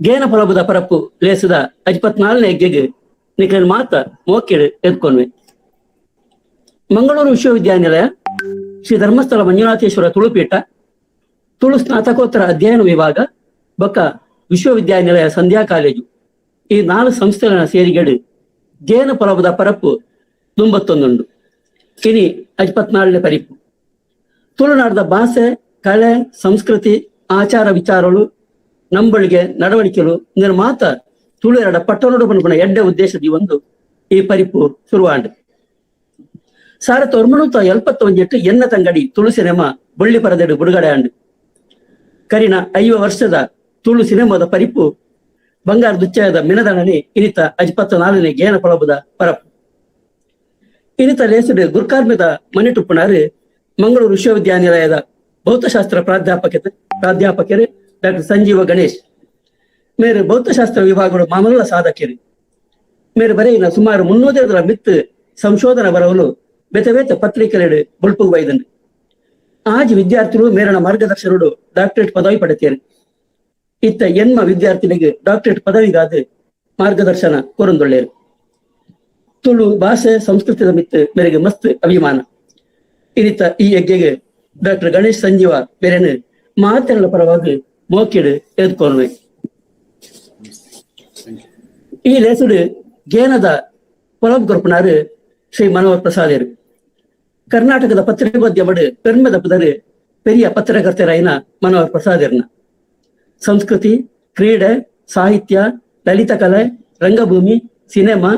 ಗೇನ ಪೊಲಬುದ ಪರಪ್ಪು ಲೇಸದ 54ನೇ ಹೆಗ್ಗೆಗೆ ನಿಕ್ಲೆನ್ ಮಾತ ಮೋಕೆಡ್ ಎದ್ಕೊನ್ವೆ. ಮಂಗಳೂರು ವಿಶ್ವವಿದ್ಯಾನಿಲಯ, ಶ್ರೀ ಧರ್ಮಸ್ಥಳ ಮಂಜುನಾಥೇಶ್ವರ ತುಳುಪೀಠ, ತುಳು ಸ್ನಾತಕೋತ್ತರ ಅಧ್ಯಯನ ವಿಭಾಗ ಬೊಕ್ಕ ವಿಶ್ವವಿದ್ಯಾನಿಲಯ ಸಂಧ್ಯಾ ಕಾಲೇಜು ಈ 4 ಸಂಸ್ಥೆಗಳ ಸೇರಿಗೆಡು ಗೇನ ಪೊಲಬುದ ಪರಪ್ಪು ದುಂಬತ್ತೊಂದುಂಡು. ಇನಿ 54ನೇ ಪರಿಪು. ತುಳುನಾಡದ ಭಾಷೆ, ಕಲೆ, ಸಂಸ್ಕೃತಿ, ಆಚಾರ ವಿಚಾರಗಳು, ನಂಬಳಿಗೆ, ನಡವಳಿಕೆಲು ನಿರ್ಮಾತ ತುಳುವೆರಡ ಪಟ್ಟಣೋಡು ಪನ್ಪುನ ಎಡ್ಡೆ ಉದ್ದೇಶದ ಒಂದು ಈ ಪರಿಪು ಶುರುವಾಂಡ್. 1971 ಎನ್ನ ತಂಗಡಿ ತುಳು ಸಿನಿಮಾ ಬೊಳ್ಳಿ ಪರದೆಡು ಬಿಡುಗಡೆ ಆಂಡ್. ಕರಿನ 50 ವರ್ಷದ ತುಳು ಸಿನಿಮಾದ ಪರಿಪು ಬಂಗಾರ ದುಚ್ಚಯದ ಮಿನದಣನೆ ಇನಿತ 54ನೇ ಗೇನ ಪೊಲಬುದ ಪರಪ್ಪು. ಇನಿತ ಲೇಸುಡು ಗುರ್ಕಾರ್ಮೆದ ಮಣಿಟುಪ್ಪುನಾರು ಮಂಗಳೂರು ವಿಶ್ವವಿದ್ಯಾನಿಲಯದ ಭೌತಶಾಸ್ತ್ರ ಪ್ರಾಧ್ಯಾಪಕರು ಡಾಕ್ಟರ್ ಸಂಜೀವ ಗಣೇಶ್. ಮೇರು ಭೌತಶಾಸ್ತ್ರ ವಿಭಾಗಗಳು ಮಾಮೂಲ ಸಾಧಕರು. ಮೇರು ಬರೆಯಿನ ಸುಮಾರು 300 ಮಿತ್ತು ಸಂಶೋಧನಾ ಬರವಲು ಬೇತೆ ಬೇತೆ ಪತ್ರಿಕೆಲೆಡು ಬೊಲ್ಪುಗು ಬೈದಂಡು. ಆಜ್ ವಿದ್ಯಾರ್ಥಿಗಳು ಮೇರನ ಮಾರ್ಗದರ್ಶನರು ಡಾಕ್ಟರೇಟ್ ಪದವಿ ಪಡೆತೇರು. ಇತ್ತ ಎನ್ಮ ವಿದ್ಯಾರ್ಥಿನಿಗೆ ಡಾಕ್ಟರೇಟ್ ಪದವಿಗಾದ ಮಾರ್ಗದರ್ಶನ ಕೊರಂದೊಳ್ಳೇರು. ತುಳು ಭಾಷೆ ಸಂಸ್ಕೃತದ ಮಿತ್ತು ಮೇರೆಗೆ ಮಸ್ತ್ ಅಭಿಮಾನ. ಇನ್ನಿತ ಈ ಯಜ್ಞೆಗೆ ಡಾಕ್ಟರ್ ಗಣೇಶ್ ಸಂಜೀವ ಬೇರೆನು ಮಾತೆಲ್ಲ ಪರವಾಗಿ ಮೋಕಿಡು ಎದ್ಕೊನ್ವೆ. ಈ ಲೇಸುಡು ಗೇನದ ಪೊಲಬ್ ಕೊರ್ಪುನಾರು ಶ್ರೀ ಮನೋಹರ್ ಪ್ರಸಾದರು. ಕರ್ನಾಟಕದ ಪತ್ರಿಕೋದ್ಯಮಡು ಪೆರ್ಮೆದ ಪುದರು ಪೆರಿಯ ಪತ್ರಕರ್ತರಾಯಿನ ಮನೋಹರ್ ಪ್ರಸಾದರ್ನ ಸಂಸ್ಕೃತಿ, ಕ್ರೀಡೆ, ಸಾಹಿತ್ಯ, ಲಲಿತ ಕಲೆ, ರಂಗಭೂಮಿ, ಸಿನಿಮಾ,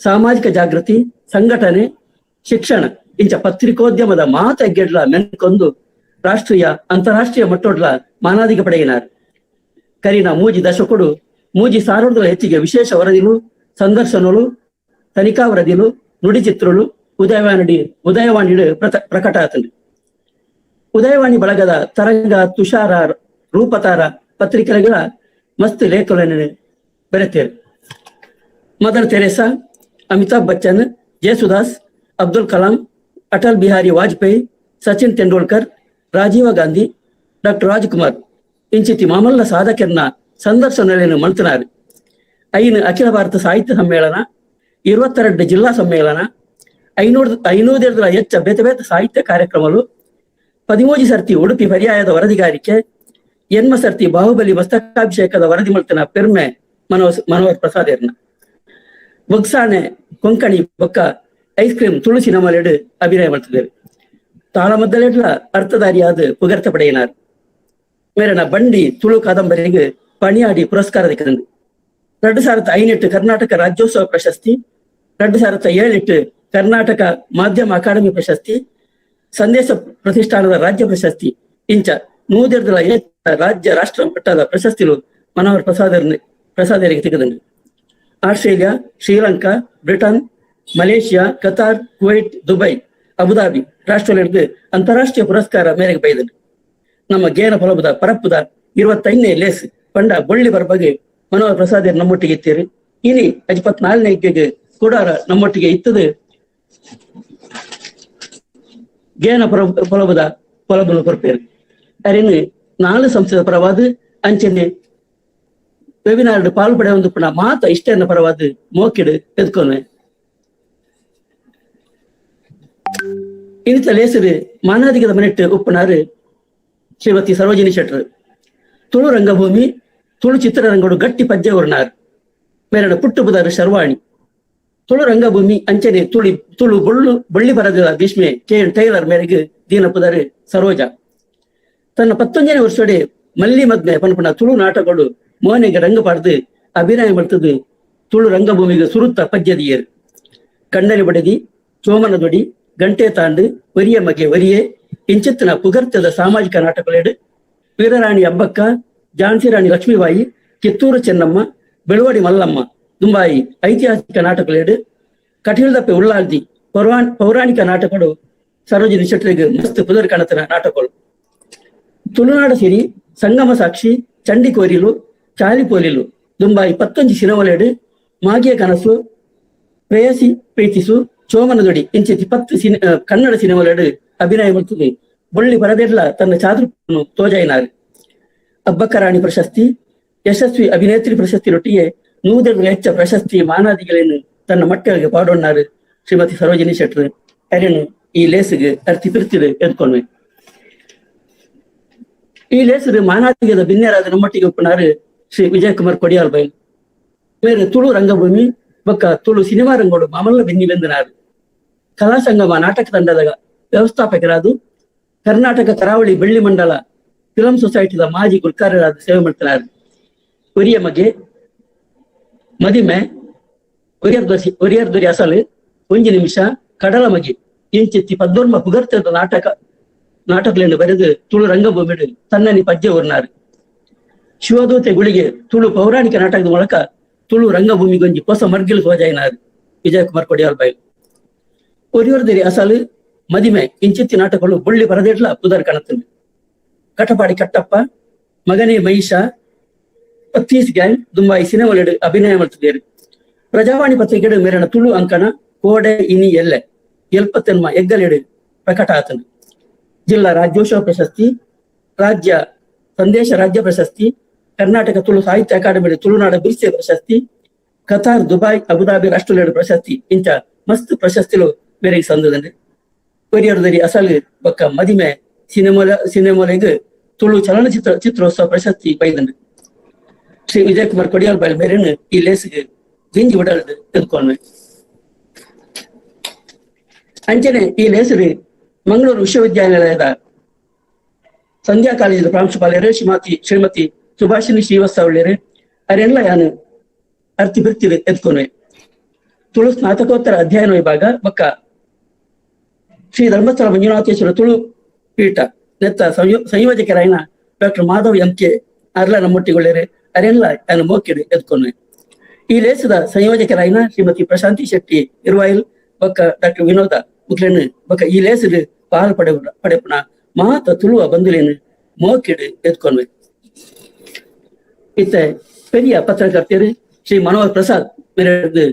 ಸಾಮಾಜಿಕ ಜಾಗೃತಿ, ಸಂಘಟನೆ, ಶಿಕ್ಷಣ ಇಂಚ ಪತ್ರಿಕೋದ್ಯಮದ ಮಾತ ಗೆಡ್ಲ ಮೆನ್ಕೊಂದು ರಾಷ್ಟ್ರೀಯ ಅಂತಾರಾಷ್ಟ್ರೀಯ ಮಟ್ಟೋಡ್ಲ ಮಾನಾದಿಗೆ ಪಡೆಯಿನಾರು. ಕರಿನ 3 ದಶಕಡು 3 ಸಾವಿರದ ಹೆಚ್ಚಿಗೆ ವಿಶೇಷ ವರದಿಲು, ಸಂದರ್ಶನಗಳು, ತನಿಖಾ ವರದಿಲು, ನುಡಿ ಚಿತ್ರಗಳು ಉದಯವಾಣಿ ಪ್ರಕಟ ಆತಂಡು. ಉದಯವಾಣಿ ಬಳಗದ ತರಂಗ, ತುಷಾರ, ರೂಪತಾರ ಪತ್ರಿಕೆಗಳ ಮಸ್ತ್ ಲೇಖಗಳನ್ನು ಬರೆತೇರು. Mother Teresa, Amitabh Bachchan, Yesudas, Abdul Kalam, Atal Bihari Vajpayee, Sachin Tendulkar, Rajiv Gandhi, doctor Rajkumar ಇಂಚಿತಿ ಮಾಮಲ್ಲ ಸಾಧಕರ್ನ ಸಂದರ್ಶನಗಳನ್ನು ಮಲ್ತನಾರು. 5 ಅಖಿಲ ಭಾರತ ಸಾಹಿತ್ಯ ಸಮ್ಮೇಳನ, 22 ಜಿಲ್ಲಾ ಸಮ್ಮೇಳನ, 500 ಹೆಚ್ಚ ಬೇತೆ ಬೇತೆ ಸಾಹಿತ್ಯ ಕಾರ್ಯಕ್ರಮಗಳು, 13 ಸರ್ತಿ ಉಡುಪಿ ಪರ್ಯಾಯದ ವರದಿಗಾರಿಕೆ, ಎನ್ಮ ಸರ್ತಿ ಬಾಹುಬಲಿ ಮಸ್ತಕಾಭಿಷೇಕದ ವರದಿ ಮಲ್ತನ ಪೆರ್ಮೆ ಮನೋಹರ್ ಪ್ರಸಾದೇರ್ನ. ಬೊಗ್ಸಾಣೆ ಕೊಂಕಣಿ ಬೊಕ್ಕ ಐಸ್ ಕ್ರೀಮ್ ತುಳು ಸಿನಿಮಾಲೆಡು ಅಭಿನಯ ಮಾಡ್ತಿದ್ದೇವೆ. ತಾಳಮದ್ದಲೆಡ್ಲ ಅರ್ಥಧಾರಿಯಾದ ಪುಗರ್ತ ಪಡೆಯಿನಾರ್. ಮೇರನ ಬಂಡಿ ತುಳು ಕಾದಂಬರಿಗೆ ಪಣಿಯಾಡಿ ಪುರಸ್ಕಾರ ದಿಕ್ಕದಂದು. 2008 ಕರ್ನಾಟಕ ರಾಜ್ಯೋತ್ಸವ ಪ್ರಶಸ್ತಿ, 2007 ಕರ್ನಾಟಕ ಮಾಧ್ಯಮ ಅಕಾಡೆಮಿ ಪ್ರಶಸ್ತಿ, ಸಂದೇಶ ಪ್ರತಿಷ್ಠಾನದ ರಾಜ್ಯ ಪ್ರಶಸ್ತಿ ಇಂಚ 100 ರಾಜ್ಯ ರಾಷ್ಟ್ರ ಮಟ್ಟದ ಪ್ರಶಸ್ತಿಗಳು Manohar ಪ್ರಸಾದರಿಗೆ ತೆಗೆದಂಡು. Australia, Sri Lanka, Britain, Malaysia, Qatar, Kuwait, Dubai, Abu Dhabi ರಾಷ್ಟ್ರಗಳಿಂದ ಅಂತಾರಾಷ್ಟ್ರೀಯ ಪುರಸ್ಕಾರ ಮೇರೆಗೆ ಬೈದನು. ನಮ್ಮ ಗೇನ ಫಲಬುದ ಪರಪ್ಪುದ 25ನೇ ಲೇಸ್ ಪಂಡ ಬೊಳ್ಳಿ ಬರಬಗೆ ಮನೋಹರ್ ಪ್ರಸಾದ್ ನಮ್ಮೊಟ್ಟಿಗೆ ಇತ್ತೀರಿ. ಇನಿ 24ನೇ ಹೆಗ್ಗೆಗೆ ಕೂಡಾರ ನಮ್ಮೊಟ್ಟಿಗೆ ಇತ್ತದು ಗೇನ ಫಲಬುದ ಫಲಬುನ ಕೊರ್ಪೇರು. ಅರಿನು 4 ಸಂಸ್ಥೆದ ಪರವಾದ ಅಂಚನೆ ವೆಬಿನಾರ್ ಪಾಲು ಪಡೆಯೊಂದು ಪುಣ ಮಾತ ಇಷ್ಟೇನ ಪರವಾದ ಮೋಕಿಡು ಎದ್ಕೊನ್ವೆ. ಇನ್ನಿತ ಲೇಸರು ಮಾನಾದಿಗದ ಮನೆಟ್ಟು ಉಪ್ಪನಾರು ಶ್ರೀಮತಿ ಸರೋಜಿನಿ ಶೆಟ್ಟರು. ತುಳು ರಂಗಭೂಮಿ, ತುಳು ಚಿತ್ರರಂಗಡು ಗಟ್ಟಿ ಪಜ್ಜೆ ಉರ್ನಾರ್. ಮೇರಡ ಪುಟ್ಟು ಬುದಾರು ಶರ್ವಾಣಿ. ತುಳು ರಂಗಭೂಮಿ ಅಂಚನೆ ತುಳು ಬೊಳ್ಳಿ ಬರದ ಭೀಷ್ಮೆ K N tailor ಮೇರೆಗೆ ದೀನ ಪುದಾರು ಸರೋಜ. ತನ್ನ 19ನೇ ವರ್ಷಡೆ ಮಲ್ಲಿ ಮದ್ಮೆ ಪನ್ಪುನ ತುಳು ನಾಟಕಗಳು ಮೋನೆಗೆ ರಂಗ ಪಾಡ್ದು ಅಭಿನಯ ಮಾಡ್ತದ್ದು ತುಳು ರಂಗಭೂಮಿಗೆ ಸುರುತ್ತ ಪಜ್ಜದಿಯರು. ಕಣ್ಣರಿ ಬಡದಿ, ಚೋಮನ ದೊಡಿ, ಗಂಟೆ ತಾಂಡು, ವರಿಯ ಮಗೆ ವರಿಯೆ ಇಂಚಿತ್ತಿನ ಪುಗರ್ತದ ಸಾಮಾಜಿಕ ನಾಟಕಗಳೇಡು ವೀರರಾಣಿ ಅಬ್ಬಕ್ಕ, ಝಾನ್ಸಿ ರಾಣಿ ಲಕ್ಷ್ಮೀಬಾಯಿ, ಕಿತ್ತೂರು ಚೆನ್ನಮ್ಮ, ಬೆಳವಡಿ ಮಲ್ಲಮ್ಮ ದುಂಬಾಯಿ ಐತಿಹಾಸಿಕ ನಾಟಕಗಳೇಡು ಕಟೀಲ್ದಪ್ಪೆ ಉಳ್ಳಾಲ್ದಿ ಪೌರಾಣಿಕ ನಾಟಕಗಳು ಸರೋಜಿನಿ ಶೆಟ್ಟರಿಗೆ ಮಸ್ತ್ ಪುದರ್ ಕಣತನ ನಾಟಕಗಳು. ತುಳುನಾಡ ಸಿರಿ, ಸಂಗಮ ಸಾಕ್ಷಿ, ಚಂಡಿಕೋರಿಲು, ಚಾಲಿಪೋಲಿಲು ದುಂಬಾಯಿ 19 ಸಿನಿಮಾಲೇಡು ಮಾಗಿಯ ಕನಸು, ಪ್ರೇಯಸಿ ಪ್ರೀತಿಸು, ಚೋಮನದೊಡಿ ಇಂಚಿತಿ 10 ಕನ್ನಡ ಸಿನಿಮಾಲೇಡು ಅಭಿನಯ ಮಾಡ್ತದೆ. ಬೊಳ್ಳಿ ಪರದೆಡ್ಲ ತನ್ನ ಚಾತುರ್ಪನ್ನು ತೋಜಾಯಿನಾರು. ಅಬ್ಬಕ್ಕ ರಾಣಿ ಪ್ರಶಸ್ತಿ, ಯಶಸ್ವಿ ಅಭಿನೇತ್ರಿ ಪ್ರಶಸ್ತಿಯೊಟ್ಟಿಗೆ 100 ಹೆಚ್ಚ ಪ್ರಶಸ್ತಿ ಮಾನಾದಿಗಳನ್ನು ತನ್ನ ಮಕ್ಕಳಿಗೆ ಪಾಡೊಣ್ಣಾರು ಶ್ರೀಮತಿ ಸರೋಜಿನಿ ಶೆಟ್ಟರ್ ಅರೇನು ಈ ಲೇಸಿಗೆ ಅರ್ತಿ ಪಿರ್ತಿರು ಎದ್ಕೊಂಡ್ವಿ. ಈ ಲೇಸರು ಮಾನಾದಿಗದ ಬಿನ್ನೆರಾದ ನಮ್ಮಟ್ಟಿಗೆ ಒಪ್ಪನಾರು ಶ್ರೀ ವಿಜಯಕುಮಾರ್ ಕೊಡಿಯಾಲ್ ಬೈಲ್. ಬೇರೆ ತುಳು ರಂಗಭೂಮಿ ಬೊಕ್ಕ ತುಳು ಸಿನಿಮಾ ರಂಗೋಡು ಮಾಮಲ್ಲ ಬೆನ್ನಿ ಬೆಂದನಾರು. ಕಲಾ ಸಂಗಮ ನಾಟಕ ತಂಡದ ವ್ಯವಸ್ಥಾಪಕರಾದ ಕರ್ನಾಟಕ ಕರಾವಳಿ ಬೆಳ್ಳಿ ಮಂಡಲ ಫಿಲಂ ಸೊಸೈಟಿದ ಮಾಜಿ ಗುಲ್ಕಾರರಾದ ಸೇವೆ ಮಾಡ್ತಾರೆ. ಒರಿಯ ಮಗೆ ಮದಿಮೆ ಒರಿಯರ್ ದೊರಿ ಅಸಲು ಒಂಜಿ ನಿಮಿಷ ಕಡಲ ಮಗೆ ಇಂಚಿತ್ತಿ ಪದ್ದೋರ್ಮ ಪುಗರ್ತದ ನಾಟಕಗಳನ್ನು ಬರೆದು ತುಳು ರಂಗಭೂಮಿ ತನ್ನನಿ ಪಜ್ಜೆ ಊರ್ನಾರು. ಶಿವದೂತೆ ಗುಳಿಗೆ ತುಳು ಪೌರಾಣಿಕ ನಾಟಕದ ಮೂಲಕ ತುಳು ರಂಗಭೂಮಿಗೊಂಜಿ ಹೊಸ ಮರ್ಗಿಲು ಸೋಜಾಯಿನಾರು ವಿಜಯಕುಮಾರ್ ಕೊಡಿಯಾಲ್ ಬೈಲ್. ಒರಿಯೋರ್ದರಿ ಅಸಲು ಮದಿಮೆ ಇಂಚಿತ್ತಿ ನಾಟಕಗಳು ಬುಳ್ಳಿ ಬರದಿಡ್ಲ ಪುದರ್ ಕಾಣುತ್ತವೆ. ಕಟಪಾಡಿ ಕಟ್ಟಪ್ಪ, ಮಗನೇ ಮಹಿಷ, ಪತ್ತೀಸ್ ಗ್ಯಾಂಗ್ ದುಂಬಾಯಿ ಸಿನಿಮಾಲೆಡು ಅಭಿನಯ ಮಾಡ್ತಿದ್ದಾರೆ. ಪ್ರಜಾವಾಣಿ ಪತ್ರಿಕೆಡು ಮೇರಣ ತುಳು ಅಂಕಣ ಕೋಡೆ ಇನಿ ಎಲ್ಲೆ ಎಲ್ಪತ್ತೆನ್ಮ ಎಗ್ಗಲೆಡು ಪ್ರಕಟ ಆತನು. ಜಿಲ್ಲಾ ರಾಜ್ಯೋತ್ಸವ ಪ್ರಶಸ್ತಿ, ರಾಜ್ಯ ಸಂದೇಶ ರಾಜ್ಯ ಪ್ರಶಸ್ತಿ, ಕರ್ನಾಟಕ ತುಳು ಸಾಹಿತ್ಯ ಅಕಾಡೆಮಿ ತುಳುನಾಡ ಬಿರ್ಸೆ ಪ್ರಶಸ್ತಿ, Qatar, Dubai, Abu Dhabi ರಾಷ್ಟ್ರಲೇಡು ಪ್ರಶಸ್ತಿ ಇಂಚ ಮಸ್ತ್ ಪ್ರಶಸ್ತಿಲು ಮೇರೆಗೆ ಸಂದದಂಡೆ. ಒರಿಯರ್ದರಿ ಅಸಲು ಬೊಕ್ಕ ಮದಿಮೆ ಸಿನಿಮಾಲೆಗ್ ತುಳು ಚಲನಚಿತ್ರ ಚಿತ್ರೋತ್ಸವ ಪ್ರಶಸ್ತಿ ಬೈದಂಡು. ಶ್ರೀ ವಿಜಯಕುಮಾರ್ ಕೊಡಿಯಾಲ್ ಬೈಲ್ ಮೇರೆನು ಈ ಲೇಸಿಗೆ ದಿಂಜಿ ಉಡಲ್ದು ತಿಳ್ಕೊಂಡ್ವೆ. ಅಂಚನೆ ಈ ಲೇಸರು ಮಂಗಳೂರು ವಿಶ್ವವಿದ್ಯಾನಿಲಯದ ಸಂಧ್ಯಾ ಕಾಲೇಜಿನ ಪ್ರಾಂಶುಪಾಲರು ಶ್ರೀಮತಿ ಸುಭಾಷಿಣಿ ಶ್ರೀವತ್ಸವಳ್ಳಿಯರು ಅರೆಲ್ಲ ಯಾನು ಅರ್ತಿ ಬಿರ್ತಿರು ಎತ್ಕೊಂಡ್ವೆ. ತುಳು ಸ್ನಾತಕೋತ್ತರ ಅಧ್ಯಯನ ವಿಭಾಗ ಬೊಕ್ಕ ಶ್ರೀ ಧರ್ಮಸ್ಥಳ ಮಂಜುನಾಥೇಶ್ವರ ತುಳು ಪೀಠ ನೆತ್ತ ಸಂಯೋಜಕರಾಯಿನ doctor Madhav M K ಅರ್ಲ ನಮ್ಮೊಟ್ಟಿಗೊಳ್ಳೇರು ಅರೆಲ್ಲ ಯಾನು ಮೋಕಿಡು ಎತ್ಕೊಂಡ್ವೆ. ಈ ಲೇಸದ ಸಂಯೋಜಕರಾಯಿನ ಶ್ರೀಮತಿ ಪ್ರಶಾಂತಿ ಶೆಟ್ಟಿ ಇರುವಾಯಿಲ್ ಬೊಕ್ಕ ಡಾಕ್ಟರ್ ವಿನೋದ ಮುಕ್ಲೇನು ಬೊಕ್ಕ ಈ ಲೇಸರು ಪಾಲ್ ಪಡೆಪುನ ಮಾತ ತುಳುವ ಬಂಧುಲೇನು ಮೋಕಿಡು ಎತ್ಕೊಂಡ್ವೆ. ಇತ್ತ ಪೆರಿಯ ಪತ್ರಕರ್ತರು ಶ್ರೀ ಮನೋಹರ್ ಪ್ರಸಾದ್ ಮೇರೆ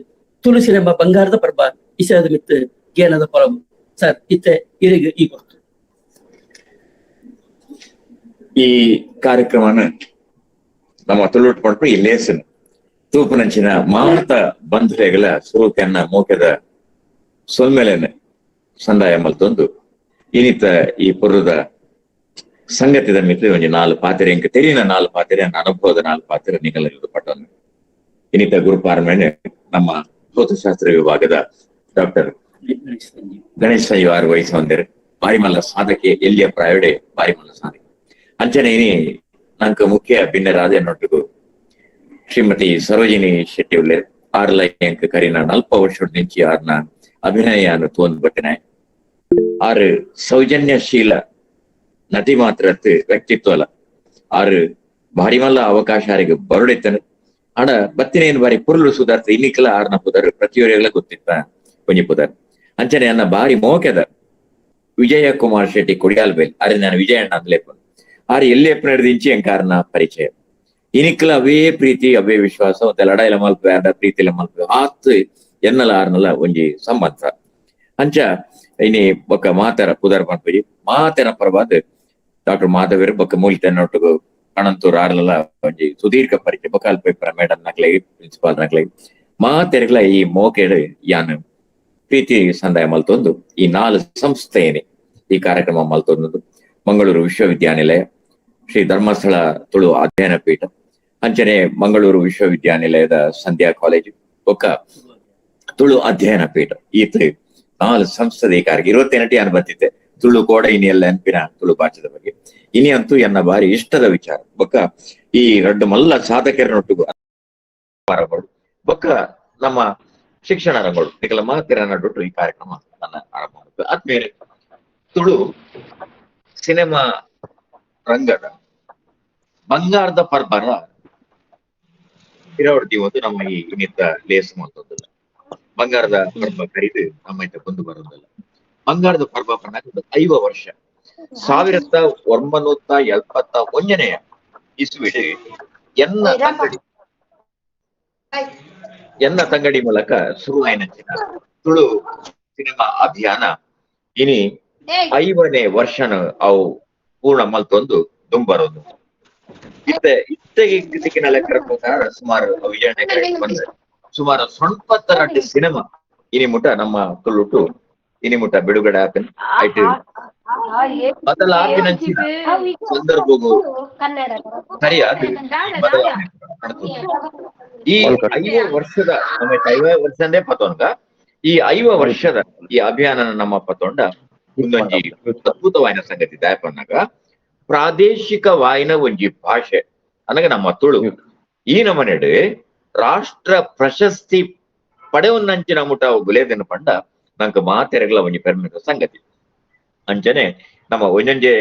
ತುಳು ಸಿನಿಮಾ ಬಂಗಾರದ ಪರ್ಬ ಇಸದ ಮಿತ್ತು ಗೇನದ ಪೊಲಬು ಸರ್ ಇತ್ತ ಇರಿಗ ಈ ಗೊತ್ತು. ಈ ಕಾರ್ಯಕ್ರಮನ ನಮ್ಮ ತುಳುಟ್ ಪಡ್ಪ ಈ ಲೇಸನ್ ತೂಪುನಂಚಿನ ಮಾತ ಬಂಧುಲೆಗಳ ಸುರೂಕನ್ನ ಮೋಕೆದ ಸೊಲ್ಮೆಲೆನ್ ಸಂದಾಯ ಮಲ್ತೊಂದು ಇನಿತ ಈ ಪುರ್ರದ ಸಂಗತಿದ ಮಿತ್ರ ಒಂಜಿ ನಾಲ್ ಪಾತ್ರೆ ಎಂಕ್ ತೆರಿನ ನಾಲ್ ಪಾತ್ರೆ ಅನುಭವದ ನಾಲ್ ಪಾತ್ರೆ ನಿಗಲ ಪಟ್ಟವನ್ನು ಇನಿತ ಗುರುಪಾರ್ಮೇನೆ ನಮ್ಮ ಭೌತಶಾಸ್ತ್ರ ವಿಭಾಗದ ಡಾಕ್ಟರ್ ಗಣೇಶ್ ಆರ್ ವಯಸ್ಸು ಹೊಂದಿರು ಬಾರಿಮಲ್ಲ ಸಾಧಕೆ ಎಲ್ಲಿಯ ಪ್ರಾಯಡೆ ಬಾರಿಮಲ್ಲ ಸಾಧಕೆ ಅಂಚನೆ ಇನಿ ನಂಕ ಮುಖ್ಯ ಭಿನ್ನರಾದ ನೊಟ್ಟಿಗೂ ಶ್ರೀಮತಿ ಸರೋಜಿನಿ ಶೆಟ್ಟಿ ಉಲ್ಲೆ ಆರ್ಲ ಎಂಕ್ ಕರಿನ ನಲ್ಪ ವರ್ಷ ನಿಂಚಿ ಆರ್ನ ಅಭಿನಯ ತೋಂದು ಬಟ್ಟಿನ ಆರು ಸೌಜನ್ಯಶೀಲ ನಟಿ ಮಾತ್ರ ವ್ಯಕ್ತಿತ್ವ ಅಲ್ಲ ಆರು ಭಾರಿ ಮಲ್ಲ ಅವಕಾಶ ಆರಿಗೆ ಬರುಡಿತ್ತನು ಆಡ ಬತ್ತಿನೇನು ಬಾರಿ ಪುರುಳು ಸುಧಾರ್ಥ ಇನ್ನಿಕ್ಲ ಆರ್ನ ಪುದರ್ ಪ್ರತಿಯೊರಿಗಳ ಗೊತ್ತಿತ್ತ ಒಂಜಿ ಪುದರ್ ಅಂಚನೆ ಅನ್ನ ಬಾರಿ ಮೋಕೆದ ವಿಜಯ ಕುಮಾರ್ ಶೆಟ್ಟಿ ಕೊಡಿಯಾಲ್ ಬೇಲ್ ಅರೆ ನಾನು ವಿಜಯಣ್ಣ ಅಂದ್ಲೇಪನು ಆರು ಎಲ್ಲಿ ಎಪ್ಪನ ಇಂಚಿ ಎಂಕಾರನ ಪರಿಚಯ ಇನಿಕ್ಲ ಅವೇ ಪ್ರೀತಿ ಅವೇ ವಿಶ್ವಾಸ ಮತ್ತೆ ಲಡಾಯಿಲ ಮಲ್ಪೆ ಆರ್ನ ಪ್ರೀತಿಲ ಮಲ್ಪೆ ಆತ್ ಎನ್ನಲ ಆರ್ನಲ ಒಂಜಿ ಸಂಬಂಧ ಅಂಚ ಇನಿ ಬೊಕ್ಕ ಮಾತರ ಪುದರ್ ಪನ್ಪುಜಿ ಮಾತೆನ ಪರವಾದ ಡಾಕ್ಟರ್ ಮಾಧವೀರ್ ಬೊಕ್ಕ ಮೂಲಿತನ್ನೊಟ್ಟಿಗೆ ಅಣಂತೂರ್ ಆರ್ಲಲ ಒಂಜಿ ಸುದೀರ್ಘ ಪರಿಚಯ ಬೊಕ್ಕ ಅಲ್ಪ ಮೇಡಮ್ ನಕ್ಲೆ ಪ್ರಿನ್ಸಿಪಾಲ್ ನಕ್ಲೆ ಮಾತೆರ್ಗ್ಲ ಈ ಮೋಕೆಡ್ ಯಾನ್ ಪ್ರೀತಿ ಸಂದಾಯ ಮಲ್ತೊಂದು ಈ ನಾಲ್ ಸಂಸ್ಥೆಯೇ ಈ ಕಾರ್ಯಕ್ರಮ ಮಲ್ತೊಂದು ಮಂಗಳೂರು ವಿಶ್ವವಿದ್ಯಾನಿಲಯ ಶ್ರೀ ಧರ್ಮಸ್ಥಳ ತುಳು ಅಧ್ಯಯನ ಪೀಠ ಅಂಚನೆ ಮಂಗಳೂರು ವಿಶ್ವವಿದ್ಯಾನಿಲಯದ ಸಂಧ್ಯಾ ಕಾಲೇಜು ಬೊಕ್ಕ ತುಳು ಅಧ್ಯಯನ ಪೀಠ ಈತ ನಾಲ್ ಸಂಸ್ಥೆ ಈ ಕಾರ್ಯ 28 ಅನ್ ಬತ್ತಿತ್ತೆ ತುಳು ಕೋಡ ಇನಿ ಎಲ್ಲ ನೆನಪಿನ ತುಳು ಭಾಷೆದ ಬಗ್ಗೆ ಇನಿ ಅಂತೂ ಎನ್ನ ಬಾರಿ ಇಷ್ಟದ ವಿಚಾರ ಬೊಕ್ಕ ಈ ರಡ್ಡು ಮಲ್ಲ ಸಾಧಕರನೊಟ್ಟಿಗೂ ಬೊಕ್ಕ ನಮ್ಮ ಶಿಕ್ಷಣ ರಂಗೋಡು ನಿಕಲ ಮಾತಿರ ನಡುಟ್ಟು ಈ ಕಾರ್ಯಕ್ರಮ ನನ್ನ ಆರಂಭ ಆದ್ಮೇಲೆ ತುಳು ಸಿನಿಮಾ ರಂಗದ ಬಂಗಾರದ ಪರ್ಬರ ಒಂದು ನಮ್ಮ ಈ ಇನ್ನಿತ ಲೇಸು ಅಂತಂದಲ್ಲ ಬಂಗಾರದ ಪರ್ಬ ಕರಿದು ನಮ್ಮ ಇತ್ತ ಬಂದು ಬರೋದಲ್ಲ. ಬಂಗಾರದ ಪರ್ಬ 50 ವರ್ಷ 1971ನೇ ಇಸ್ವಿಡು ಎನ್ನ ತಂಗಡಿ ಮೂಲಕ ಶುರುವಾಯಿನ ತುಳು ಸಿನಿಮಾ ಅಭಿಯಾನ ಇನಿ 5ನೇ ವರ್ಷನ ಅವು ಪೂರ್ಣ ಮಲ್ತೊಂದು ದುಂಬರೋದು. ಇತ್ತೆ ಇತ್ತೆಗೆ ದಿಕ್ಕಿನ ಲೆಕ್ಕದ ಪ್ರಕಾರ ಸುಮಾರು ವಿಜಯಣ್ಣ ಬಂದ್ರೆ ಸುಮಾರು 92 ಸಿನಿಮಾ ಇನಿ ಮುಟ ನಮ್ಮ ತುಳುಟು ಇನಿ ಮುಟ ಬಿಡುಗಡೆ ಆಪಿನ ಐಟು ಬದಲಾಪಿನಂಚಿನ ಸಂದರ್ಭಗೂ ಸರಿಯಾದ ಬದಲಾವಣೆ ಕಾಣ್ತದೆ. ಈ 50 ವರ್ಷದ ನಮ್ಮ 50 ವರ್ಷಂದೇ ಪತೊಂಡ ಈ 50 ವರ್ಷದ ಈ ಅಭಿಯಾನ ನಮ್ಮ ಪತೊಂಡ ಒಂದೊಂಜಿ ಅದ್ಭುತವಾಯಿನ ಸಂಗತಿ ದಾಯಪನ್ನಾಗ ಪ್ರಾದೇಶಿಕ ವಾಯಿನ ಒಂಜಿ ಭಾಷೆ ಅನಗ ನಮ್ಮ ತುಳು ಈ ನಮನೆಡು ರಾಷ್ಟ್ರ ಪ್ರಶಸ್ತಿ ಪಡೆವನ್ನಂಚಿನ ಮುಟ ಗುಲೇದನ ಪಂಡ ನಂಗೆ ಮಾತೆರಗಳ ಒಂಜಿ ಪೆರ್ಮೆದ ಸಂಗತಿ. ಅಂಚನೆ ನಮ್ಮ ಒಂಜೊಂಜೆ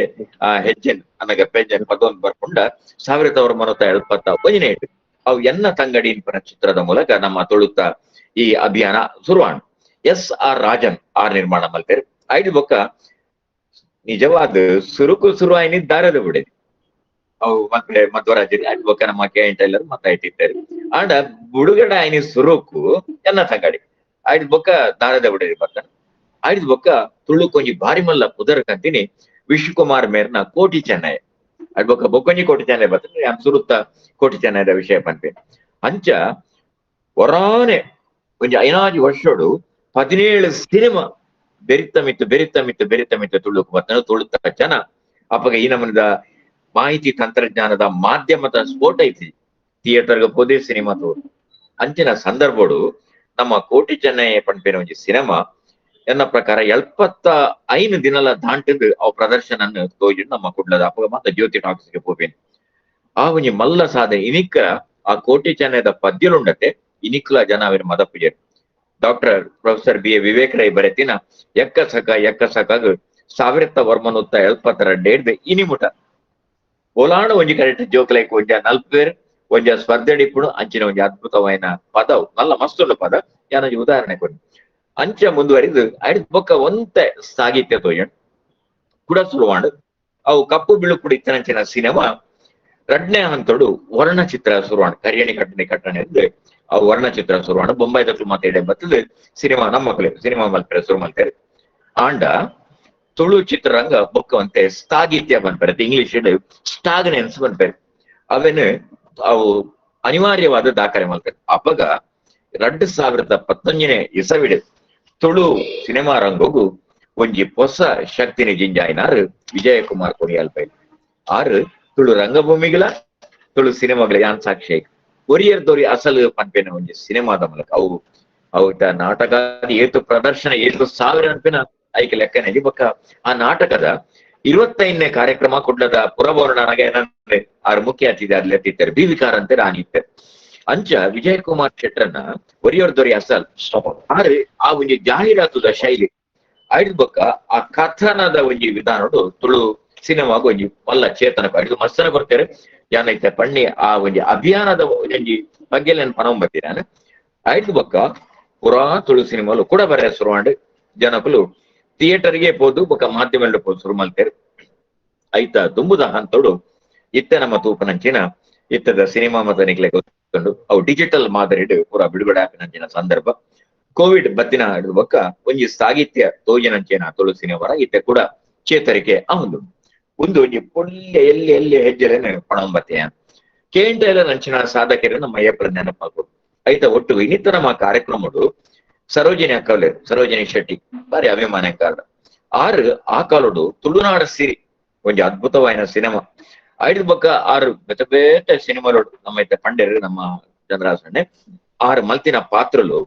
ಆ ಹೆಜ್ಜೆನ್ ಅನಗ ಪೆಜ್ಜನ್ ಪದೊಂದು ಬರ್ಕೊಂಡ 1971 ಅವು ಎನ್ನ ತಂಗಡಿ ಚಿತ್ರದ ಮೂಲಕ ನಮ್ಮ ತುಳುತ್ತ ಈ ಅಭಿಯಾನ ಶುರುವಾಣ. S R Rajan R ನಿರ್ಮಾಣ ಮಲ್ತೇರು. ಐದು ಬೊಕ್ಕ ನಿಜವಾದ ಸುರುಕು ಸುರುವಾಯಿನಿ ದಾರದ ಬಿಡಿ ಅವು ಮತ್ತೆ ಮಧ್ವರಾಜರಿ ಐದು ಬೊಕ್ಕ ನಮ್ಮ K N tailor ಮತ್ತೆ ಇಟ್ಟಿದ್ದಾರೆ. ಆಂಡ ಬುಡುಗಡೆ ಆಯ್ನಿ ಸುರುಕು ಎನ್ನ ತಂಗಡಿ ಐದು ಬೊಕ್ಕ ದಾರದ ಬಿಡಿ ಬರ್ತಾನೆ. ಐದು ಬೊಕ್ಕ ತುಳುಕೊಂಜಿ ಬಾರಿ ಮಲ್ಲ ಪುದರ್ ಕಂತೀನಿ ವಿಶ್ವಕುಮಾರ್ ಮೇರ್ನ ಕೋಟಿ ಚೆನ್ನೈ. ಐದು ಬೊಕ್ಕ ಬೊಕ್ಕೊಂಜಿ ಕೋಟಿ ಚೆನ್ನೈ ಬರ್ತಾನೆ ಸುರುತ್ತ ಕೋಟಿ ಚೆನ್ನೈದ ವಿಷಯ ಪನ್ಪೆ. ಅಂಚ ಒರಾನೆ ಒಂಜಿ 5 ವರ್ಷೋಡು 17 ಸಿನಿಮಾ ಬೆರಿತ ಮಿತ್ತು ಬೆರಿತ ಮಿತ್ತು ಬೆರಿತ ಮಿತ್ತು ತುಳುಕು ಬರ್ತಾನೆ ತುಳುತ್ತ ಜನ. ಅಪ್ಪಗ ಈ ನಮನದ ಮಾಹಿತಿ ತಂತ್ರಜ್ಞಾನದ ಮಾಧ್ಯಮದ ಸ್ಫೋಟ ಐತಿ, ಥಿಯೇಟರ್ಗೆ ಪೋದೆ ಸಿನಿಮಾ ತೋರು. ಅಂಚಿನ ಸಂದರ್ಭಡು ನಮ್ಮ ಕೋಟಿ ಚೆನ್ನೈ ಪನ್ಪಿನ ಒಂಜಿ ಸಿನಿಮಾ ಎನ್ನ ಪ್ರಕಾರ 75 ದಿನಲ ದಾಂಟಿದ್ ಅವು ಪ್ರದರ್ಶನ ತೋಜಿ ನಮ್ಮ ಕುಡ್ಲದ ಅಪ್ಪಗ ಮಾತ ಜ್ಯೋತಿ ಟಾಕ್ಸ್ಗೆ ಪೋಪೇನು. ಆ ಒಂಜಿ ಮಲ್ಲ ಸಾಧನೆ ಇನಿಕ್ಕ ಆ ಕೋಟಿ ಚೆನ್ನೈದ ಪದ್ಯಲುಂಡತೆ ಇನಿಕ್ಲ ಜನ ಅವಿನ ಮದಪುಜರು. Doctor professor B A Vivek Rai ಬರೆತಿನ ಎಕ್ಕ ಸಕ ಎಕ್ಕ ಸಕಾಗ 1972 ಇನಿಮುಟ ಓಲಾಣ ಒಂಜಿ ಕರೆಕ್ಟ್ ಜೋಕ್ಲೈಕ್ ಒಂಜ ನಲ್ಪೇರ್ ಒಂಜ ಸ್ಪರ್ಧೆಡಿಪ್ಪುಡು ಅಂಚಿನ ಒಂಜಿ ಅದ್ಭುತವಾಯಿನ ಪದವು ನಲ್ಲ ಮಸ್ತುಂಡು ಪದ ಯಾನೊಂಜಿ ಉದಾಹರಣೆ ಕೊಡಿ. ಅಂಚ ಮುಂದುವರಿದು ಐದು ಬೊಕ್ಕ ಒಂತೆ ಸಾಹಿತ್ಯ ತೋಯಣ್ ಕೂಡ ಸುರುವಾಂಡ್. ಅವು ಕಪ್ಪು ಬಿಳುಪುಡಿ ಇತ್ತನಂಚಿನ ಸಿನಿಮಾ ರಡ್ನೇ ಹಂತಡು ವರ್ಣಚಿತ್ರ ಸುರುವಾಂಡ್. ಕರಿಯಣಿ ಕಟ್ಟಣಿ ಕಟ್ಟಣೆ ಅಂದ್ರೆ ಅವು ವರ್ಣಚಿತ್ರ ಸುರುವಾಂಡ್. ಬೊಂಬೈ ದಕ್ಕಲು ಮಾತ ಎಡೆ ಬರ್ತದೆ ಸಿನಿಮಾ ನಮ್ಮ ಮಕ್ಕಳು ಸಿನಿಮಾ ಮಲ್ಪರೆ ಶುರು ಮಲ್ತಾರೆ. ಆಂಡ ತುಳು ಚಿತ್ರರಂಗ ಬೊಕ್ಕವಂತೆ ಸ್ಥಾಗಿತ್ಯ ಬಂದ್ಪರೆ, ಇಂಗ್ಲಿಷ್ ಸ್ಟಾಗ್ನೆನ್ಸ್ ಬಂದ್ಪರೆ, ಅವೇನು ಅವು ಅನಿವಾರ್ಯವಾದ ದಾಖಲೆ ಮಲ್ತಾರೆ. ಅಪಗ 2019 ಇಸವಿಡು ತುಳು ಸಿನಿಮಾ ರಂಗಗೂ ಒಂಜಿ ಹೊಸ ಶಕ್ತಿನಿ ಜಿಂಜಾಯಿನಾರು ವಿಜಯಕುಮಾರ್ ಕೊಡಿಯಾಲ್ ಬೈಲ್. ಆರು ತುಳು ರಂಗಭೂಮಿಗಳ ತುಳು ಸಿನಿಮಾಗಳ ಯಾನ್ ಸಾಕ್ಷಿ ಒರಿಯರ್ ದೊರಿ ಅಸಲು ಪನ್ಪೇನ ಒಂಜಿ ಸಿನಿಮಾದ ಮೂಲಕ ಅವು ಅವು ನಾಟಕ ಏತು ಪ್ರದರ್ಶನ ಏತು ಸಾವಿರ ಅನ್ಪಿನ ಐಕೆ ಲೆಕ್ಕನೆ ಬೊಕ್ಕ ಆ ನಾಟಕದ 25ನೇ ಕಾರ್ಯಕ್ರಮ ಕುಡ್ಲದ ಪುರಭವನನಾಗ ಏನಂದ್ರೆ ಆರು ಮುಖ್ಯ ಅತಿಥಿ ಅದ್ಲೆತ್ತಿತ್ತಾರೆ ಬಿ ವಿಕಾರಂತೆ ರಾಣಿತ್ತಾರೆ. ಅಂಚ ವಿಜಯಕುಮಾರ್ ಶೆಟ್ಟರ್ನ ಒರಿಯರ್ ದೊರಿ ಅಸಲ್ ಆದ್ರೆ ಆ ಒಂಜಿ ಜಾಹೀರಾತುದ ಶೈಲಿ ಐದು ಬೊಕ್ಕ ಆ ಕಥನದ ಒಂಜಿ ವಿಧಾನಡು ತುಳು ಸಿನಿಮಾಗ ಒಂಜಿ ಮಲ್ಲ ಚೇತನ ಐದು ಮಸ್ತನ ಕೊಡ್ತಾರೆ ಯಾನೈತೆ ಪಣ್ಣಿ ಆ ಒಂಜಿ ಅಭಿಯಾನದ ಒಂಜಿ ಬಗ್ಗೆ ನಾನು ಪಣಂಬತ್ತಿ ನಾನು. ಐದು ಬೊಕ್ಕ ಪುರಾ ತುಳು ಸಿನಿಮಾಲು ಕೂಡ ಬರೆಯ ಶುರುವಾಂಡ್ ಜನಕುಲು ಥಿಯೇಟರ್ಗೆ ಪೋದು ಬೊಕ್ಕ ಮಾಧ್ಯಮ ಪೋದು ಶುರು ಮಲ್ತೇರು. ಐತ ದುಂಬುದ ಹಂತೋಡು ಇತ್ತ ನಮ್ಮ ತೂಪನಂಚಿನ ಇತ್ತದ ಸಿನಿಮಾ ಮತ ನಿಕ್ಲೆ ಗೊತ್ತುಂಡು ಅವು ಡಿಜಿಟಲ್ ಮಾದರಿಡು ಪೂರಾ ಬಿಡುಗಡೆ ಆಪಿನಂಚಿನ ಸಂದರ್ಭ ಕೋವಿಡ್ ಬತ್ತಿನ ಹಿಡಿದು ಬೊಕ್ಕ ಒಂಜಿ ಸಾಹಿತ್ಯ ತೋಜಿನಂಚಿನ ತುಳು ಸಿನಿಮಾರ ಇತ್ತೆ ಕೂಡ ಚೇತರಿಕೆ ಅವಂದು ಒಂದು ಒಂಜಿ ಪೊಳ್ಳೆ ಎಲ್ಲಿ ಎಲ್ಲಿ ಹೆಜ್ಜೆಲೇನು ಪಣಂಬತ್ತೆಯ ಕೇಂದ್ರ ನಂಚಿನ ಸಾಧಕರು ನಮ್ಮ ಅಯ್ಯಪ್ಪರ ನೆನಪಾಗೋದು. ಐತ ಒಟ್ಟು ಇನ್ನಿತರ ನಮ್ಮ ಕಾರ್ಯಕ್ರಮಡು ಸರೋಜಿನಿ ಅಕ್ಕವಲೆ ಸರೋಜಿನಿ ಶೆಟ್ಟಿ ಬಾರಿ ಅಭಿಮಾನ ಕಾರಣ ಆರು ಆ ಕಾಲಡು ತುಳುನಾಡ ಸಿರಿ ಒಂಜಿ ಅದ್ಭುತವಾಯಿನ ಸಿನಿಮಾ ಐದು ಬೊಕ್ಕ ಆರು ಬೇತೆ ಬೇತೆ ಸಿನಿಮಾಲೋಡು ನಮ್ಮ ಇತ್ತ ಪಂಡೆರು ನಮ್ಮ ಚಂದ್ರಾಸಣ್ಣೆ ಆರು ಮಲ್ತಿನ ಪಾತ್ರಲು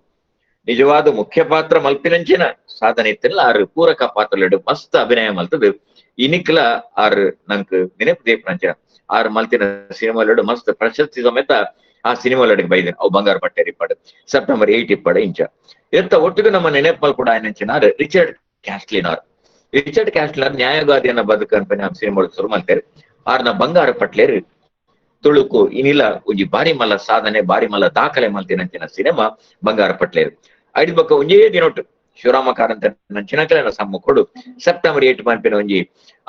ನಿಜವಾದ ಮುಖ್ಯ ಪಾತ್ರ ಮಲ್ಪಿನಂಚಿನ ಸಾಧನೆ ಇತ್ತಿಲ್ಲ. ಆರು ಪೂರಕ ಪಾತ್ರಲು ಮಸ್ತ್ ಅಭಿನಯ ಮಲ್ತದು ಇನಿಕ್ಲ ಆರು ನಂಕ್ ನೆನಪು ದೇಪನಂಚಿನ ಆರು ಮಲ್ತಿನ ಸಿನಿಮಾಲೋಡು ಮಸ್ತ್ ಪ್ರಶಸ್ತಿ ಸಮೇತ ಆ ಸಿನಿಮಾಲೋಡಿಗೆ ಬೈದಿನ ಅವು ಬಂಗಾರ ಪಟ್ಟೆ ಇಪ್ಪಾಡು ಸೆಪ್ಟೆಂಬರ್ 8 ಇಪ್ಪಾಡು ಇಂಚ ಎತ್ತ ಒಟ್ಟಿಗೆ ನಮ್ಮ ನೆನಪಲ್ ಕೂಡ ಏನಂಚಿನ ರಿಚರ್ಡ್ ಕ್ಯಾಸ್ಟ್ಲಿನಾರ್. ರಿಚರ್ಡ್ ಕ್ಯಾಸ್ಟ್ಲಿನಾರ್ ನ್ಯಾಯವಾದಿಯನ್ನ ಬದುಕನ್ಪನೆ ಸಿನಿಮಾ ಶುರು ಮಲ್ತೇರು. ಆರ್ನ ಬಂಗಾರ ಪಟ್ಲೇರು ತುಳುಕು ಇನಿಲ ಒಂಜಿ ಬಾರಿ ಮಲ್ಲ ಸಾಧನೆ ಬಾರಿ ಮಲ್ಲ ದಾಖಲೆ ಮಲ್ತಿನಂಚಿನ ಸಿನಿಮಾ ಬಂಗಾರ ಪಟ್ಲೇರು. ಐದು ಬೊಕ್ಕ ಒಂಜೇ ದಿನೊಟ್ಟು ಶಿವರಾಮ ಕಾರಂತ ನಂಚಿನ ಸಮ್ಮುಖಡು ಸೆಪ್ಟೆಂಬರ್ 8 ಪನ್ಪಿನ ಒಂಜಿ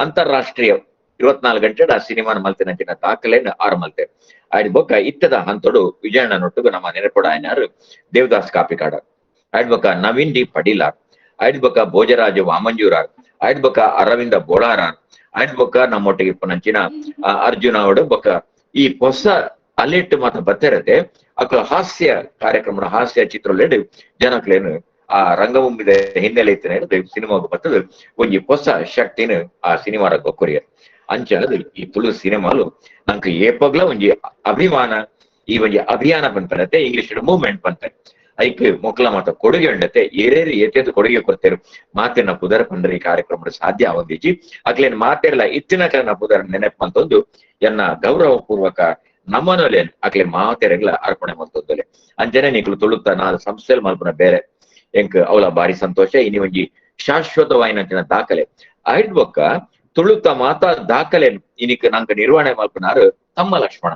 ಅಂತಾರಾಷ್ಟ್ರೀಯ 24 ಗಂಟೆ ಆ ಸಿನಿಮಾನ ಮಲ್ತಿನಂಚಿನ ದಾಖಲೆಯನ್ನು ಆರು ಮಲ್ತೇರು. ಐದು ಬೊಕ್ಕ ಇತ್ತದ ಹಂತಡು ವಿಜಯಣ್ಣ ನೊಟ್ಟುಗು ನಮ್ಮ ನೆನಪುಡ ಆಯ್ನಾರು ದೇವದಾಸ್ ಕಾಪಿಕಾಡ, ಐದು ಬೊಕ್ಕ ನವೀನ್ ಡಿ ಪಡೀಲಾರ್, ಐದು ಬೊಕ್ಕ ಭೋಜರಾಜ ವಾಮಂಜೂರಾರ್, ಐದು ಬೊಕ್ಕ ಅರವಿಂದ ಬೋಳಾರಾರ್, And ಬೊಕ್ಕ ನಮ್ಮೊಟ್ಟಿಗೆ ಇಪ್ಪನಂಚಿನ ಅರ್ಜುನ ಅವಡು ಬೊಕ್ಕ ಈ ಹೊಸ ಅಲೆಟ್ ಮಾತ ಬತ್ತಿರತೆ ಅಕ್ಲ ಹಾಸ್ಯ ಕಾರ್ಯಕ್ರಮ ಹಾಸ್ಯ ಚಿತ್ರಲೆಡ್ ಜನಕ್ಲೇನು ಆ ರಂಗಭೂಮಿದ ಹಿನ್ನೆಲೆ ಇತ್ತಿನ ಸಿನಿಮಾಗ ಬರ್ತದೆ ಒಂಜಿ ಹೊಸ ಶಕ್ತಿನ ಆ ಸಿನಿಮಾ ರಂಗ ಕೊರಿಯರ್ ಅಂಚಾದ ಈ ತುಳು ಸಿನಿಮಾಲು ನಂಗೆ ಏಪಗ್ಲ ಒಂಜಿ ಅಭಿಮಾನ ಈ ಒಂಜಿ ಅಭಿಯಾನ ಪನ್ಪನತೆ ಇಂಗ್ಲಿಷ್ ಮೂವ್ಮೆಂಟ್ ಪಂತೆ ಐಕ್ ಮೊಕ್ಕಲ ಮಾತ ಕೊಡುಗೆ ಉಂಡತೆ ಏರೇರು ಏತೇದು ಕೊಡುಗೆ ಕೊಡ್ತೇರು ಮಾತಿನ ಪುದರ್ ಪಂಡ್ರೆ ಈ ಕಾರ್ಯಕ್ರಮ ಸಾಧ್ಯ ಆವಂದಿಜಿ ಅಕ್ಲೇನ್ ಮಾತಿರಲ್ಲ ಇತ್ತಿನ ಕನ್ನ ಪುದರ್ ನೆನಪು ಅಂತಂದು ಎನ್ನ ಗೌರವ ಪೂರ್ವಕ ನಮ್ಮನೊಲೆ ಅಕ್ಲೆ ಮಾತೆರೆಗ್ಲ ಅರ್ಪಣೆ ಮಲ್ತೊಂದೊಲೆ ಅಂಚನೆ ನಿಕ್ಲು ತುಳುತ್ತ ನಾಲ್ ಸಂಸ್ಥೆಲ್ ಮಲ್ಪುನ ಬೇರೆ ಎಂಕ್ ಅವಳ ಬಾರಿ ಸಂತೋಷ ಇನಿ ಒಂಜಿ ಶಾಶ್ವತವಾಯಿನಂಚಿನ ದಾಖಲೆ ಐಡ್ ಬೊಕ್ಕ ತುಳುತ್ತ ಮಾತಾ ದಾಖಲೆ ಇನಿಕ್ ನಂಕ ನಿರ್ವಹಣೆ ಮಲ್ಪುನಾರು ತಮ್ಮ ಲಕ್ಷ್ಮಣ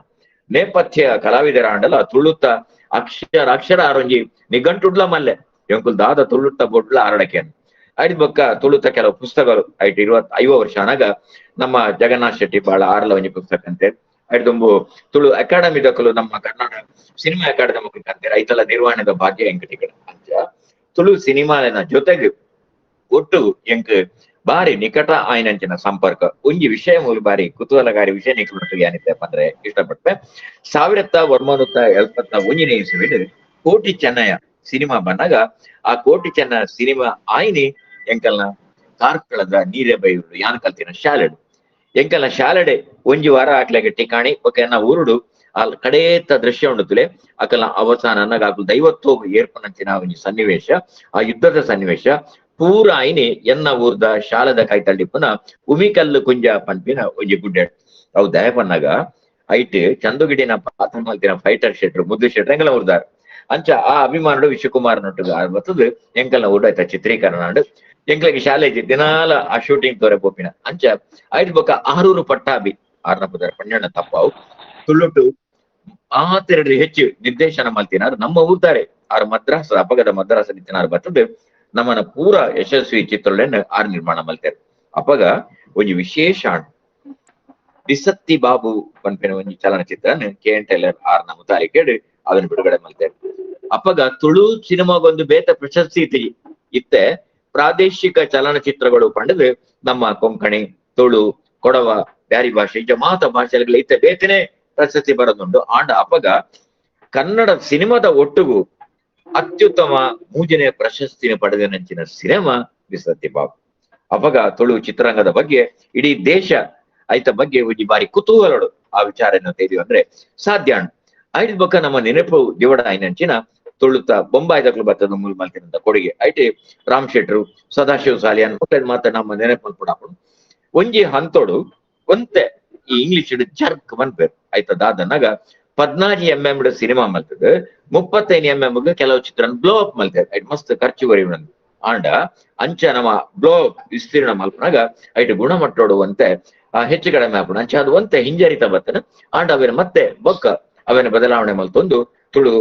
ನೇಪಥ್ಯ ಕಲಾವಿದರ ಆಂಡಲ ತುಳುತ್ತ ಅಕ್ಷರ ಅಕ್ಷರ ಆರೊಂಜಿ ನಿಘಂಟುಡ್ಲ ಮಲ್ಲೆ ಎಂಕುಲ್ ದಾದ ತುಳುತ್ತ ಬೊಡ್ಲ ಆರಡಕೇನು ಐಡ್ ಬೊಕ್ಕ ತುಳುತ್ತ ಕೆಲವು ಪುಸ್ತಕಗಳು ಐಟ್ 25 ವರ್ಷ ಅನಾಗ ನಮ್ಮ ಜಗನ್ನಾಥ್ ಶೆಟ್ಟಿ ಬಾಳ ಆರ್ಲ ಒಂಜಿ ಪುಸ್ತಕ ಅಂತೆ ಐಟ್ ದುಂಬು ತುಳು ಅಕಾಡೆಮಿ ದಕ್ಕಲು ನಮ್ಮ ಕರ್ನಾಟಕ ಸಿನಿಮಾ ಅಕಾಡೆಮಿ ಮಕ್ಕಳು ಅಂತಾರೆ ಐತಲ್ಲ ನಿರ್ವಹಣೆದ ಭಾಗ್ಯ ಎಂಕಟಿಗಳ ಅಂಚ ತುಳು ಸಿನಿಮಾಲಿನ ಜೊತೆಗೆ ಒಟ್ಟು ಎಂಕ್ ಬಾರಿ ನಿಕಟ ಆಯ್ನಂಚಿನ ಸಂಪರ್ಕ ಒಂಜಿ ವಿಷಯ ಮೂಲ ಬಾರಿ ಕುತೂಹಲಕಾರಿ ವಿಷಯ ನಿಖಲು ಏನಿದೆ ಅಂದ್ರೆ ಇಷ್ಟಪಟ್ಟೆ 1971ನೇ ಇಸವಿಡ್ ಕೋಟಿ ಚೆನ್ನಯ್ಯ ಸಿನಿಮಾ ಬಂದಾಗ ಆ ಕೋಟಿ ಚೆನ್ನ ಸಿನಿಮಾ ಆಯ್ನಿ ಎಂಕಲ್ನ ಕಾರ್ಕಳದ ನೀರೇ ಬೈರು ಯಾನ್ ಕಲ್ತಿನ ಶಾಲೆಡು ಎಂಕಲ್ನ ಶಾಲೆಡೆ ಒಂಜಿ ವಾರ ಆಕ್ಲೆಗೆ ಟಿಕಾಣಿ ಬೊಕ್ಕ ಊರುಡು ಆ ಕಡೇತ ದೃಶ್ಯ ಉಂಡುತ್ತಲೆ ಅಕಲ್ನ ಅವಸಾನ ಅನ್ನಗ ದೈವತ್ವ ಏರ್ಪನಂಚಿನ ಒಂಜಿ ಸನ್ನಿವೇಶ ಆ ಯುದ್ಧದ ಸನ್ನಿವೇಶ ಪೂರ ಐನಿ ಎನ್ನ ಊರ್ದ ಶಾಲದ ಕಾಯ್ತಳ್ಳಿಪ್ಪನ ಉಮಿಕಲ್ಲು ಕುಂಜ ಪನ್ಪಿನ ಒಂಜಿ ಗುಡ್ಡೆ ಅವು ದಯಪನ್ನಾಗ ಐಟ್ ಚಂದುಗಿಡಿನ ಪಾತ್ರ ಮಲ್ತಿನ ಫೈಟರ್ ಶೆಟ್ರು ಮುದ್ದು ಶೆಟ್ರು ಎಂಕಲ್ನ ಊರ್ದಾರ್ ಅಂಚ ಆ ಅಭಿಮಾನುಡು ವಿಶ್ವಕುಮಾರ್ ನೊಟ್ಟುಗ ಬರ್ತದ ಎಂಕಲ್ನ ಊರ್ಡ ಆಯ್ತ ಚಿತ್ರೀಕರಣ ಎಂಕ್ಲಗೆ ಶಾಲೆ ದಿನಾಲ ಆ ಶೂಟಿಂಗ್ ತೋರೆ ಪೋಪಿನ ಅಂಚ ಐಟ್ ಬೊಕ್ಕ ಆರೂರು ಪಟ್ಟಾಬಿ ಆರ್ನ ಪುದರ್ ಪಣ್ಯಣ್ಣ ತಪ್ಪಾವು ತುಳುಟು ಆತೆರಡು ಹೆಚ್ಚು ನಿರ್ದೇಶನ ಮಲ್ತಿನಾರು ನಮ್ಮ ಊರ್ದಾರೆ ಆರು ಮದ್ರಾಸ್ ಅಪಗದ ಮದ್ರಾಸ್ ನಿತ್ತಿನಾರು ಬರ್ತದೆ ನಮ್ಮನ ಪೂರ ಯಶಸ್ವಿ ಚಿತ್ರಗಳನ್ನು ಆರ್ ನಿರ್ಮಾಣ ಮಲ್ತಾರೆ ಅಪಗ ಒಂಜಿ ವಿಶೇಷ ಬಿಸತ್ತಿ ಬಾಬು ಪನ್ಪಿನ ಒಂಜಿ ಚಲನಚಿತ್ರ K N tailor ಆರ್ನ ಮುತಾಲಿಕೆಡ್ ಅದನ್ನು ಬಿಡುಗಡೆ ಮಲ್ತಾರೆ ಅಪಗ ತುಳು ಸಿನಿಮಾಗೊಂದು ಬೇತ ಪ್ರಶಸ್ತಿ ಇತ್ತೆ ಪ್ರಾದೇಶಿಕ ಚಲನಚಿತ್ರಗಳು ಪಂಡದು ನಮ್ಮ ಕೊಂಕಣಿ ತುಳು ಕೊಡವ ಬ್ಯಾರಿ ಭಾಷೆ ಇಂಚ ಮಾತ ಭಾಷೆಗಳ ಇತ್ತೆ ಬೇತನೆ ಪ್ರಶಸ್ತಿ ಬರೋದುಂಟು. ಆಂಡ ಅಪಗ ಕನ್ನಡ ಸಿನಿಮಾದ ಒಟ್ಟುಗು ಅತ್ಯುತ್ತಮ ಮೂಜನೇ ಪ್ರಶಸ್ತಿನ ಪಡೆದ ನಂಚಿನ ಸಿನಿಮಾ ಬಿಸತ್ತಿ ಬಾಬು. ಅಪಗ ತುಳು ಚಿತ್ರರಂಗದ ಬಗ್ಗೆ ಇಡೀ ದೇಶ ಐತ ಬಗ್ಗೆ ಒಂಜಿ ಬಾರಿ ಕುತೂಹಲಡು ಆ ವಿಚಾರ ತೆಗೆದು ಅಂದ್ರೆ ಸಾಧ್ಯ. ಐದು ಬೊಕ್ಕ ನಮ್ಮ ನೆನಪು ದಿವಡ ಐನಂಚಿನ ತುಳುತ ಬೊಂಬಾಯಿದಕ್ಲು ಬರ್ತದ ಮೂಲ ಮಲ್ತಿನಂತ ಕೊಡುಗೆ ಐಟಿ ರಾಮ್ ಶೆಟ್ರು ಸದಾಶಿವ ಸಾಲಿಯಾನ್ ಮಾತ ನಮ್ಮ ನೆನಪು ಪಡಾಪುಡು ಒಂಜಿ ಹಂತೋಡು ಒಂತೆ ಈ ಇಂಗ್ಲಿಷ್ ಜರ್ಕ್ ಮನ್ಪೇರು ಆಯ್ತ ದಾದನಾಗ 14 mm ಸಿನಿಮಾ ಮಲ್ತದ 35 mm ಕೆಲವು ಚಿತ್ರ ಬ್ಲೋ ಅಪ್ ಮಲ್ತೇವೆ ಐಟ್ ಮಸ್ತ್ ಖರ್ಚು ಬರಿ ಆಂಡ ಅಂಚ ನಮ್ಮ ಬ್ಲೋ ಅಪ್ ವಿಸ್ತೀರ್ಣ ಮಲ್ಪನಾಗ ಐಟ್ ಗುಣಮಟ್ಟೋಡುವಂತೆ ಹೆಚ್ಚು ಕಡಿಮೆ ಆಪುಣ ಅಂಚ ಅದು ಒಂತೆ ಹಿಂಜರಿತ ಬರ್ತನ ಆಂಡ ಅವೇನ ಮತ್ತೆ ಬೊಕ್ಕ ಅವೇನ ಬದಲಾವಣೆ ಮಲ್ತೊಂದು ತುಳು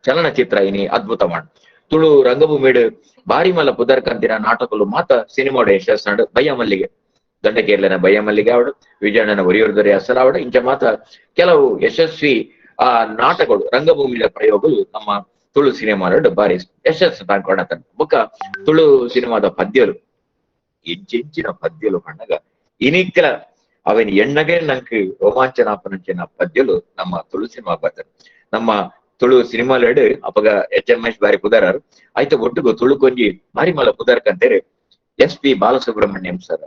ಚಲನಚಿತ್ರ ಇನಿ ಅದ್ಭುತ ಮಾಡ್ ತುಳು ರಂಗಭೂಮಿಡು ಬಾರಿ ಮಲ್ಲ ಪುದರ್ಕಂತಿನ ನಾಟಕಲು ಮಾತ ಸಿನಿಮಾಡು ಯಶಸ್ಸು ಬಯ್ಯ ಮಲ್ಲಿಗೆ ದಂಡಕೇರ್ಲನ ಬಯ್ಯ ಮಲ್ಲಿಗೆ ಅವಡು ವಿಜಯಣ್ಣನ ಒರಿಯೂರು ದೊರೆ ಅಸಲ ಇಂಚ ಮಾತ ಕೆಲವು ಯಶಸ್ವಿ ಆ ನಾಟಕಗಳು ರಂಗಭೂಮಿಯ ಪ್ರಯೋಗಗಳು ನಮ್ಮ ತುಳು ಸಿನಿಮಾಡು ಬಾರಿ ಯಶಸ್ಸು ತಾಂಕೊಂಡ ಬೊಕ್ಕ ತುಳು ಸಿನಿಮಾದ ಪದ್ಯಲು ಎಂಚೆಂಚಿನ ಪದ್ಯಲು ಕಣ್ಣಗ ಇನಿಕ್ಕಲ ಅವನ ಎಣ್ಣಗೆ ನಂಗೆ ರೋಮಾಂಚನಾಪನಂಚಿನ ಪದ್ಯಲು ನಮ್ಮ ತುಳು ಸಿನಿಮಾ ಬರ್ತಾರೆ. ನಮ್ಮ ತುಳು ಸಿನಿಮಾಲೆಡು ಅಪಗ H M S ಬಾರಿ ಪುದರಾರು ಆಯ್ತ ಒಟ್ಟುಗು ತುಳು ಕೊಂಜಿ ಬಾರಿ ಮಲ್ಲ ಪುದರ್ಕಂತೇರಿ S P Balasubrahmanyam sir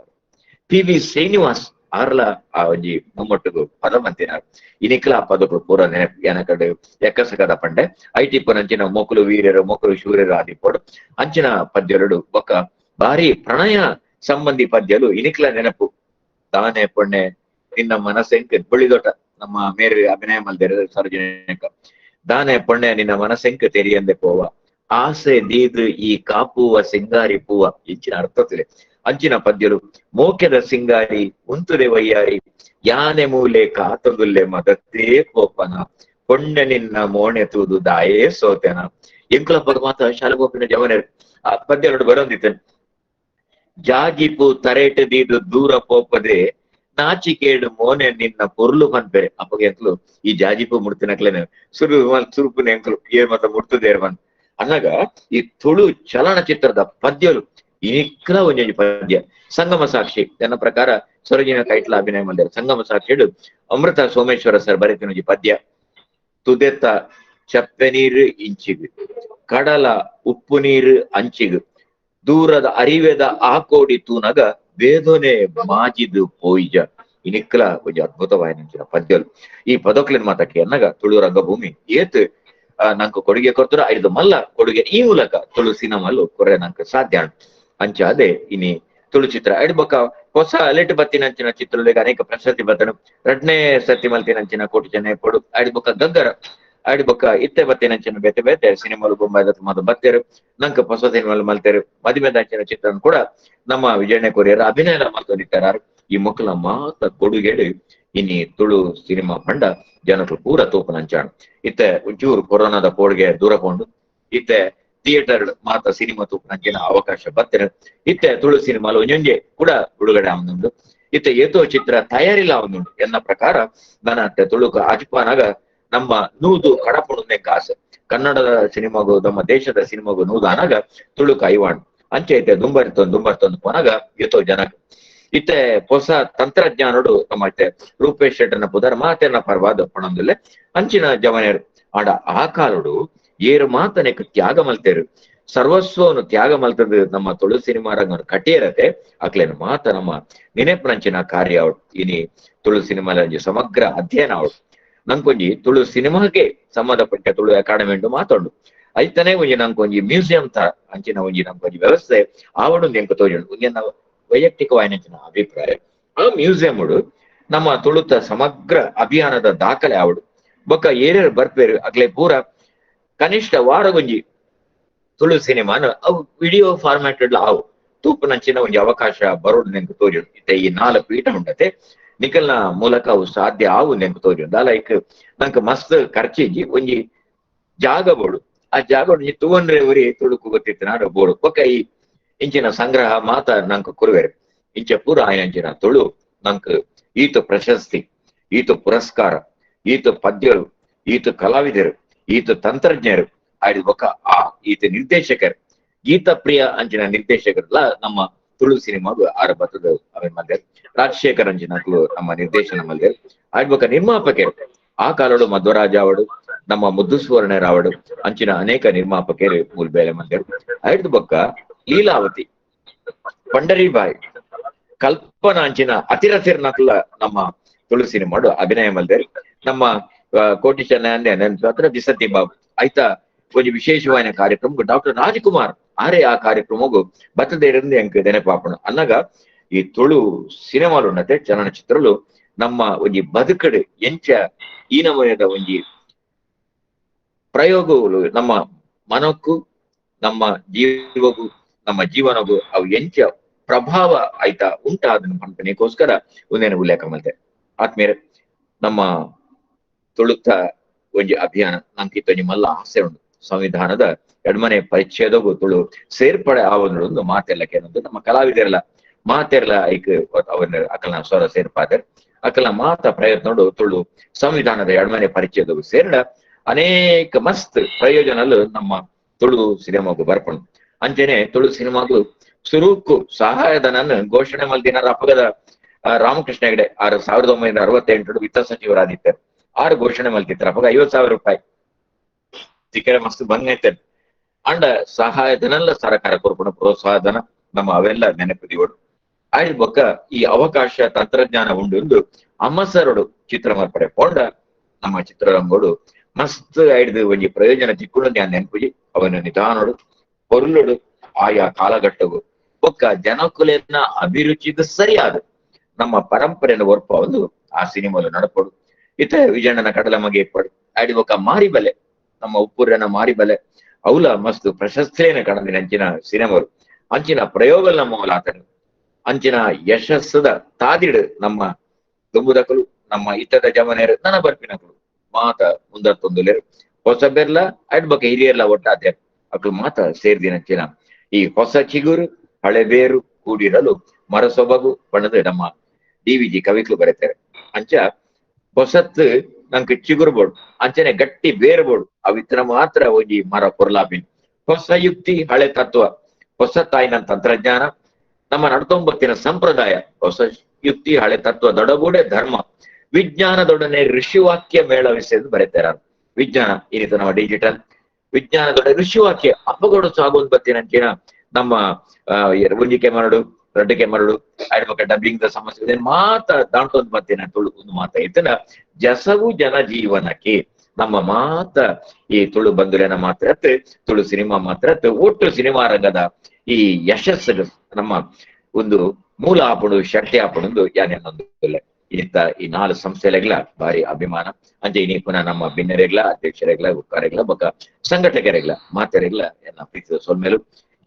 P V Srinivas ಆರ್ಲ ಆ ಒಂಜಿ ನಮ್ಮೊಟ್ಟುಗು ಪದ ಮಂತಿನಾರು ಇನಿಕ್ಲ ಆ ಪದಗಳು ಪೂರ ನೆನಪು ಏನಕಡೆ ಎಕ್ಕಸಕದ ಪಂಡೆ IT ಪನಂಚಿನ ಮೊಕಲು ವೀರರು ಮೊಕಲು ಶೂರ್ಯರು ಆದಿಪೋಡು ಅಂಚಿನ ಪದ್ಯಲು ಬೊಕ್ಕ ಬಾರಿ ಪ್ರಣಯ ಸಂಬಂಧಿ ಪದ್ಯಲು ಇನಿಕ್ಲ ನೆನಪು. ದಾನೆ ಪೊಣ್ಣೆ ನಿನ್ನ ಮನಸ್ಸೆಂಕ್ ಬಳ್ಳಿದೊಟ ನಮ್ಮ ಮೇರೆ ಅಭಿನಯ ಮಲ್ದೇರ ಸರೋಜಿನಿ ದಾನೆ ಪೊಣ್ಣೆ ನಿನ್ನ ಮನಸ್ಸೆಂಕ್ ತೆರಿಯಂದೆ ಪೋವ ಆಸೆ ದೀದು ಈ ಕಾಪುವ ಸಿಂಗಾರಿ ಪೂವ ಇಂಚಿನ ಅರ್ಥತಿದೆ ಅಂಚಿನ ಪದ್ಯಲು ಮೋಕೆದ ಸಿಂಗಾರಿ ಉಂತುದೆ ವಯ್ಯಾರಿ ಯಾನೆ ಮೂಲೆ ಕಾತಗುಲ್ಲೆ ಮದತ್ತೇ ಕೋಪನ ಪೊಣ್ಣೆ ನಿನ್ನ ಮೋಣೆ ತೂದು ದಾಯೇ ಸೋತೆನ ಎಂಕುಲ ಪದ ಮಾತ ಶಾಲಗೋಪಿನ ಜವನರು ಆ ಪದ್ಯ ನೋಡಿ ಬರೋಂದಿತ್ತು. ಜಾಜಿಪು ತರೇಟು ದೀದು ದೂರ ಪೋಪದೆ ನಾಚಿಕೇಡು ಮೋನೆ ನಿನ್ನ ಪೊರ್ಲು ಪನ್ಪೆರೆ ಅಪ್ಪಗೆ ಎಂಕಲು ಈ ಜಾಜಿಪು ಮುಡ್ತಿನಕ್ಲೇನೆ ಸುರು ಸುರುಪುನ ಎಂಕಲು ಏರ್ ಮತ್ತ ಮುಡ್ತದೇರ್ ಬಂದ್ ಅನ್ನಾಗ ಈ ತುಳು ಚಲನಚಿತ್ರದ ಪದ್ಯಲು ಇನಿಕ್ಲ ಒಂಜೊಂಜಿ ಪದ್ಯ ಸಂಗಮ ಸಾಕ್ಷಿ ನನ್ನ ಪ್ರಕಾರ ಸರೋಜಿನ ಕೈಟ್ಲ ಅಭಿನಯ ಮಲ್ದೇರು. ಸಂಗಮ ಸಾಕ್ಷಿಡು ಅಮೃತ ಸೋಮೇಶ್ವರ ಸರ್ ಬರೆತಿನ ಪದ್ಯ, ತುದೆತ್ತ ಚಪ್ಪೆ ನೀರು ಇಂಚಿಗ್, ಕಡಲ ಉಪ್ಪು ನೀರು ಅಂಚಿಗ್, ದೂರದ ಅರಿವೆದ ಆಕೋಡಿ ತೂನಗ ವೇದನೆ ಮಾಜಿದು ಪೋಯಿಜ. ಇನಿಕ್ಲ ಒಂಜಿ ಅದ್ಭುತವಾಯಿನ ಪದ್ಯಲು. ಈ ಪದಕ್ಲಿನ ಮಾತಕ್ಕೆ ಅನ್ನಗ ತುಳು ರಂಗಭೂಮಿ ಏತ್ ನಂಕು ಕೊಡುಗೆ ಕೊಡ್ತಾರ ಐದು ಮಲ್ಲ ಕೊಡುಗೆ ಈ ಮೂಲಕ ತುಳು ಸಿನಿಮಾಲು ಕೊರೆ ನಂಗೆ ಸಾಧ್ಯ ಅಂಚಾದೆ ಇನಿ ತುಳು ಚಿತ್ರ ಐಡ್ಬೊಕ್ಕ ಹೊಸ ಅಲೆಟ್ ಬತ್ತಿನಂಚಿನ ಚಿತ್ರಗಳಿಗೆ ಅನೇಕ ಪ್ರಶಸ್ತಿ ಬತ್ತನು. ರಡ್ನೇ ಸತಿ ಮಲ್ತಿನಂಚಿನ ಕೋಟಿ ಚೆನ್ನೈ ಪೊಡು ಐಡ್ಬೊಕ್ಕ ಗಗ್ಗರ ಐಡ್ಬೊಕ್ಕ ಇತ್ತೆ ಬತ್ತಿನಂಚಿನ ಬೇತೆ ಬೇತೆ ಸಿನಿಮಾಲು ಬೊಂಬಾಯ್ದ ಮಾತ ಬತ್ತೇರು ನಂಕ ಹೊಸ ಸಿನಿಮಾಲು ಮಲ್ತೇರು. ಮದಿಮೆದಂಚಿನ ಚಿತ್ರ ಕೂಡ ನಮ್ಮ ವಿಜಯಣ್ಣ ಕೊರಿಯರ್ ಅಭಿನಯ ಮಲ್ತೊಂದಿತ್ತಾರೆ. ಈ ಮಕ್ಕಳ ಮಾತ ಕೊಡುಗೆಡು ಇನಿ ತುಳು ಸಿನಿಮಾ ಪಂಡ ಜನರು ಪೂರ ತೂಪನಂಚಾಣ. ಇತ್ತೆ ಒಂಚೂರು ಕೊರೋನಾದ ಪೋಡ್ಗೆ ದೂರ ಕೊಂಡು ಇತ್ತೆ ಥಿಯೇಟರ್ ಮಾತ ಸಿನಿಮಾ ತೂಪನಂಚಿನ ಅವಕಾಶ ಬತ್ತೇನೆ. ಇತ್ತೆ ತುಳು ಸಿನಿಮಾಲು ಒಂಜೊಂಜೆ ಕೂಡ ಬಿಡುಗಡೆ ಆವೊಂದುಂಡು. ಇತ್ತೆ ಏತೋ ಚಿತ್ರ ತಯಾರಿಲ್ಲ ಆವೊಂದುಂಡು ಎನ್ನ ಪ್ರಕಾರ ನನ್ನ ತುಳುಕು ಅಜ್ಪಾನಾಗ ನಮ್ಮ ನೂದು ಕಡಪುಣೆ ಕಾಸು ಕನ್ನಡದ ಸಿನಿಮಾಗೂ ನಮ್ಮ ದೇಶದ ಸಿನಿಮಾಗೂ ನೂದು ಅನಾಗ ತುಳುಕು ಐವಾಣ್ ಅಂಚೆ ಇತ್ತೆ ದುಂಬರ್ತೊಂದು ದುಂಬರ್ತೊಂದು ಪೋನಾಗ ಏತೋ ಜನಕ್ಕೆ ಇತ್ತೆ ಹೊಸ ತಂತ್ರಜ್ಞಾನಡು ನಮ್ಮ ಇತ್ತೆ ರೂಪೇಶ್ ಶೆಟ್ಟರ್ನ ಪುದರ್ ಮಾತೆರ್ನ ಪರವಾದ ಪಣಂದುಲ್ಲೆ ಅಂಚಿನ ಜವನೇರು. ಆಡ ಆ ಕಾಲಡು ಏರು ಮಾತನೆಕ್ ತ್ಯಾಗ ಮಲ್ತೇರು, ಸರ್ವಸ್ವವನ್ನು ತ್ಯಾಗ ಮಲ್ತದ ನಮ್ಮ ತುಳು ಸಿನಿಮಾ ರಂಗ ಕಟ್ಟಿಯರತೆ ಅಕ್ಲೇನು ಮಾತ ನಮ್ಮ ನೆನೆಪುನಂಚಿನ ಕಾರ್ಯ ಅವಡು. ಇನಿ ತುಳು ಸಿನಿಮಾಲ ಸಮಗ್ರ ಅಧ್ಯಯನ ಅವಡು. ನಂಕೊಂಜಿ ತುಳು ಸಿನಿಮಾಗೆ ಸಂಬಂಧಪಟ್ಟ ತುಳು ಅಕಾಡೆಮಿ ಉಂಟು ಮಾತಾಡು ಐತನೇ ಒಂಜಿ ನಂಕೊಂಜಿ ಮ್ಯೂಸಿಯಂ ತರ ಅಂಚಿನ ಒಂಜಿ ನಂಕೊಂಜಿ ವ್ಯವಸ್ಥೆ ಆವಡು ಎಂಕ ತೋಜುಂಡು. ಒಂಜಿ ವೈಯಕ್ತಿಕವಾಯಿನ ಅಭಿಪ್ರಾಯ. ಆ ಮ್ಯೂಸಿಯಂ ನಮ್ಮ ತುಳುತ ಸಮಗ್ರ ಅಭಿಯಾನದ ದಾಖಲೆ ಆವಡು. ಬೊಕ್ಕ ಏರೇರು ಬರ್ಪೇರು ಅಗ್ಲೆ ಪೂರ ಕನಿಷ್ಠ ವಾರಗೊಂಜಿ ತುಳು ಸಿನಿಮಾನ ಅವು ವಿಡಿಯೋ ಫಾರ್ಮ್ಯಾಟ್ ಆವು ತೂಪುನಂಚಿನ ಒಂಜಿ ಅವಕಾಶ ಬರೋಡು ನೆಂಕು ತೋಜುಂಡು. ಇತ್ತೆ ಈ 4 ಪೀಠ ಉಂಡತೆ ನಿಕಲ್ನ ಮೂಲಕ ಅವು ಸಾಧ್ಯ ಆವು ನೆಂಕು ತೋಜುಂಡು. ಲೈಕ್ ನಂಗೆ ಮಸ್ತ್ ಖರ್ಚಿಜ್ಜಿ ಒಂಜಿ ಜಾಗ ಬೋಡು, ಆ ಜಾಗ ಒಂಜಿ ತೂವನ್ರೆ ಒರಿ ತುಳುಕು ಗೊತ್ತಿತ್ತು ನಾಡು ಬೋಡು. ಬೊಕ್ಕ ಈ ಇಂಚಿನ ಸಂಗ್ರಹ ಮಾತ ನಂಗೆ ಕುರುವೆರು ಇಂಚ ಪೂರ ಆಯನಂಚಿನ ತುಳು ನಂಗೆ ಈತ ಪ್ರಶಸ್ತಿ, ಈತ ಪುರಸ್ಕಾರ, ಈತ ಪದ್ಯರು, ಈತ ಕಲಾವಿದರು, ಈತ ತಂತ್ರಜ್ಞರು, ಆಯ್ದ ಬೊಕ್ಕ ಆ ಈತ ನಿರ್ದೇಶಕರು, ಗೀತಪ್ರಿಯ ಅಂಚಿನ ನಿರ್ದೇಶಕರಲ್ಲ ನಮ್ಮ ತುಳು ಸಿನಿಮಾಗು ಆರ ಬತ್ತದ ಅವೇನ್ ಮಲ್ದೇರ್. ರಾಜಶೇಖರ್ ಅಂಚಿನಕ್ಲು ನಮ್ಮ ನಿರ್ದೇಶನ ಮಲ್ದೇರ್. ಆಯ್ದ ಬೊಕ್ಕ ನಿರ್ಮಾಪಕರು ಆ ಕಾಲಡು ಮಧ್ವರಾಜ ಅವಡು, ನಮ್ಮ ಮುದ್ದು ಸುವರ್ಣರಾವಡು ಅಂಚಿನ ಅನೇಕ ನಿರ್ಮಾಪಕರು ಮೂಲ ಬೇಲೆ ಮಲ್ದೇರು. ಆಯ್ದ ಬೊಕ್ಕ ಲೀಲಾವತಿ, ಪಂಡರಿಬಾಯಿ, ಕಲ್ಪನಾ ಅಂಚಿನ ಅತಿರಥಿರ್ನಕ್ಲ ನಮ್ಮ ತುಳು ಸಿನಿಮಾಡು ಅಭಿನಯ ಮಲ್ದೇರು. ನಮ್ಮ ಕೋಟಿ ಚೆನ್ನೈ ನೆನಪು ದಿಸತಿ ಬಾಬು ಆಯ್ತಾ ಒಂಜಿ ವಿಶೇಷವಾದ ಕಾರ್ಯಕ್ರಮ ಡಾಕ್ಟರ್ ರಾಜ್ಕುಮಾರ್ ಆರೆ ಆ ಕಾರ್ಯಕ್ರಮಗೂ ಬತ್ತದೇರಿಂದ ಎಂಕ್ ನೆನಪಾಪಣ. ಅನ್ನಾಗ ಈ ತುಳು ಸಿನಿಮಾಲು ಉನ್ನತೆ ಚಲನಚಿತ್ರಲು ನಮ್ಮ ಒಂಜಿ ಬದುಕಡು ಎಂಚ ಈ ನಮೂನೆದ ಒಂಜಿ ಪ್ರಯೋಗಗಳು ನಮ್ಮ ಮನಕ್ಕೂ ನಮ್ಮ ಜೀವಗೂ ನಮ್ಮ ಜೀವನಗೂ ಅವು ಎಂಚ ಪ್ರಭಾವ ಆಯ್ತಾ ಉಂಟಾದನ್ನು ಪನ್ಪನೆಗೋಸ್ಕರ ಒಂದೇನು ಉಲ್ಲೇಖ ಮಲ್ತೆ. ಆತ್ಮೀಯರೇ, ನಮ್ಮ ತುಳುತ್ತ ಒಂಜಿ ಅಭಿಯಾನ ನಂಕಿತ್ತೊಂಜಿ ಮಲ್ಲ ಆಸೆ ಉಂಟು. ಸಂವಿಧಾನದ ಎಡ್ಮನೆ ಪರಿಚ್ಛೇದಗೂ ತುಳು ಸೇರ್ಪಡೆ ಆವೊಂದು ಮಾತೆಲ್ಲ ಕೇನೊಂದು ನಮ್ಮ ಕಲಾವಿದರೆಲ್ಲ ಮಾತೆಲ್ಲ ಐಕ್ ಅವನ ಅಕಲ್ನ ಸ್ವರ ಸೇರ್ಪಾದರ್ ಅಕಲ್ನ ಮಾತ ಪ್ರಯತ್ನಡು ತುಳು ಸಂವಿಧಾನದ ಎಡ್ಮನೆ ಪರಿಚ್ಛೇದಗೂ ಸೇರ್ಡ ಅನೇಕ ಮಸ್ತ್ ಪ್ರಯೋಜನಲು ನಮ್ಮ ತುಳು ಸಿನಿಮಾಗೂ ಬರ್ಪಣು. ಅಂಚೆನೆ ತುಳು ಸಿನಿಮಾಗೂ ಸುರುಕು ಸಹಾಯಧನನ್ನು ಘೋಷಣೆ ಮಲ್ದಿನ ಅಪಗದ ರಾಮಕೃಷ್ಣ ಹೆಗಡೆ 1968 ವಿತ್ತ ಸಚಿವರಾದಿತ್ತಾರೆ. 6 ಘೋಷಣೆ ಮಲ್ತಿತ್ತಾರೆ. ಅಪಗ 50,000 ರೂಪಾಯಿ ಸಿಕ್ಕರೆ ಮಸ್ತ್ ಬಂಗೈತೆ. ಅಂಡ ಸಹಾಯಧನಲ್ಲ ಸರಕಾರ ಕೊರ್ಪುಣ ಪ್ರೋತ್ಸಾಹಧನ ನಮ್ಮ ಅವೆಲ್ಲ ನೆನಪು ದಿವಡು. ಆಯ್ತು ಬೊಕ್ಕ ಈ ಅವಕಾಶ ತಂತ್ರಜ್ಞಾನ ಉಂಡು ಅಮ್ಮಸರಡು ಚಿತ್ರ ಮರ್ಪಡೆ ಪೋಂಡ ನಮ್ಮ ಚಿತ್ರರಂಗೋಡು ಮಸ್ತ್ ಐಡ್ದು ಒಂಜಿ ಪ್ರಯೋಜನ ತಿಕ್ಕುಂಡು ನಾನು ನೆನಪುಜಿ. ಅವನ ನಿಧಾನೋಡು ಪೊರ್ಲುಡು ಆಯಾ ಕಾಲಘಟ್ಟಗು ಬೊಕ್ಕ ಜನಕುಲೆನ ಅಭಿರುಚಿಗೆ ಸರಿಯಾದ ನಮ್ಮ ಪರಂಪರೆಯನ್ನು ಒರ್ಪ ಒಂದು ಆ ಸಿನಿಮಾಲು ನಡಪಡು. ಇತ ವಿಜಯಣ್ಣನ ಕಡಲ ಮಗೆ ಏರ್ಪಾಡು ಆಡಿ ಬೊಕ್ಕ ಮಾರಿಬಲೆ ನಮ್ಮ ಉಪ್ಪುರನ ಮಾರಿಬಲೆ ಅವಲ ಮಸ್ತ್ ಪ್ರಶಸ್ತಿಯನ್ನ ಕಡಂದಿನ ಅಂಚಿನ ಸಿನಿಮಾರು ಅಂಚಿನ ಪ್ರಯೋಗ ನಮ್ಮ ಆತನು ಅಂಚಿನ ಯಶಸ್ಸದ ತಾದಿಡು ನಮ್ಮ ದುಂಬುದಕಲು ನಮ್ಮ ಇತ್ತದ ಜಮನೇರು ನನ್ನ ಬರ್ಪಿನಕಲು ಮಾತ ಮುಂದರ್ತೊಂದುಲೇರು ಹೊಸ ಬೆರ್ಲ ಅಡ್ ಬೊಕ್ಕ ಹಿರಿಯರ್ಲ ಒಟ್ಟಾದೆ ಅಕ್ಲು ಮಾತ ಸೇರ್ದಿನಂಚಿನ ಈ ಹೊಸ ಚಿಗುರು ಹಳೆ ಬೇರು ಕೂಡಿರಲು ಮರಸೊಬಗು ಬಣ್ಣದ ನಮ್ಮ ಡಿವಿಜಿ ಕವಿಕ್ಲು ಬರೀತಾರೆ. ಅಂಚ ಹೊಸತ್ತು ನಂಗೆ ಚಿಗುರು ಬೋಡು ಅಂಚನೆ ಗಟ್ಟಿ ಬೇರು ಬೋಡು ಅವಿತ್ರ ಮಾತ್ರ ಒಂಜಿ ಮರ ಪೊರ್ಲಾಪಿನ್. ಹೊಸ ಯುಕ್ತಿ ಹಳೆ ತತ್ವ ಹೊಸ ತಾಯಿನ ತಂತ್ರಜ್ಞಾನ ನಮ್ಮ ನಡ್ತೊಂಬತ್ತಿನ ಸಂಪ್ರದಾಯ ಹೊಸ ಯುಕ್ತಿ, ಹಳೆ ತತ್ವ ದೊಡಗೂಡೆ ಧರ್ಮ ವಿಜ್ಞಾನದೊಡನೆ ಋಷಿವಾಕ್ಯ ಮೇಳವಿಸಿ ಬರೀತಾರೆ. ವಿಜ್ಞಾನ ಈ ರೀತಿ ನಮ್ಮ ಡಿಜಿಟಲ್ ವಿಜ್ಞಾನದೊಡನೆ ಋಷಿವಾಕ್ಯ ಅಪ್ಪಗೋಡು ಸಾಗುವಂತ ಬತ್ತಿನಂಚಿನ ನಮ್ಮ ಒಂಜಿಕೆ ಮರಡು, ರಡ್ಡಿಕೆ ಮರಡು, ಆಡ್ಬಕ ಡಬ್ಬಿಂಗ್ the ಸಮಸ್ಯೆ ಮಾತ ದಾಂಟೊಂದು ಬತ್ತಿನ ತುಳು ಒಂದು ಮಾತ ಇತ್ತನ ಜಸವು ಜನ ಜೀವನಕ್ಕೆ ನಮ್ಮ ಮಾತ ಈ ತುಳು ಬಂಧುಲೇನ ಮಾತ್ರ ತುಳು ಸಿನಿಮಾ ಮಾತ್ರ ಒಟ್ಟು ಸಿನಿಮಾ ರಂಗದ ಈ ಯಶಸ್ಸು ನಮ್ಮ ಒಂದು ಮೂಲ ಆಪಣು ಶಕ್ತಿ ಆಪಣೊಂದು ಯಾನೇನೊಂದು ಇಂತ ಈ ನಾಲ್ ಸಂಸ್ಥೆಲೆಗ್ಲ ಭಾರಿ ಅಭಿಮಾನ. ಅಂಚೆ ಇನಿ ಪುನಃ ನಮ್ಮ ಬಿನ್ನರೆಗ್ಲ, ಅಧ್ಯಕ್ಷರೆಗ್ಲ, ಉಕ್ಕಾರೆಗ್ಲ, ಬೊಕ ಸಂಘಟಕರೆಗ್ಲ, ಮಾತೆರೆಗ್ಲ ಎನ್ನ ಪ್ರೀತಿದ ಸೊಲ್ಮೇಲು.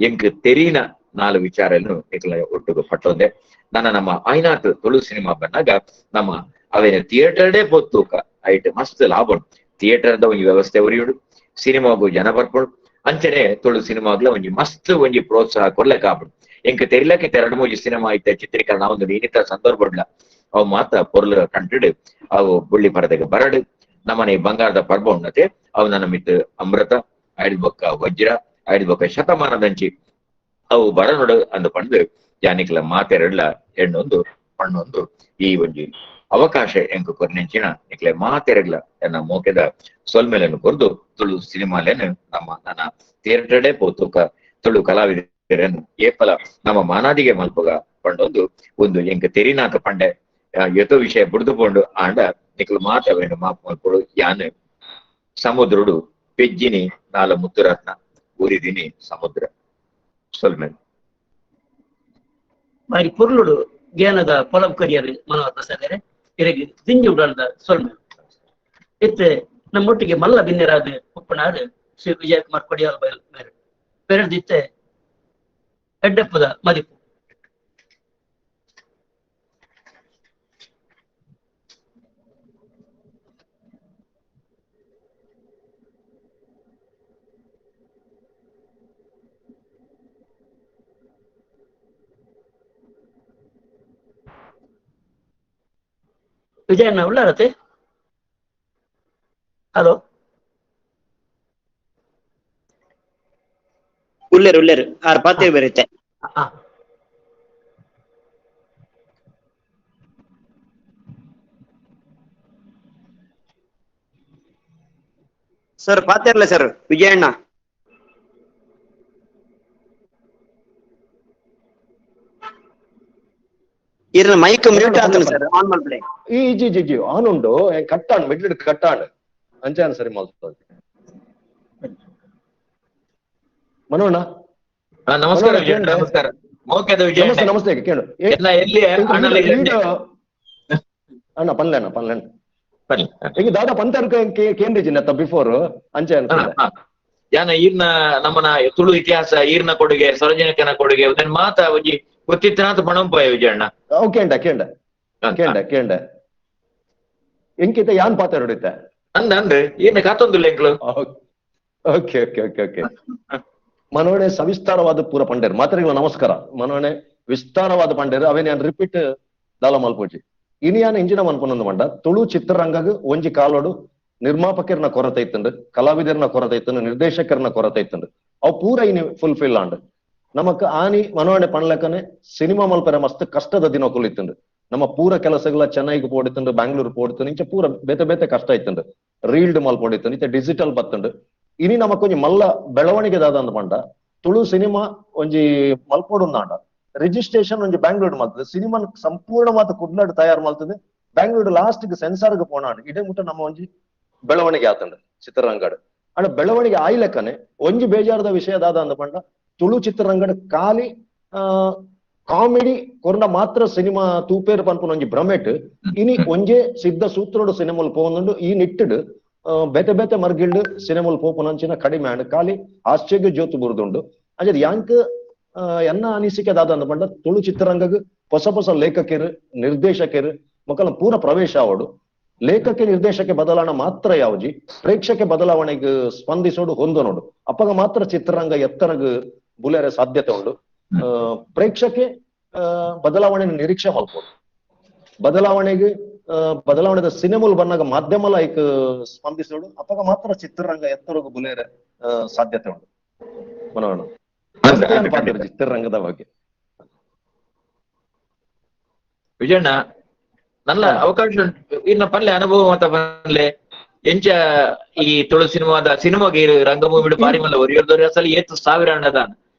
ಎಂಕ್ ತೆರೀನ ನಾಲ್ ವಿಚಾರನು ನಿಕ್ಲ ಒಟ್ಟುಗು ಪಟ್ಟೊಂದೆ. ನನ್ನ ನಮ್ಮ ಐನಾತ್ ತುಳು ಸಿನಿಮಾ ಬಂದಾಗ ನಮ್ಮ ಅವೇನ ಥಿಯೇಟರ್ಡೇ ಪೊತ್ತೂಕ ಐಟ್ ಮಸ್ತ್ ಲಾಭ. ಥಿಯೇಟರ್ದ ಒಂಜಿ ವ್ಯವಸ್ಥೆ ಒರಿಯುಡು, ಸಿನಿಮಾಗು ಜನ ಬರ್ಪುಡು, ಅಂಚನೆ ತುಳು ಸಿನಿಮಾಗ್ಲ ಒಂಜಿ ಮಸ್ತ್ ಒಂಜಿ ಪ್ರೋತ್ಸಾಹ ಕೊರ್ಲೆಕ ಆಪುಂಡು. ಎಂಕ್ ತೆರಿಲಕ್ಕೆ ಎರಡು ಮೂಜಿ ಸಿನಿಮಾ ಐತೆ ಚಿತ್ರೀಕರಣ ಒಂದು ನೀನಿತ ಸಂದರ್ಭಡ್ಲ ಅವು ಮಾತ ಪೊರ್ಲು ಕಂಟಿಡು ಅವು ಬುಳ್ಳಿ ಪರದೆಗೆ ಬರಡು. ನಮ್ಮನೆ ಬಂಗಾರದ ಪರ್ಬ ಉನ್ನತೆ ಅವು ನನ್ನ ಮಿತ್ ಅಮೃತ ಐಡ್ ಬೊಕ್ಕ ವಜ್ರ ಐಡ್ ಬೊಕ್ಕ ಶತಮಾನದಂಚಿ ಅವು ಬರನೊಡು ಅಂದು ಪಂಡು ಜಾನಿಕ್ಲ ಮಾತೆರಡ್ಲ ಎಣ್ಣೊಂದು ಪಣ್ಣೊಂದು ಈ ಒಂಜಿ ಅವಕಾಶ ಎಂಕು ಕೊರ್ನೆಂಚಿನ ನಿಕ್ಲೆ ಮಾತೆರಗ್ಲ ಎನ್ನ ಮೋಕೆದ ಸೊಲ್ಮೆಲೆನು ಕೊರ್ದು ತುಳು ಸಿನಿಮಾಲೇನು ನಮ್ಮ ನನ್ನ ಥಿಯೇಟರ್ಡೇ ಪೋತುಕ ತುಳು ಕಲಾವಿದರನ್ನು ಏಪಲ ನಮ್ಮ ಮಾನಾದಿಗೆ ಮಲ್ಪುಗ ಪಂಡೊಂದು ಒಂದು ಎಂಕ್ ತೆರಿನಾಥ ಪಂಡೆ ಯಥೋ ವಿಷಯ ಬುಡ್ದು ಪೋಂಡು ಆಂಡ ನಿಕ್ಲು ಮಾತವೇನು ಮಾಪು ಮಲ್ಪೊಡು. ಯಾನ್ ಸಮುದ್ರುಡು ಪೆಜ್ಜಿನಿ ನಾಲ ಮುತ್ತುರತ್ನ ಊರಿದಿನಿ ಸಮುದ್ರ ಸೊಲ್ಮೆ. ಬಾರಿ ಪೊರ್ಲುಡು ಜ್ಞಾನದ ಪೊಲಬ್ ಕರಿಯರ್ ಮನೋಹರ್ ಪ್ರಸಾದರೆ ಇರಗಿ ದಿಂಜಿ ಉಡಾಳದ ಸೊಲ್ಮೆ. ಇತ್ತೆ ನಮ್ಮೊಟ್ಟಿಗೆ ಮಲ್ಲ ಬಿನ್ನೆರಾದ ಉಪ್ಪನಾರು ಶ್ರೀ ವಿಜಯಕುಮಾರ್ ಕೊಡಿಯಾಲ್ ಬೈಲ್ ಮೇರೆ ಪೆರಡ್ದಿತ್ತೆ ಎಡ್ಡೆಪ್ಪದ ಮದಿಪು. ವಿಜಯಣ್ಣ ಉಳ್ಳಾರತೆ? ಹಲೋ, ಉಲ್ಲೇರು ಉಲ್ಲೇರು ಆರ್ ಪಾತೆ ಬರುತ್ತೆ. ಸರ್ ಪಾತೆ ಇರಲ್ಲ ಸರ್ ವಿಜಯಣ್ಣ. ಇರ್ನ ಮೈಕ್ ಮ್ಯೂಟ್ ಆತನ ಸರ್, ಆನ್ ಮಾಡ್ಬಿಡಿ. ಈ G G G on ಉಂಡು ಕಟ್ಟಾಣ್ ಮಿಡ್ಲ್ ಕಟ್ಟಾಣ್ ಅಂಚಾನ ಸರಿ ಮಲ್ತದೆ. ಮನೋಣ್ಣ ನಮಸ್ಕಾರ ವಿಜಯಣ್ಣ, ನಮಸ್ಕಾರ. ಮೋಕೆದ ವಿಜಯಣ್ಣ. ನಮಸ್ತೆ ನಮಸ್ತೆ ಕೇಳು. ಎಲ್ಲ ಎಲ್ಲಿ ಅಣ್ಣ ಪನ್ಲೇನ ಪನ್ಲೇನ ಈಗ ದಾದಾ ಪಂತರ್ ಕೇಂದ್ರಿಜಿ ನತ್ತ ಬಿಫೋರ್ ಅಂಚೆ ಯಾನ ಈರ್ನ ನಮ್ಮನ ತುಳು ಇತಿಹಾಸ ಈರ್ನ ಕೊಡುಗೆ ಸರೋಜನಕನ ಕೊಡುಗೆ ಮಾತ ಒಂಜಿ ಗೊತ್ತಿತ್ತನಾಥ ಪಣಂಪಾಯ ವಿಜಯಣ್ಣ. ಕೇಂಡ ಕೇಂಡ ಕೇಂಡ ಕೇಂಡ ಎಂಕಿತ ಯಾನ್ ಪಾತ್ರ ಹೊಡಿತೆ ಅಂದ ಅಂದ್ರೆ ಈರ್ನ ಕಾತೊಂದಿಲ್ಲ ಎಂಕ್ಲು. Okay okay okay okay ಮನೋಣೆ ಸವಿಸ್ತಾರವಾದ ಪೂರ ಪಂಡೇರ್ ಮಾತ್ರೆಗಳ ನಮಸ್ಕಾರ. ಮನೋಣೆ ವಿಸ್ತಾರವಾದ ಪಂಡೇರ್ ಅವೇನ್ ಯಾನ್ ರಿಪೀಟ್ ದಾಲ ಮಲ್ಪೋಜಿ. ಇನಿ ಯಾನ್ ಇಂಜಿನ ಮನ್ಪೊನೊಂದು ಮಂಡ ತುಳು ಚಿತ್ರರಂಗಗ್ ಒಂಜಿ ಕಾಲೋಡು ನಿರ್ಮಾಪಕರ್ನ ಕೊರತೆ ಇತ್ತಂಡು, ಕಲಾವಿದರ್ನ ಕೊರತೆ ಇತ್ತಂಡು, ನಿರ್ದೇಶಕರ್ನ ಕೊರತೆ ಇತ್ತಂಡು, ಅವು ಪೂರ ಇನಿ ಫುಲ್ಫಿಲ್ ಆಂಡ್. ನಮಕ್ ಆನಿ ಮನೋಣೆ ಪಣ್ಲಕನೆ ಸಿನಿಮಾ ಮಲ್ಪರೆ ಮಸ್ತ್ ಕಷ್ಟದ ದಿನಕುಲು ಇತ್ತಂಡು. ನಮ್ಮ ಪೂರ ಕೆಲಸಗಳ ಚೆನ್ನೈಗೆ ಪೋಡಿತ್ತಂಡು, ಬ್ಯಾಂಗ್ಳೂರ್ ಪೋಡಿತ್ತಂಡು, ಇಂಚ ಪೂರ ಬೇತೆ ಬೇತೆ ಕಷ್ಟ ಇತ್ತಂಡು. ರೀಲ್ಡ್ ಮಲ್ಪೋಡಿತ್ತಂಡು, ಇತ್ತೆ ಡಿಜಿಟಲ್ ಬತ್ತಂಡು. ಇನಿ ನಮಕ್ ಒಂಜಿ ಮಲ್ಲ ಬೆಳವಣಿಗೆ ದಾದ ಅಂದ್ ಪಂಡ ತುಳು ಸಿನಿಮಾ ಒಂಜಿ ಮಲ್ಪೋಡುಂದಾಂಡ ರಿಜಿಸ್ಟ್ರೇಷನ್ ಒಂಜಿ ಬ್ಯಾಂಗ್ಳೂರ್ ಮಲ್ತದೆ, ಸಿನಿಮಾ ಸಂಪೂರ್ಣವಾದ ಕುಡ್ಲಡ್ ತಯಾರು ಮಲ್ತದೆ, ಬ್ಯಾಂಗ್ಳೂರ್ ಲಾಸ್ಟ್ ಗೆ ಸೆನ್ಸಾರ್ಗೆ ಪೋಣಾಂಡ್. ಇಡೇ ಮುಟ್ಟ ನಮ್ಮ ಒಂಜಿ ಬೆಳವಣಿಗೆ ಆತಂಡು ಚಿತ್ರರಂಗಡ್. ಅಂಡ ಬೆಳವಣಿಗೆ ಆಯ್ಲೆಕ್ಕನೆ ಒಂಜಿ ಬೇಜಾರದ ವಿಷಯ ದಾದ ಅಂದ್ ಪಂಡ ತುಳು ಚಿತ್ರರಂಗಡ್ ಖಾಲಿ ಕಾಮಿಡಿ ಕೊರ್ನ ಮಾತ್ರ ಸಿನಿಮಾ ತೂಪೇರು ಪನ್ಪುನ ಒಂಜಿ ಭ್ರಮೆಟ್ ಇನಿ ಒಂಜೇ ಸಿದ್ಧ ಸೂತ್ರೋಡು ಸಿನಿಮಾಲ್ ಪೋವೊಂದುಂಡು. ಈ ನಿಟ್ಟುಡು ಬೇತೆ ಬೇತೆ ಮರ್ಗಿಲ್ಡ್ ಸಿನಿಮಾಲ್ ಪೋಪುನಂಚಿನ ಕಡಿಮೆ ಆಂಡ್ ಖಾಲಿ ಆಶ್ಚರ್ಯ ಜ್ಯೋತಿ ಬುರ್ದುಂಡು. ಅಂಚ ಯಾಂಕ್ ಎನ್ನ ಅನಿಸಿಕೆ ದಾದ ಅಂದ್ ಪಂಡ ತುಳು ಚಿತ್ರರಂಗಗ್ ಹೊಸ ಹೊಸ ಲೇಖಕರು ನಿರ್ದೇಶಕರು ಮೊಕಲ ಪೂರ ಪ್ರವೇಶ ಆವಡು. ಲೇಖಕ ನಿರ್ದೇಶಕ ಬದಲಾವಣೆ ಮಾತ್ರ ಯಾವಜಿ, ಪ್ರೇಕ್ಷಕ ಬದಲಾವಣೆಗೆ ಸ್ಪಂದಿಸೋಡು ಹೊಂದನೋಡು ಅಪ್ಪಗ ಮಾತ್ರ ಚಿತ್ರರಂಗ ಎತ್ತರಗ್ ಬುಲೆರೆ ಸಾಧ್ಯತೆ ಉಂಡು. ಪ್ರೇಕ್ಷಕೆ ಬದಲಾವಣೆ ನಿರೀಕ್ಷೆ ಮಲ್ಪೋಡು. ಬದಲಾವಣೆಗೆ ಬದಲಾವಣೆದ ಸಿನಿಮಾಲ್ ಬನ್ನಾಗ ಮಾಧ್ಯಮ ಲೈಕ್ ಸ್ಪಂದಿಸೋಡು ಅಪ್ಪಗ ಮಾತ್ರ ಚಿತ್ರರಂಗ ಎತ್ತರಗ್ ಬುಲೆರೆ ಸಾಧ್ಯತೆ ಉಂಡು. ಮನೋಹರ ಚಿತ್ರರಂಗದ ಬಗ್ಗೆ. Vijayanna ನನ್ನ ಅವಕಾಶ ಇನ್ನ ಪಲ್ಲೆ ಅನುಭವ ಮತ ಪಲ್ಲೆ ಎಂಚ ಈ ತುಳು ಸಿನಿಮಾದ ಸಿನಿಮಾಗೆ ರಂಗಭೂಮಿ ಬಾರಿ ಮಲ್ಲ ಒರಿಯೋದವ್ರೆ ಅಸಲು ಏತು ಸಾವಿರ ಅಣ್ಣದಾನ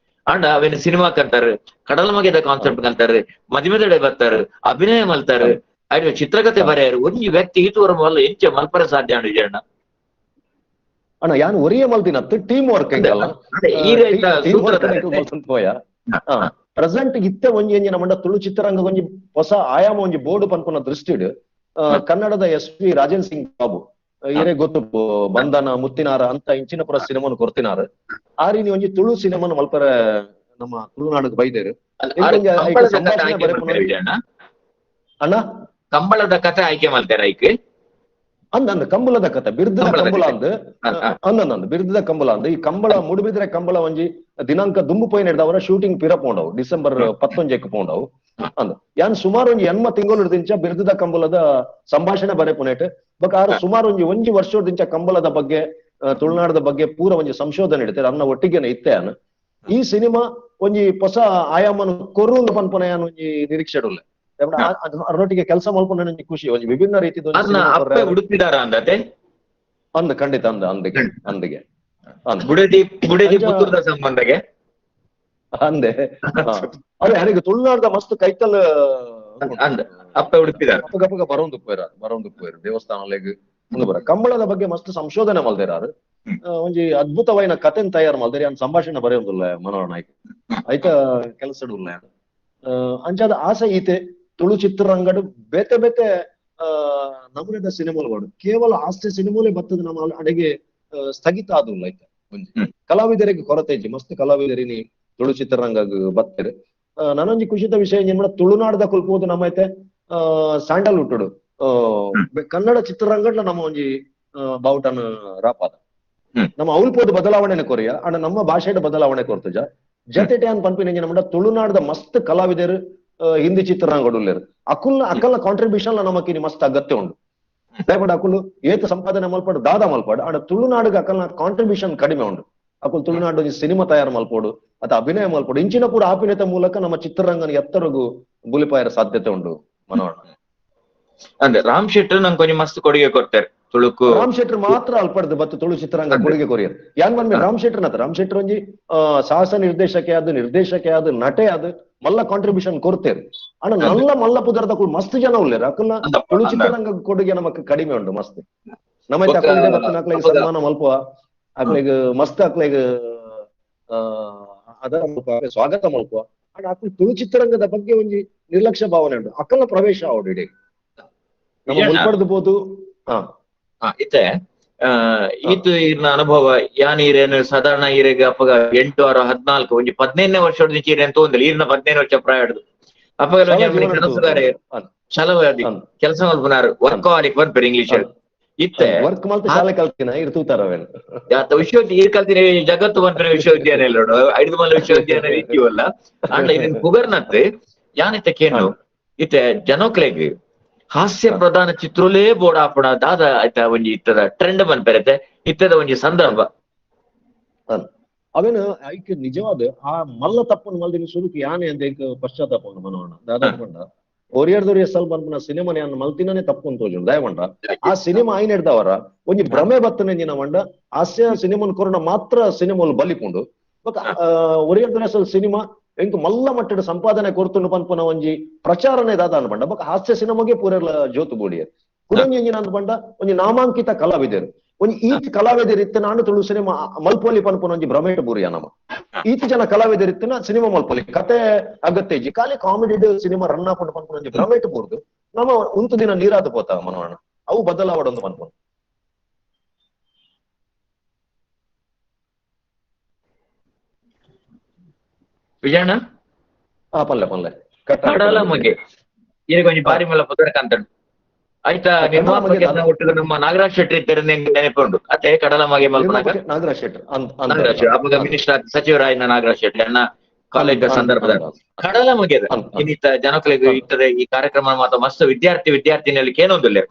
ಅಂಡ ಅವೇನು ಸಿನಿಮಾ ಕಂತಾರೆ, ಕಡಲ ಮಗೆದ ಕಾನ್ಸೆಪ್ಟ್ ಕಲ್ತಾರೆ, ಮದಿಮೆದಡೆ ಬರ್ತಾರೆ, ಅಭಿನಯ ಮಲ್ತಾರೆ, ಆಯ್ತು ಚಿತ್ರಕಥೆ ಬರೆಯರು. ಒಂಜಿ ವ್ಯಕ್ತಿ ಈತುವರ ಮಲ್ಲ ಎಂಚ ಮಲ್ಪರೆ ಸಾಧ್ಯ ಅಣ್ಣ ವಿಜಯಣ್ಣ? ಅಣ್ಣ ಯಾನ್ ಒರಿಯ ಮಲ್ದಿನತ್ತು ಟೀಮ್ ವರ್ಕ್ ಎಂಕಲ್ಲ ಪ್ರೆಸೆಂಟ್ ಇತ್ತೆ ಒಂಜಿ ಎಂಜಿನ ಮಂಡ ತುಳು ಚಿತ್ರರಂಗ ಒಂಜಿ ಹೊಸ ಆಯಾಮ ಒಂಜಿ ಬೋರ್ಡ್ ಪನ್ಪುನ ದೃಷ್ಟಿಡ್ ಕನ್ನಡದ ಎಸ್ ಪಿ ರಾಜೇಂದ್ರ ಸಿಂಗ್ ಬಾಬು ಏರೇ ಗೊತ್ತು, ಬಂಧನ ಮುತ್ತಿನಾರ ಅಂತ ಇಂಚಿನ ಪುರ ಸಿನಿಮಾನು ಕೊರ್ತಿನಾರ. ಆರಿನಿ ಒಂಜಿ ತುಳು ಸಿನಿಮಾನು ಮಲ್ಪರ ನಮ್ಮ ತುಳುನಾಡಿಗೆ ಬೈದೇರು. ಅಣ್ಣ ಕಂಬಳದ ಕಥೆ ಆಯ್ಕೆ ಮಾಡ್ತಾರೆ ಐಕೆ ಅಂದ ಕಂಬಳದ ಕಥೆ ಬಿರ್ದದ ಕಂಬಳ ಅಂದ್ ಅಂದ ಬಿರ್ದದ ಕಂಬಳ ಅಂದ್ ಈ ಕಂಬಳ ಮುಡುಬಿದ್ರೆ ಕಂಬಳ ಒಂಜಿ ದಿನಾಂಕ ದುಂಬು ಪೋಯಿ ನಡೆದವರ ಶೂಟಿಂಗ್ ಪಿರ ಪೋಂಡವು ಡಿಸೆಂಬರ್ 19 ಪೋಂಡವು ಅಂದ್ ಯಾನ್ ಸುಮಾರು ಒಂಜಿ 80 ತಿಂಗಳು ದಿಂಚ ಬಿರ್ದದ ಕಂಬಳದ ಸಂಭಾಷಣೆ ಬರೆ ಪುನೇಟ್ ಬಕ್ ಆರು ಸುಮಾರು ಒಂಜಿ ಒಂಜಿ ವರ್ಷದಿಂಚ ಕಂಬಳದ ಬಗ್ಗೆ ತುಳುನಾಡದ ಬಗ್ಗೆ ಪೂರ ಒಂಜಿ ಸಂಶೋಧನೆ ಇಡ್ತಾರೆ ಅನ್ನ ಒಟ್ಟಿಗೆನೆ ಇತ್ತೆ. ಅನ್ನ ಈ ಸಿನಿಮಾ ಒಂಜಿ ಹೊಸ ಆಯಾಮನ ಕೊರ್ರು ಪನ್ಪುನ ಯಾನ್ ಒಂಜಿ ನಿರೀಕ್ಷೆ ಉಲ್ಲೆ. ಅರ್ನೊಟ್ಟಿಗೆ ಕೆಲಸ ಮಲ್ಪುನ ಒಂಜಿ ಖುಷಿ ಒಂಜಿ ವಿಭಿನ್ನ ರೀತಿ ಅಂದ್ ಖಂಡಿತ ಅಂದ ಅಂದಿಗೆ ಅಂದಿಗೆ ಬುಡದಿ ಬುಡದಿ ಸಂಬಂಧಗೆ ಅಂದೆ ಅದೇ ನನಗೆ ತುಳುನಾಡ್ದ ಮಸ್ತ್ ಕೈತಲ್ ಅಪ್ಪ ಉಡುಪಿದಾರ ಅಪ್ಪಗಪ್ಪಗ ಬರೋಂದು ಪೋಯ್ರ ಬರೋಂದು ಪೋಯ್ರು ದೇವಸ್ಥಾನಲೆಗ್ ಬರ ಕಂಬಳದ ಬಗ್ಗೆ ಮಸ್ತ್ ಸಂಶೋಧನೆ ಮಲ್ದೇರಾರು. ಒಂಜಿ ಅದ್ಭುತವಾಯಿನ ಕಥೆನ್ ತಯಾರು ಮಲ್ದೇರಿ. ಅನ್ ಸಂಭಾಷಣೆ ಬರೆಯೊಂದುಲ್ಲ ಮನೋಹರ ನಾಯ್ಕ ಐತ ಕೆಲಸಡು ಉಲ್ಲ. ಅಂಚಾದ ಆಸೆ ಈತೆ ತುಳು ಚಿತ್ರರಂಗಡು ಬೇತೆ ಬೇತೆ ನಮೂನೆದ ಸಿನಿಮಾಗಳು ಕೇವಲ ಹಾಸ್ಯ ಸಿನಿಮಾಲೇ ಬರ್ತದೆ ನಮ್ಮ ಅಡೆಗೆ ಸ್ಥಗಿತ ಆದುಲ್ಲ ಐತ. ಒಂಜಿ ಕಲಾವಿದರಿಗೆ ಕೊರತೆ ಇಜ್ಜಿ, ಮಸ್ತ್ ಕಲಾವಿದರಿನಿ ತುಳು ಚಿತ್ರರಂಗ ಬತ್ತೇರು. ನಾನೊಂಜಿ ಖುಷಿತ ವಿಷಯ ಏನ್ ಮಾಡ ತುಳುನಾಡದ ಕುಲ್ಪೋದು ನಮ್ಮ ಐತೆ ಸ್ಯಾಂಡಲ್ವುಡ್ ಕನ್ನಡ ಚಿತ್ರರಂಗಡ್ಲ ನಮ್ಮ ಒಂಜಿ ಬಾವುಟನ ರಾಪಾದ ನಮ್ಮ ಅವಲ್ಪೋದು ಬದಲಾವಣೆನ ಕೊರಿಯ ಅಣ್ಣ ನಮ್ಮ ಭಾಷೆಯ ಬದಲಾವಣೆ ಕೊರ್ತುಜ ಜೊತೆ ಅನ್ ಪನ್ಪಿನ ನಮ್ಮ ತುಳುನಾಡದ ಮಸ್ತ್ ಕಲಾವಿದರು ಹಿಂದಿ ಚಿತ್ರರಂಗಡುಲ್ಲೇರು ಅಕುಲ್ನ ಅಕಲ್ನ ಕಾಂಟ್ರಿಬ್ಯೂಷನ್ ನಮಕಿನಿ ಮಸ್ತ್ ಅಗತ್ಯ ಉಂಡು. ದಯಪಡ ಅಕುಲು ಏತ ಸಂಪಾದನೆ ಮಲ್ಪಾಡು ದಾದ ಮಲ್ಪಾಡು ಅಣ್ಣ ತುಳುನಾಡಿಗೆ ಅಕಲ್ನ ಕಾಂಟ್ರಿಬ್ಯೂಷನ್ ಕಡಿಮೆ ಉಂಡು. ಅಕುಲ್ ತುಳುನಾಡು ಒಂಜಿ ಸಿನಿಮಾ ತಯಾರು ಮಲ್ಪೋಡು ಅಥವಾ ಅಭಿನಯ ಮಲ್ಪೋಡು ಇಂಚಿನ ಪೂರ ಆಪಿನತ ಮೂಲಕ ನಮ್ಮ ಚಿತ್ರರಂಗನ ಎತ್ತರಗು ಬುಲಿಪಾಯರ ಸಾಧ್ಯತೆ ಉಂಡು ಮನೋಹರ. ಅಂದ್ರೆ ರಾಮ್ ಶೆಟ್ಟರ್ ನಂಗೆ ಕೊಂಚ ಮಸ್ತ್ ಕೊಡುಗೆ ಕೊಡ್ತಾರೆ ತುಳುಕು. ರಾಮ್ ಶೆಟ್ಟರ್ ಮಾತ್ರ ಅಲ್ಪಡ್ದು ಬತ್ತು ತುಳು ಚಿತ್ರರಂಗ ಕೊಡುಗೆ ಕೊರಿಯರ್ ಯಾನ್ ಬಂದ್ಮೇಲೆ ರಾಮ್ ಶೆಟ್ಟರ್ ನತ ರಾಮ್ ಶೆಟ್ಟರ್ ಒಂಜಿ ಸಾಹಸ ನಿರ್ದೇಶಕೆ ಆದ ನಿರ್ದೇಶಕೆ ಆದ ನಟೆ ಆದ ಮಲ್ಲ ಕಾಂಟ್ರಿಬ್ಯೂಷನ್ ಕೊಡ್ತೇವೆ. ಅಣ್ಣ ನಲ್ಲ ಮಲ್ಲ ಪುದರ್ದ ಮಸ್ತ್ ಜನ ಉಲ್ಲೇರು ಅಕಲ್ನ ತುಳು ಚಿತ್ರರಂಗ ಕೊಡುಗೆ ನಮಕ್ ಕಡಿಮೆ ಉಂಟು ಮಸ್ತ್. ನಮ್ಮ ಅಕ್ಲೆಗ್ ಸನ್ಮಾನ ಮಲ್ಪುವ ಅಕ್ಲೆಗ್ ಮಸ್ತ್ ಅಕ್ಲೆಗ್ ಅದರ ಸ್ವಾಗತ ಮಲ್ಪುವ. ಅಣ್ಣ ಅಕ್ಲು ತುಳು ಚಿತ್ರರಂಗದ ಬಗ್ಗೆ ಒಂಜಿ ನಿರ್ಲಕ್ಷ್ಯ ಭಾವನೆ ಉಂಟು. ಅಕ್ಕಲ್ನ ಪ್ರವೇಶ ಆವಡು ಇಡೀ ನಮ್ಮ ಮುಲ್ಪಡ್ದು ಬೋದು. ಇತ್ತೆ ಈತು ಈರ್ನ ಅನುಭವ ಯಾನ್ ಈರೇನು ಸಾಧಾರಣ ಈರೆಗ್ ಅಪ್ಪಗ 8 6 14 ಒಂಜಿ 15ನೇ ವರ್ಷ ಈರೇನು ತೋಂದಿಲ್ಲ ಈರ್ನ 15 ವರ್ಷ ಪ್ರಾಯ ಹಿಡ್ದು ಅಪ್ಪಗ ಕೆಲಸಗಾರ ಛಲವಾದಿ ಕೆಲಸ ಮಲ್ಪುನಾರು ವರ್ಕ್ ಪನ್ಪೆರ್ ಇಂಗ್ಲಿಷ್ ಇತ್ತೆ ವರ್ಕ್ ಮಲ್ತ ಶಾಲೆ ಕಲ್ತಿನ ಇರ್ ತೂತಾರ ಅವೇನು ವಿಶ್ವವಿದ್ಯ ಈರ್ ಕಲ್ತಿನ ಜಗತ್ತು ಪನ್ಪಿನ ವಿಶ್ವವಿದ್ಯಾಲಯ ನೋಡು ಐದು ಮಲ್ಲ ವಿಶ್ವವಿದ್ಯಾಲಯ ಇದ್ದೀವಲ್ಲ ಅಂಡ ಇದನ್ ಪುಗರ್ನತ್ತೆ ಯಾನಿತ್ತೆ ಕೇನು ಇತ್ತೆ ಜನಕ್ಲೆಗ್ ಹಾಸ್ಯ ಪ್ರಧಾನ ಚಿತ್ರಲೇ ಬೋಡಾಪುಣ ದಾದ ಆಯ್ತಾ ಒಂಜಿ ಇತ್ತದ ಟ್ರೆಂಡ್ ಪನ್ಪೆರತೆ ಇತ್ತದ ಒಂಜಿ ಸಂದರ್ಭ ಅವೇನು ಐಕ್ ನಿಜವಾದ ಆ ಮಲ್ಲ ತಪ್ಪನ್ ಮಲ್ದಿನ ಸುರುಕು ಯಾನೆ ಅಂತ ಐಕ್ ಪಶ್ಚಾತ್ತಾಪ ಉಂಡು ಮನೋಹರಣ ದಾದ ಪಂಡ ಒರಿಯರ್ದೊರಿಯ ಸಲ್ ಪನ್ಪುನ ಸಿನಿಮಾನ ಯಾನ್ ಮಲ್ತಿನೇ ತಪ್ಪು ಅಂತ ತೋಜುಂಡು ದಯವಂಡ ಆ ಸಿನಿಮಾ ಐನ್ ಹಿಡ್ದವರ ಒಂಜಿ ಭ್ರಮೆ ಬತ್ತನೆ ಮಂಡ ಹಾಸ್ಯ ಸಿನಿಮಾನ್ ಕೊರೋನ ಮಾತ್ರ ಸಿನಿಮಾಲ್ ಬಲಿಪುಂಡು ಬೊಕ ಒರಿಯರ್ದೊರಿಯ ಸಲ್ ಸಿನಿಮಾ ಎಂಕ್ ಮಲ್ಲ ಮಟ್ಟದ ಸಂಪಾದನೆ ಕೊರ್ತುಂಡು ಪನ್ಪುನ ಒಂಜಿ ಪ್ರಚಾರನೆ ದಾದ ಅನ್ಪಂಡ ಬೊಕ ಹಾಸ್ಯ ಸಿನಿಮಾಗೆ ಪೂರೆಲ್ಲ ಜೋತು ಬೋಡಿಯರ್ ಕುಡೊಂಜಿ ಎಂಜಿನ ಅಂದ್ಪಂಡ ಒಂಜಿ ನಾಮಾಂಕಿತ ಕಲಾವಿದರು ಒಂಜಿ ಈತ್ ಕಲಾವಿದರು ಇತ್ತ ನಾನು ತುಳು ಸಿನಿಮಾ ಮಲ್ಪೋಲಿ ಪನ್ಪುನ ಒಂಜಿ ಭ್ರಮೇಟ ಬೂರಿಯ ನಮ್ಮ ಈತ್ ಜನ ಕಲಾವಿದರು ಇತ್ತಿನ ಸಿನಿಮಾ ಮಲ್ಪೋಲಿ ಕತೆ ಅಗತ್ಯ ಇಜ್ಜಿ ಖಾಲಿ comedy cinema run ಹಾಕೊಂಡು ಪನ್ಪುನ ಒಂಜಿ ಭ್ರಮೇಟ ಬೂರ್ದು ನಮ್ಮ ಉಂತು ದಿನ ನೀರಾದ ಪೋತ ಮನೋಹರಣ ಅವು ಬದಲಾವಡೊಂದು ಪನ್ಪುನ. ವಿಜಯಣ್ಣ ಪಲ್ಲೆ ಪಲ್ಲೆ ಕಡಲ ಮಗೆ ಈಗ ಒಂಜಿ ಬಾರಿ ಮಲ್ಲ ಪುದರ್ ಕಾಂತಂಡು ಆಯ್ತಾ ನಿರ್ಮಾಪಕ ಒಟ್ಟಿಗೆ ನಮ್ಮ ನಾಗರಾಜ್ ಶೆಟ್ಟಿ ಇದ್ದಾರೆ ನೆನಪುಂಡು ಅತ್ತೆ ಕಡಲ ಮಗೆ ಮಲ್ಪನಾಗ ನಾಗರಾಜ್ ಶೆಟ್ಟಿ ನಾಗರಾಜ್ ಅವಾಗ ಮಿನಿಸ್ಟರ್ ಸಚಿವರಾಯನ ನಾಗರಾಜ್ ಶೆಟ್ಟಿ ಅಣ್ಣ ಕಾಲೇಜ್ ಸಂದರ್ಭದಲ್ಲಿ ಕಡಲ ಮಗೆದ ಇನ್ನಿತ್ತ ಜನಕ್ಲೆಗ್ ಇತ್ತದ ಈ ಕಾರ್ಯಕ್ರಮ ಮಾತ್ರ ಮಸ್ತ್ ವಿದ್ಯಾರ್ಥಿ ವಿದ್ಯಾರ್ಥಿನಿಯಲ್ಲಿ ಕೇನೊಂದುಲ್ಲೇರು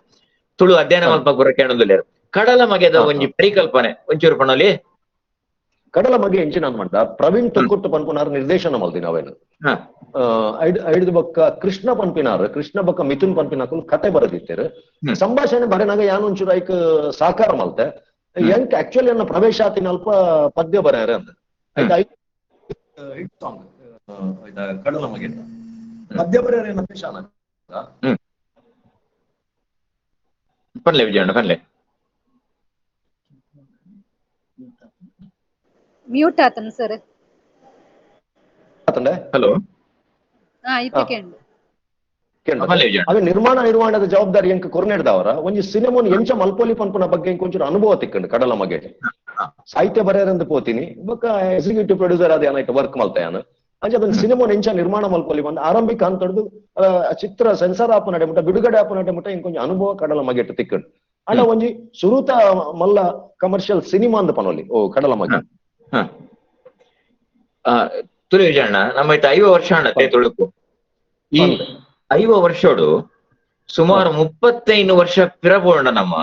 ತುಳು ಅಧ್ಯಯನ ಮಲ್ಪ ಬರ ಕೇನೊಂದುಲ್ಲೇರು ಕಡಲ ಮಗೆದ ಒಂಜಿ ಪರಿಕಲ್ಪನೆ ಒಂಚೂರು ಪಣಲಿ. ಕಡಲ ಮಗೆ ಎಂಚಿನ ಮಂಡ ಪ್ರವೀಣ್ ತೊಕ್ಕುಟ್ಟು ಪನ್ಪುನಾರ್ ನಿರ್ದೇಶನ ಮಲ್ದಿನ ಅವೇನು. ಐದು ಬೊಕ್ಕ ಕೃಷ್ಣ ಪನ್ಪಿನಾರ್, ಕೃಷ್ಣ ಬೊಕ್ಕ ಮಿಥುನ್ ಪನ್ಪಿನಕುಲು ಕತೆ ಬರೆದಿತ್ತೇರು. ಸಂಭಾಷಣೆ ಬರೆನಾಗ ಯಾನೊಂಚೂರು ಐಕ್ ಸಾಕಾರ ಮಲ್ತೆ. ಎಂಕ್ ಆಕ್ಚುಲಿ ಅನ್ನ ಪ್ರವೇಶ ಆತಿನ ಅಲ್ಪ ಪದ್ಯ ಬರೆಯಾರ ಅಂತ ಹಿಟ್ ಸಾಂಗ್ ಕಡಲ ಮಗೆ ಪದ್ಯ ಬರೆಯಾರ ಪ್ರವೇಶ. ಪನ್ಲೆ ವಿಜಯಣ್ಣ ಪನ್ಲೆ. ಮ್ಯೂಟ್ ಆತನ ಸರ್. ಹಲೋ. ಅವೇ ನಿರ್ಮಾಣ ನಿರ್ವಹಣದ ಜವಾಬ್ದಾರಿ ಎಂಕ್ ಕೊರ್ನೆಡ್ದವರ ಒಂಜಿ ಸಿನಿಮೋನ್ ಎಂಚ ಮಲ್ಪೊಲಿ ಪನ್ಪುನ ಬಗ್ಗೆ ಒಂಚೂರು ಅನುಭವ ತಿಕ್ಕಂಡು ಕಡಲ ಮಗೆ. ಸಾಹಿತ್ಯ ಬರೆಯರಂದು ಪೋತೀನಿ ಬೊಕ್ಕ ಎಕ್ಸಿಕ್ಯೂಟಿವ್ ಪ್ರೊಡ್ಯೂಸರ್ ಅದ ಏನಾಯ್ತು ವರ್ಕ್ ಮಲ್ತ ಯಾನು. ಅಂಚ ಅದನ್ನ ಸಿನಿಮೋನ್ ಎಂಚ ನಿರ್ಮಾಣ ಮಲ್ಪೊಲಿ ಬಂದು ಆರಂಭಿಕ ಹಂತಡ್ದು ಚಿತ್ರ ಸೆನ್ಸರ್ ಆಪು ನಡೆ ಮುಟ್ಟ ಬಿಡುಗಡೆ ಆಪು ನಡೆ ಮುಟ್ಟ ಇಂಕೊಂಚ ಅನುಭವ ಕಡಲ ಮಗೆಟ್ ತಿಕ್ಕಂಡು. ಅಂಡ ಒಂಜಿ ಸುರುತ ಮಲ್ಲ ಕಮರ್ಷಿಯಲ್ ಸಿನಿಮಾ ಅಂದ ಪನೊಲಿ ಓ ಕಡಲ ಮಗೆ. ತುಳಿ ವಿಜಯಣ್ಣ, ನಮ್ಮ 50 ವರ್ಷ ಅಣ್ಣತೆ ತುಳುಕು. ಈ 50 ವರ್ಷೋಡು ಸುಮಾರು 35 ವರ್ಷ ಪಿರಬೋಂಡ ನಮ್ಮ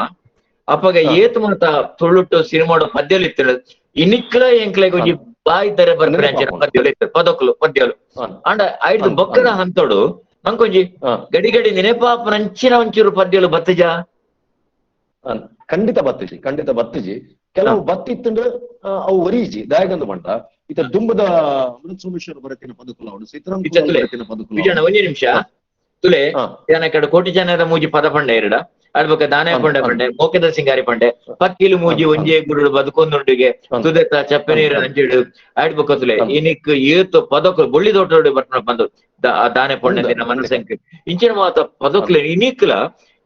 ಅಪ್ಪಗ ಏತು ಮಾತ ತುಳುಟು ಸಿನಿಮಾಡು ಪದ್ಯಲು ಇತ್ತು. ಇನಿಕ್ಲ ಎಂಕ್ಲೆಗ್ ಒಂಜಿ ಬಾಯಿ ತರ ಬರ್ತಾರೆ ಪದ್ಯಲು ಇತ್ತು, ಪದಕುಲು ಪದ್ಯಲು. ಅಂಡ ಐದು ಬೊಕ್ಕದ ಹಂತೋಡು ನಂಕೊಂಜಿ ಗಡಿ ಗಡಿ ನೆನಪಾಪನಂಚಿನ ಒಂಚೂರು ಪದ್ಯಲು ಬತ್ತಜ? ಖಂಡಿತ ಬತ್ತಿಜಿ, ಖಂಡಿತ ಬತ್ತಿಜಿ. ಕೆಲವು ಬತ್ತಿತ್ತಂಡು ಅವು ಒರೀಜಿ ದಾಯಗಂದು ಮಂಡ ಇತ ದುಂಬದ ಅಮೃತ ಸೋಮೇಶ್ವರ ಬರತಿನ ಪದಕುಲ ಅವಡು, ಸೀತಾರಾಮ್ ಬರತಿನ ಪದಕುಲ. ಒಂಜಿ ನಿಮಿಷ ತುಲೆ ಕಡೆ ಕೋಟಿ ಜನರ ಮೂಜಿ ಪದ ಪಂಡೆ ಎರಡ ಅಡ್ಬಕ ದಾನೆ ಪಂಡೆ ಪಂಡೆ ಮೋಕೆದ ಸಿಂಗಾರಿ ಪಂಡೆ ಪಕ್ಕಿಲು ಮೂಜಿ ಒಂಜೇ ಗುರುಡು ಬದುಕೊಂದುಂಡಿಗೆ ತುದೆತ ಚಪ್ಪೆ ನೀರು ಅಂಚಿಡು ಆಡ್ಬಕ ತುಲೆ ಇನಿಕ್ ಏತು ಪದಕುಲು ಬೊಳ್ಳಿ ದೋಟೋಡು ಬರ್ಪಣ ಬಂದು ದಾನೆ ಪಂಡೆ ದಿನ ಮನಸ್ಸಂಕ ಇಂಚಿನ ಮಾತ ಪದಕುಲೆ ಇನಿಕ್ಲ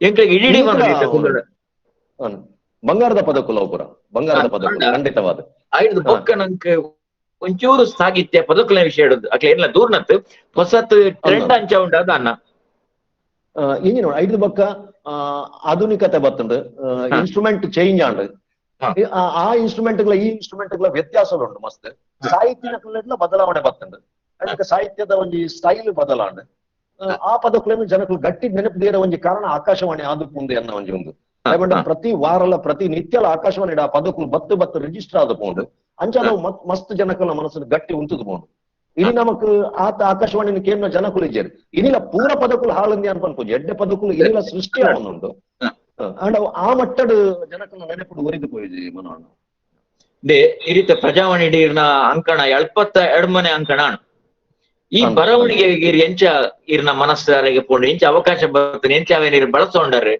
ಎಂಕ್ಲೆಗ್ ಇಡೀ ಬಂದು ಬಂಗಾರದ ಪದಕುಲ ಪುರ ಬಂಗಾರದ ಪದಕುಲ ಖಂಡಿತವಾದ. ಐದು ಬೊಕ್ಕ ನಂಕ್ ಒಂಚೂರು ಸಾಹಿತ್ಯ ಪದಕುಲ ವಿಷಯ ಹೇಳುದು ಅಕ್ಲೆ ಏನಿಲ್ಲ ದೂರ್ನತ್ ಹೊಸತ್ ಟ್ರೆಂಡ್ ಅಂಚ ಉಂಡ ಅದ ಅನ್ನ. ಇಂಜಿನ ಐದು ಬೊಕ್ಕ ಆಧುನಿಕತೆ ಬತ್ತಂಡು, ಇನ್ಸ್ಟ್ರೂಮೆಂಟ್ ಚೇಂಜ್ ಆಂಡ್, ಆ ಇನ್ಸ್ಟ್ರೂಮೆಂಟ್ ಈ ಇನ್ಸ್ಟ್ರೂಮೆಂಟ್ ವ್ಯತ್ಯಾಸ ಉಂಟು ಮಸ್ತ್. ಸಾಹಿತ್ಯನ ಬದಲಾವಣೆ ಬತ್ತಂಡು, ಅದಕ್ಕೆ ಸಾಹಿತ್ಯದ ಒಂಜಿ ಸ್ಟೈಲ್ ಬದಲಾಂಡ್. ಆ ಪದಕುలను ಜನಕುಲು ಗಟ್ಟಿ ನೆನಪು ಒಂಜಿ ಕಾರಣ ಆಕಾಶವಾಣಿ ಆದುಪುಂದು ಎನ್ನ ಒಂಜಿ ಉಂದು. ಪ್ರತಿ ವಾರಲ ಪ್ರತಿ ನಿತ್ಯಲ ಆಕಾಶವಾಣಿ ಆ ಪದಕುಲು ಬತ್ತು ಬತ್ತು ರಿಜಿಸ್ಟರ್ ಆದ ಪೋಂಡು. ಅಂಚಾದ ಮಸ್ತ್ ಜನಕುಲ ಮನಸ್ಸು ಗಟ್ಟಿ ಉಂತುದು ಪೋಂಡು. ಇನಿ ನಮಕ್ ಆತ ಆಕಾಶವಾಣಿನ ಕೇಂದ್ರ ಜನಕುಲು ಇಜ್ಜೇರು ಇನಿಲ ಪೂರ ಪದಕುಲು ಹಾಳಂದಿ ಅನ್ಪನ್ಪುಜಿ, ಎಡ್ಡೆ ಪದಕುಲು ಇನಿಲ ಸೃಷ್ಟಿ ಆವೊಂದುಂಡು. ಅಂಡ್ ಆ ಮಟ್ಟಡ್ ಜನಕುಲ ನೆನಪುಡು ಒರಿದು ಪೋಯಿಜಿ ಮನೋಣ್ಣ. ಈ ರೀತಿ ಪ್ರಜಾವಾಣಿ ಇರ್ನ ಅಂಕಣ 72 ಮನೆ ಅಂಕಣ ಈ ಬರವಣಿಗೆ ಎಂಚ ಇರ್ನ ಮನಸ್ಸಾರಿಗೆ ಪೋಂಡು, ಎಂಚ ಅವಕಾಶ ಬರ್ತದೆ, ಎಂಚ ಅವೇನಿರ್ ಬಳಸೋಂಡಾರೆ?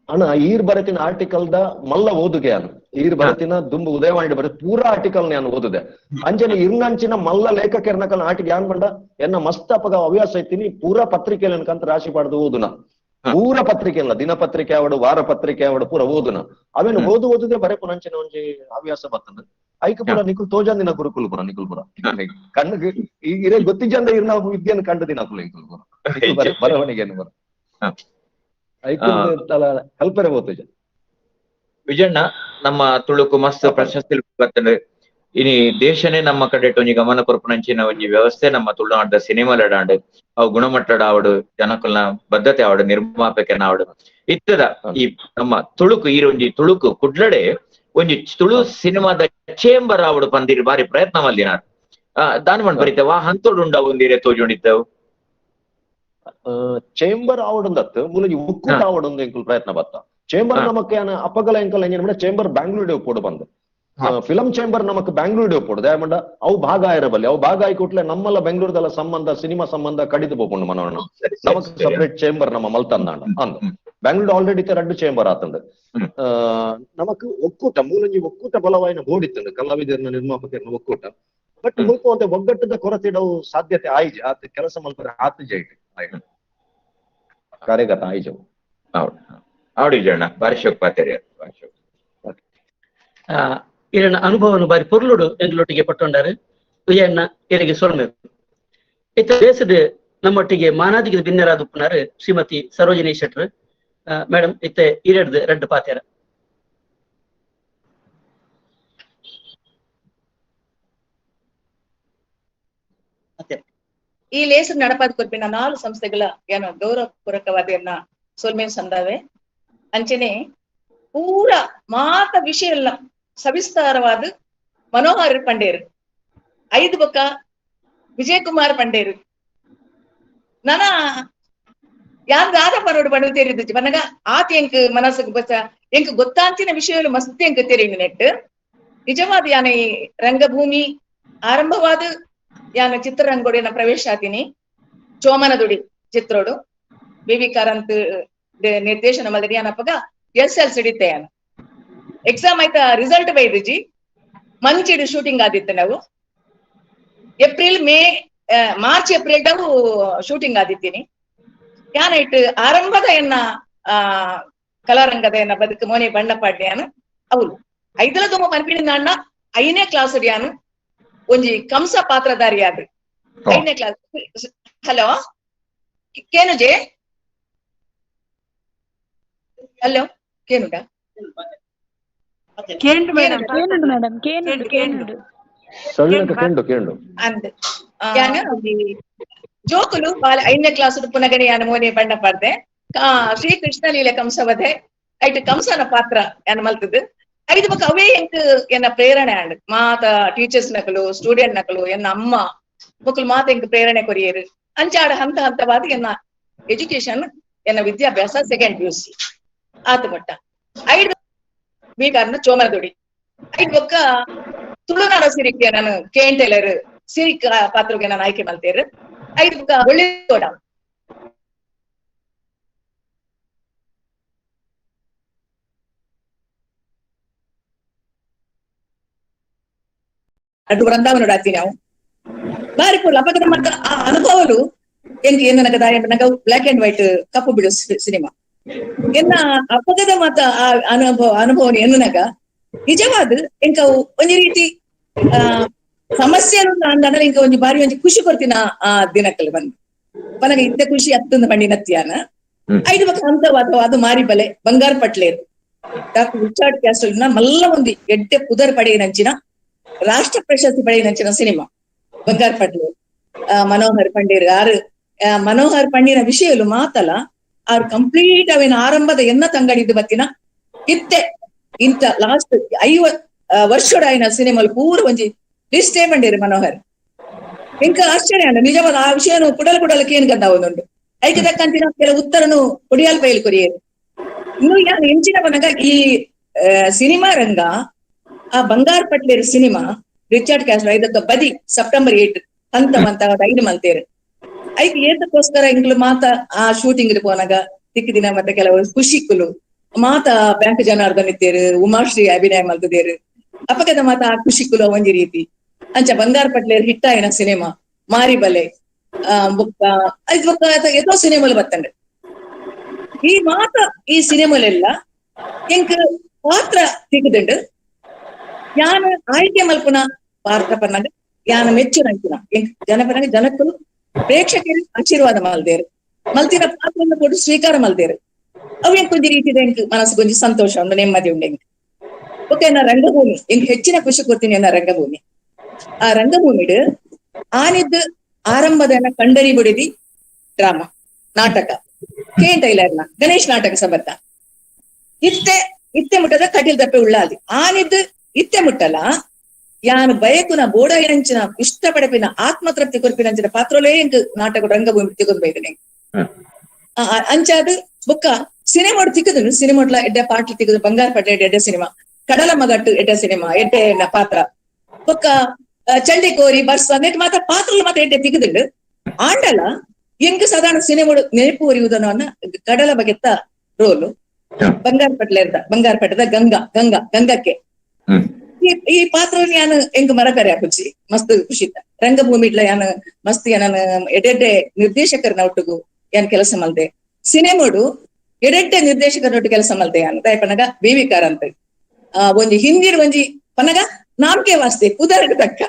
ಅಣ್ಣ ಈರ್ ಬರತಿನ ಆರ್ಟಿಕಲ್ the ಮಲ್ಲ ಓದುಗೆ ಅನು ಈರ್ ಬರತಿನ ದುಂಬು ಉದಯವಾಣಿ ಬರ ಪೂರಾ ಆರ್ಟಿಕಲ್ ನಾನು ಓದುದೆ. ಅಂಚನೆ ಇರ್ನಂಚಿನ ಮಲ್ಲ ಲೇಖಕರ್ನಕಲ್ ಆರ್ಟಿಕಲ್ ಯಾನ್ ಬಂಡ ಎನ್ನ ಮಸ್ತ್ ಅಪಗ ಹವ್ಯಾಸ ಐತಿನಿ ಪೂರಾ ಪತ್ರಿಕೆ ಅನ್ಕಂತ ರಾಶಿ ಪಾಡ್ದು ಓದುನ. ಪೂರಾ ಪತ್ರಿಕೆ ಅಲ್ಲ, ದಿನಪತ್ರಿಕೆ ಆವಡು ವಾರ ಪತ್ರಿಕೆ ಆವಡು ಪೂರ ಓದುನ. ಅವೇನು ಓದು ಓದುದೆ ಬರೆಪುನಂಚಿನ ಒಂಜಿ ಹವ್ಯಾಸ ಬರ್ತದೆ. ಐಕ ಪೂರ ನಿಕುಲ್ ತೋಜಂದಿನ ಗುರುಕುಲ್ ಪುರ ನಿಕುಲ್ ಪುರ ಕಣ್ಣು ಈಗ ಇರೇ ಗೊತ್ತಿಜಂದ ಇರ್ನ ವಿದ್ಯೆಯನ್ನು ಕಂಡು ದಿನ ನಿಕುಲ್ ಪುರ ಬರವಣಿಗೆಯನ್ನು ಪುರ ಕಲ್ಪನೆ ಹೋತುಜ. ವಿಜಯಣ್ಣ, ನಮ್ಮ ತುಳುಕು ಮಸ್ತ್ ಪ್ರಶಸ್ತಿ ಬರ್ತದೆ. ಇನಿ ದೇಶನೇ ನಮ್ಮ ಕಡೆ ಒಂಜಿ ಗಮನ ಕೊರ್ಪುನಂಚಿನ ಒಂಜಿ ವ್ಯವಸ್ಥೆ ನಮ್ಮ ತುಳುನಾಡ ಸಿನಿಮಾ ಲಡಾಂಡ್ ಅವು ಗುಣಮಟ್ಟದ ಆವಡು, ಜನಕುಲ್ನ ಬದ್ಧತೆ ಆವಡು, ನಿರ್ಮಾಪಕನ ಆವಡು ಇತ್ತದ. ಈ ನಮ್ಮ ತುಳುಕು ಈ ಒಂಜಿ ತುಳುಕು ಕುಡ್ಲಡೆ ಒಂಜಿ ತುಳು ಸಿನಿಮಾದ ಚೇಂಬರ್ ಆವಡು ಪಂದಿರಿ ಬಾರಿ ಪ್ರಯತ್ನ ಮಲ್ದಿನಾರ್. ದಾನ ಮಣ್ ಬರಿತ ವಾ ಹಂತೋಡು ಉಂಡ ಒಂದಿರೆ ತೋಜುಂಡಿತ್ತವು ಚೇಂಬರ್ ಆವಡುಂದತ್ತು ಮೂಲಜಿ ಒಕ್ಕೂಟ ಆವಡುಂದು ಎಂಕುಲ್ ಪ್ರಯತ್ನ ಬತ್ತ. ಚೇಂಬರ್ ನಮಕ್ ಅಪ್ಪಗಲ ಎಂಕಲ್ ಎಂಜಿನ ಚೇಂಬರ್ ಬ್ಯಾಂಗ್ಳೂರ್ ಪೋಡು ಬಂದು ಫಿಲಂ ಚೇಂಬರ್ ನಮಕ್ ಬ್ಯಾಂಗ್ಳೂರ್ ಪೋಡು ದಯಮಂಡ ಅವು ಭಾಗ ಆಯಿರಬಲ್ಲಿ ಅವು ಭಾಗ ಆಯ್ಕೊಟ್ಲೆ ನಮ್ಮಲ್ಲ ಬೆಂಗಳೂರದಲ್ಲ ಸಂಬಂಧ ಸಿನಿಮಾ ಸಂಬಂಧ ಕಡಿದು ಪೋಪುಂಡು ಮನೋಣ್ಣ. ನಮಕ್ ಸಪರೇಟ್ ಚೇಂಬರ್ ನಮ್ಮ ಮಲ್ತಂದಾಂಡ ಅಂದ ಬ್ಯಾಂಗ್ಳೂರ್ ಆಲ್ರೆಡಿ ರಡ್ಡು ಚೇಂಬರ್ ಆತಂಡು. ನಮಕ್ ಒಕ್ಕೂಟ ಮೂಲಂಜಿ ಒಕ್ಕೂಟ ಬಲವಾಯಿನ ಬೋಡಿತ್ತಂಡು ಕಲಾವಿದರನ್ನ ನಿರ್ಮಾಪಕರನ್ನ ಒಕ್ಕೂಟ. ಬಟ್ ಮುಲ್ಪ ಒಂತೆ ಒಗ್ಗಟ್ಟದ ಕೊರತೆ ಇಡವು ಸಾಧ್ಯತೆ ಆಯ್ಜಿ ಆತ ಕೆಲಸ ಮಲ್ಪರೆ ಆತ ಜೈಟ್ ಕಾರ್ಯಗತ ಆಯ್ಜವು. ಹೌದು ವಿಜಯಣ್ಣ, ಬಾರಿ ಶೋಕ್ ಪಾತೇರಿ. ಇರನ ಅನುಭವನು ಬಾರಿ ಪೊರ್ಲುಡು ಎಂಗ್ಲೊಟ್ಟಿಗೆ ಪಟ್ಟೊಂಡಾರು ವಿಜಯಣ್ಣ ಇರಿಗೆ ಸೊಲ್ಮೆ. ಇತ್ತ ದೇಶದ ನಮ್ಮೊಟ್ಟಿಗೆ ಮಾನಾದಿಗೆ ಭಿನ್ನರಾದ ಉಪ್ಪುನಾರು ಶ್ರೀಮತಿ ಸರೋಜಿನಿ ಶೆಟ್ರು ಮೇಡಮ್. ಇತ್ತೆ ಇರೆಡ್ದು ರಡ್ಡು ಪಾತೇರ. ಈ ಲೇಸು ನಡಪಾದ ಕೊರ್ಪಿನ 4 ಸಂಸ್ಥೆಗಳ ಏನೋ ಗೌರವ ಪೂರಕವಾದಿಯನ್ನ ಸೊಲ್ಮೇನ್ ಸಂದಾವೆ. ಅಂಚನೆ ಪೂರ ಮಾತ ವಿಷಯ ಎಲ್ಲ ಸವಿಸ್ತಾರವಾದ Manohar ಪಂಡೇರು, ಐದು ಬೊಕ್ಕ ವಿಜಯಕುಮಾರ್ ಪಂಡೇರು. ನನ ಯಾನ್ ದಾದ ಪನೋಡು ಪಂಡ ತೆರಿದು ಪನ್ನಗ ಆತ ಎಂಕ್ ಮನಸ್ಸುಗ್ ಬಸ ಎಂಕ್ ಗೊತ್ತಾಂತಿನ ವಿಷಯಗಳು ಮಸ್ತ್ ಎಂಕ್ ತೆರಿಯುಂಡು ನೆಟ್. ನಿಜವಾದ ಯಾನ ಈ ರಂಗಭೂಮಿ ಆರಂಭವಾದ ಯಾನ ಚಿತ್ರರಂಗೋಡಿನ ಪ್ರವೇಶ ಆತೀನಿ ಚೋಮನದುಡಿ ಚಿತ್ರೋಡು ಬಿ ವಿ ಕಾರಂತ್ ನಿರ್ದೇಶನ ಮಲ್ದಿನಿ. ಯಾನಪ್ಪಗ ಎಸ್ ಎಲ್ ಸಿಡಿತೆ ಯಾನ ಎಕ್ಸಾಮ್ ಆಯ್ತಾ ರಿಸಲ್ಟ್ ಬೈದಿಜಿ ಮಂಚಿಡು ಶೂಟಿಂಗ್ ಆದಿತ್ತು. ನಾವು April May March April ಡವು shooting ಆದಿತ್ತೀನಿ. ಯಾನ ಇಟ್ಟು ಆರಂಭದ ಎನ್ನ ಕಲಾರಂಗದ ಎನ್ನ ಬದುಕು ಮೋನೆ ಬಣ್ಣ ಪಾಡ್ಯಾನ ಅವಳು ಐದಲ ದುಮ್ಮ ಪನ್ಪಿನ ಅಣ್ಣ 5ನೇ ಕ್ಲಾಸ್ ಯಾನು ಒಂಜಿ ಕಂಸ ಪಾತ್ರಧಾರಿ ಆದ್ 5ನೇ ಕ್ಲಾಸ್. ಹಲೋ ಕೇನುಜೆ, ಹಲೋ ಕೇನುಡ ಕೇಂಡು ಮೇಡಮ್, ಕೇಂಡು ಕೇಂಡು ಕೇಂಡು ಕೇಂಡು ಅಂದ್ ಯಾನ ಜೋಕುಲು ಬಾಲ 5ನೇ ಕ್ಲಾಸ್ ಪುನಗಣಿ ಯಾನ ಮೋನೆ ಬಣ್ಣ ಪಾಡ್ದೆ. ಶ್ರೀಕೃಷ್ಣ ಲೀಲೆ ಕಂಸವಧೆ ಐಟ್ ಕಂಸನ ಪಾತ್ರ ಯಾನ ಮಲ್ತದ್ದು. ಐದು ಬೊಕ್ಕ ಅವೇ ಎಂಕ್ ಎನ್ನ ಪ್ರೇರಣೆ ಆಂಡ್. ಮಾತ ಟೀಚರ್ಸ್ ನಕಲು ಸ್ಟೂಡೆಂಟ್ ನಕಲು ಎನ್ನ ಅಮ್ಮ ಮಕ್ಕಳು ಮಾತ ಎಂಕ್ ಪ್ರೇರಣೆ ಕೊರಿಯರು. ಅಂಚಾಡ ಹಂತ ಹಂತವಾದ ಎನ್ನ ಎಜುಕೇಶನ್ ಎನ್ನ ವಿದ್ಯಾಭ್ಯಾಸ second P U C ಆತ ಮಟ್ಟ. ಐದು ಬೀಗಾರ್ನ ಚೋಮನದುಡಿ ಐದು ಬೊಕ್ಕ ತುಳುನಾಡ ಸಿರಿಕೆ ನಾನು K N tailor ಸಿರಿಕ್ ಪಾತ್ರಗೆ ನಾನು ಆಯ್ಕೆ ಮಲ್ತೇರು. ಐದು ಬೊಕ್ಕ ಒಳ್ಳೆ ಅಡ್ಡು ವೃಂದಾವನ ಆತಿ ನಾವು ಬಾರಿ ಪುಲ್ಲ ಅಪಗದ ಮತ್ತ ಆ ಅನುಭವಲು ಎಂಕ್ ಏನ ದಾಯ black and white ಕಪ್ಪು ಬಿಡು ಸಿನಿಮಾ ಎನ್ನ ಅಪಗದ ಮತ್ತ ಆ ಅನುಭವ ಎನ್ನಗ ನಿಜವಾದ ಎಂಕ ಒಂಜಿ ರೀತಿ ಆ ಸಮಸ್ಯೆ ಅಂದಾಂಡ ಎಂಕ ಒಂಜಿ ಬಾರಿ ಒಂಜಿ ಖುಷಿ ಕೊಡ್ತೀನ ಆ ದಿನಕ್ಕಲ್ಲಿ ಬಂದು ಪನಗ ಇದ್ದ ಖುಷಿ ಅತ್ತಂದ ಬಂಡಿ ನತ್ತಿಯಾನ. ಐದು ಬೊಕ್ಕ ಹಂತವಾದ ಅದು ಮಾರಿ ಬಲೆ ಬಂಗಾರ ಪಟ್ಲೇರು doctor Richard castle ನ ಮಲ್ಲ ಒಂದು ಎಡ್ಡೆ ಪುದರ್ ಪಡೆಯಿನಂಚಿನ ರಾಷ್ಟ್ರ ಪ್ರಶಸ್ತಿ ಪಡೆಯಿನಂಚಿನ ಸಿನಿಮಾ ಬಂಗಾರ ಪಟ್ಲೇರು. ಮನೋಹರ್ ಪಂಡೇರ್ ಆರು ಮನೋಹರ್ ಪಂಡಿನ ವಿಷಯಲು ಮಾತಲ್ಲ ಆರು ಕಂಪ್ಲೀಟ್ ಅವೇನ ಆರಂಭದ ಎನ್ನ ತಂಗಡಿದ್ದು ಬತ್ತಿನ ಇತ್ತೆ ಇಂತ ಲಾಸ್ಟ್ 50 ವರ್ಷದ ಆಯ್ನ ಸಿನಿಮಾಲು ಪೂರ ಒಂಜಿ ಲಿಸ್ಟೇ ಬಂಡೇರು ಮನೋಹರ್. ಇಂಕ ಆಶ್ಚರ್ಯ ಅಲ್ಲ ನಿಜವಾದ ಆ ವಿಷಯನು ಕುಡಲ್ ಕುಡಲಕ್ಕೆ ಏನ್ ಗಂದ ಒಂದುಂಡು ಐಕೆ ತಕ್ಕಂತಿನ ಕೆಲವು ಉತ್ತರನು ಕೊಡಿಯಾಲ್ ಪೈಲ್ ಕೊರಿಯೇರು. ಇನ್ನು ಯಾರು ಎಂಚಿನ ಬನಗ ಈ ಸಿನಿಮಾ ರಂಗ ಆ ಬಂಗಾರ ಪಟ್ಲೇರು cinema Richard castle ಐದಕ್ಕ ಬದಿ ಸೆಪ್ಟೆಂಬರ್ 8 ಹಂತ ಮಂತ 5 ಮಲ್ತೇರು. ಐಕ್ ಏತಕ್ಕೋಸ್ಕರ ಇಂಗ್ಲು ಮಾತ ಆ ಶೂಟಿಂಗ್ ಪೋನಾಗ ತಿಕ್ಕ ದಿನ ಮತ್ತೆ ಕೆಲವು ಖುಷಿಕುಲು ಮಾತ ಬ್ಯಾಂಕ್ ಜನಾರ್ದನ್ ಇತ್ತೇರು, ಉಮಾಶ್ರೀ ಅಭಿನಯ ಮಲ್ತದೇರು. ಅಪಗದ ಮಾತ ಆ ಖುಷಿಕುಲು ಒಂಜಿ ರೀತಿ ಅಂಚ ಬಂಗಾರ ಪಟ್ಲೇರು ಹಿಟ್ಟಾಯಿನ ಸಿನಿಮಾ ಮಾರಿ ಬಲೆ ಬೊಕ್ಕ ಐದ್ ಬೊಕ್ಕ ಏತೋ ಸಿನಿಮಾಲು ಬತ್ತಂಡೆ. ಈ ಮಾತ ಈ ಸಿನಿಮಾಲೆಲ್ಲ ಎಂಕ್ ಪಾತ್ರ ತಿಕ್ಕದುಂಡು. ಯಾನ ಆಯ್ಕೆ ಮಲ್ಪುನ ಪಾತ್ರ ಪನ್ನಾಗ ಯಾನ ಮೆಚ್ಚು ನಂಚಿನ ಎಂಕ್ ಜನಪನಾಗ ಜನಕ್ಕಲು ಪ್ರೇಕ್ಷಕರು ಆಶೀರ್ವಾದ ಮಲ್ದೇರು ಮಲ್ತಿನ ಪಾತ್ರವನ್ನು ಕೊಟ್ಟು ಸ್ವೀಕಾರ ಮಲ್ದೇರು. ಅವು ಎಂಕ್ ಒಂಜಿ ರೀತಿದ ಎಂಕ್ ಮನಸ್ಸು ಒಂಜಿ ಸಂತೋಷ ಒಂದು ನೆಮ್ಮದಿ ಉಂಡು ಎಂಕ್. ಓಕೆ ನಾ ರಂಗಭೂಮಿ ಎಂಕ್ ಹೆಚ್ಚಿನ ಖುಷಿ ಕೊಡ್ತೀನಿ ಎನ್ನ ರಂಗಭೂಮಿ. ಆ ರಂಗಭೂಮಿಡು ಆನಿದ್ದು ಆರಂಭದ ಕಂಡರಿ ಬುಡಿದಿ ಡ್ರಾಮಾ ನಾಟಕ ಕೆ ಎನ್ ಟೈಲರ್ನ ಗಣೇಶ್ ನಾಟಕ ಸಬತ್ತ ಇತ್ತೆ ಇತ್ತೆ ಮುಟ್ಟದ ಕಟೀಲ್ ದಪ್ಪೆ ಉಳ್ಳಾದಿ ಆನಿದ್ದು ಇತ್ತೆ ಮುಟ್ಟಲ ಯಾನು ಬಯಕುನ ಬೋಡಯಂಚಿನ ಇಷ್ಟ ಪಡಪಿನ ಆತ್ಮತೃಪ್ತಿ ಕೊರ್ಪಿನಂಚಿನ ಪಾತ್ರಲೇ ಎಂಕ್ ನಾಟಕ ರಂಗಭೂಮಿ ತಿಕ್ಕೊಂದು ಬೈದನೆ. ಅಂಚಾದ ಬೊಕ್ಕ ಸಿನಿಮಾ ತಿಕ್ಕದನು ಸಿನಿಮಾಟ್ಲ ಎಡ್ಡೆ ಪಾಟ್ಲು ತಿಕ್ಕದು ಬಂಗಾರ ಪಟ್ಲೆ ಎಡ್ಡೆ ಸಿನಿಮಾ ಕಡಲ ಮಗಟ್ಟು ಎಡ್ಡೆ ಸಿನಿಮಾ ಎಡ್ಡೆ ಪಾತ್ರ ಬೊಕ್ಕ ಚಂಡಿಕೋರಿ ಬರ್ಸ ನೆಟ್ ಮಾತ್ರ ಪಾತ್ರలు ಮಾತ್ರ ಎಡ್ಡೆ ತಿಕ್ಕದುಂಡು. ಆಂಡಲ ಎಂಕ್ ಸಾಧಾರಣ ಸಿನಿಮಾ ನೆನಪು ಒರಿಯುವುದನ್ನು ಕಡಲ ಬಗೆತ್ತ ರೋಲು ಬಂಗಾರ ಪಟ್ಲೆ ಬಂಗಾರ ಪಟ್ಟದ ಗಂಗಾ ಗಂಗಾ ಗಂಗಕ್ಕೆ ಈ ಪಾತ್ರ ಯಾನು ಎಂಕ್ ಮರಕರೆ ಖುಷಿ ಮಸ್ತ್ ಖುಷಿ ಇತ್ತ. ರಂಗಭೂಮಿ ಇಡ್ಲ ಯಾನು ಮಸ್ತ್ ಯಾನ ಎಡೆಡ್ಡೆ ನಿರ್ದೇಶಕರನ ಒಟ್ಟುಗು ಯಾನ್ ಕೆಲಸ ಮಲ್ದೆ. ಸಿನಿಮಾಡು ಎಡೆಡ್ಡೆ ನಿರ್ದೇಶಕರನೊಟ್ಟು ಕೆಲಸ ಮಲ್ದೆ ಯಾನು ದಯಪನಗ ಬಿ ವಿ ಕಾರಂತ್ ಒಂಜಿ ಹಿಂದಿನ ಒಂಜಿ ಪನಗ ನಾಮಕೆ ವಾಸ್ತೆ ಪುದರ್ಗ್ ತಕ್ಕ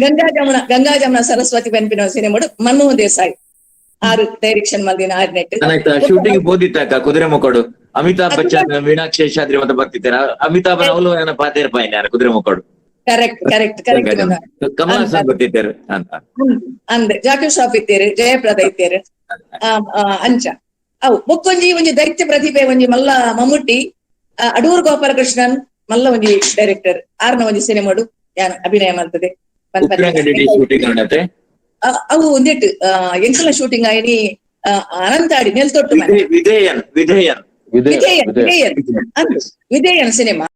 ಗಂಗಾ ಜಮುನ ಗಂಗಾ ಜಮುನ ಸರಸ್ವತಿ ಪನ್ಪಿನ ಸಿನಿಮಾಡು ಮನ್ಮೋಹನ್ ದೇಸಾಯಿ ಆರು ಡೈರೆಕ್ಷನ್ ಮಲ್ದಿನ ಆರು ನೆಟ್ ಶೂಟಿಂಗ್ ಬೋದಿತ್ತಾಕ ಕುದುರೆ ಮುಖಡು ಅಮಿತಾಬ್ ಬಚ್ಚನ್ ಮೀನಾಕ್ಷಿ ಶೇಷಾದ್ರಿ ಮತ್ತೆ ಬರ್ತಿದ್ದಾರೆ. ಅಮಿತಾಬ್ ಅವಳು ಏನ ಪಾತೇರ್ ಪಾಯಿನ ಕುದುರೆ ಮುಖಡು correct correct correct Kamal Haasan ಬರ್ತಿದ್ದಾರೆ ಅಂತ ಅಂದೆ ಜಾಕಿರ್ ಶ್ರಾಫ್ ಇತ್ತೇರು ಜಯಪ್ರದ ಇತ್ತೇರು ಅಂಚ ಅವು ಬೊಕ್ಕೊಂಜಿ ಒಂಜಿ ದೈತ್ಯ ಪ್ರತಿಭೆ ಒಂಜಿ ಮಲ್ಲ ಮಮ್ಮುಟ್ಟಿ ಅಡೂರ್ ಗೋಪಾಲಕೃಷ್ಣನ್ ಮಲ್ಲ ಒಂಜಿ ಡೈರೆಕ್ಟರ್ ಆರ್ನ ಒಂಜಿ ಸಿನಿಮಾಡು ಯಾನ್ ಅಭಿನಯ ಮಾಡ್ತದೆ. ಉಪ್ಪಿನಂಗಡಿ ಶೂಟಿಂಗ್ ಆಂಡತೆ? ಅವು ಒಂದೆಟ್ ಎಂಕಲ್ನ ಶೂಟಿಂಗ್ ಆಯಿನಿ ಅನಂತಾಡಿ ನೆಲ್ತೊಟ್ಟು ಮನೆ. ವಿಧೇಯನ್ ವಿಧೇಯನ್. ವಿಧೇಯನ್. ವಿಧೇಯನ್. ವಿಧೇಯನ್ ಅಂದು Vidheyan cinema.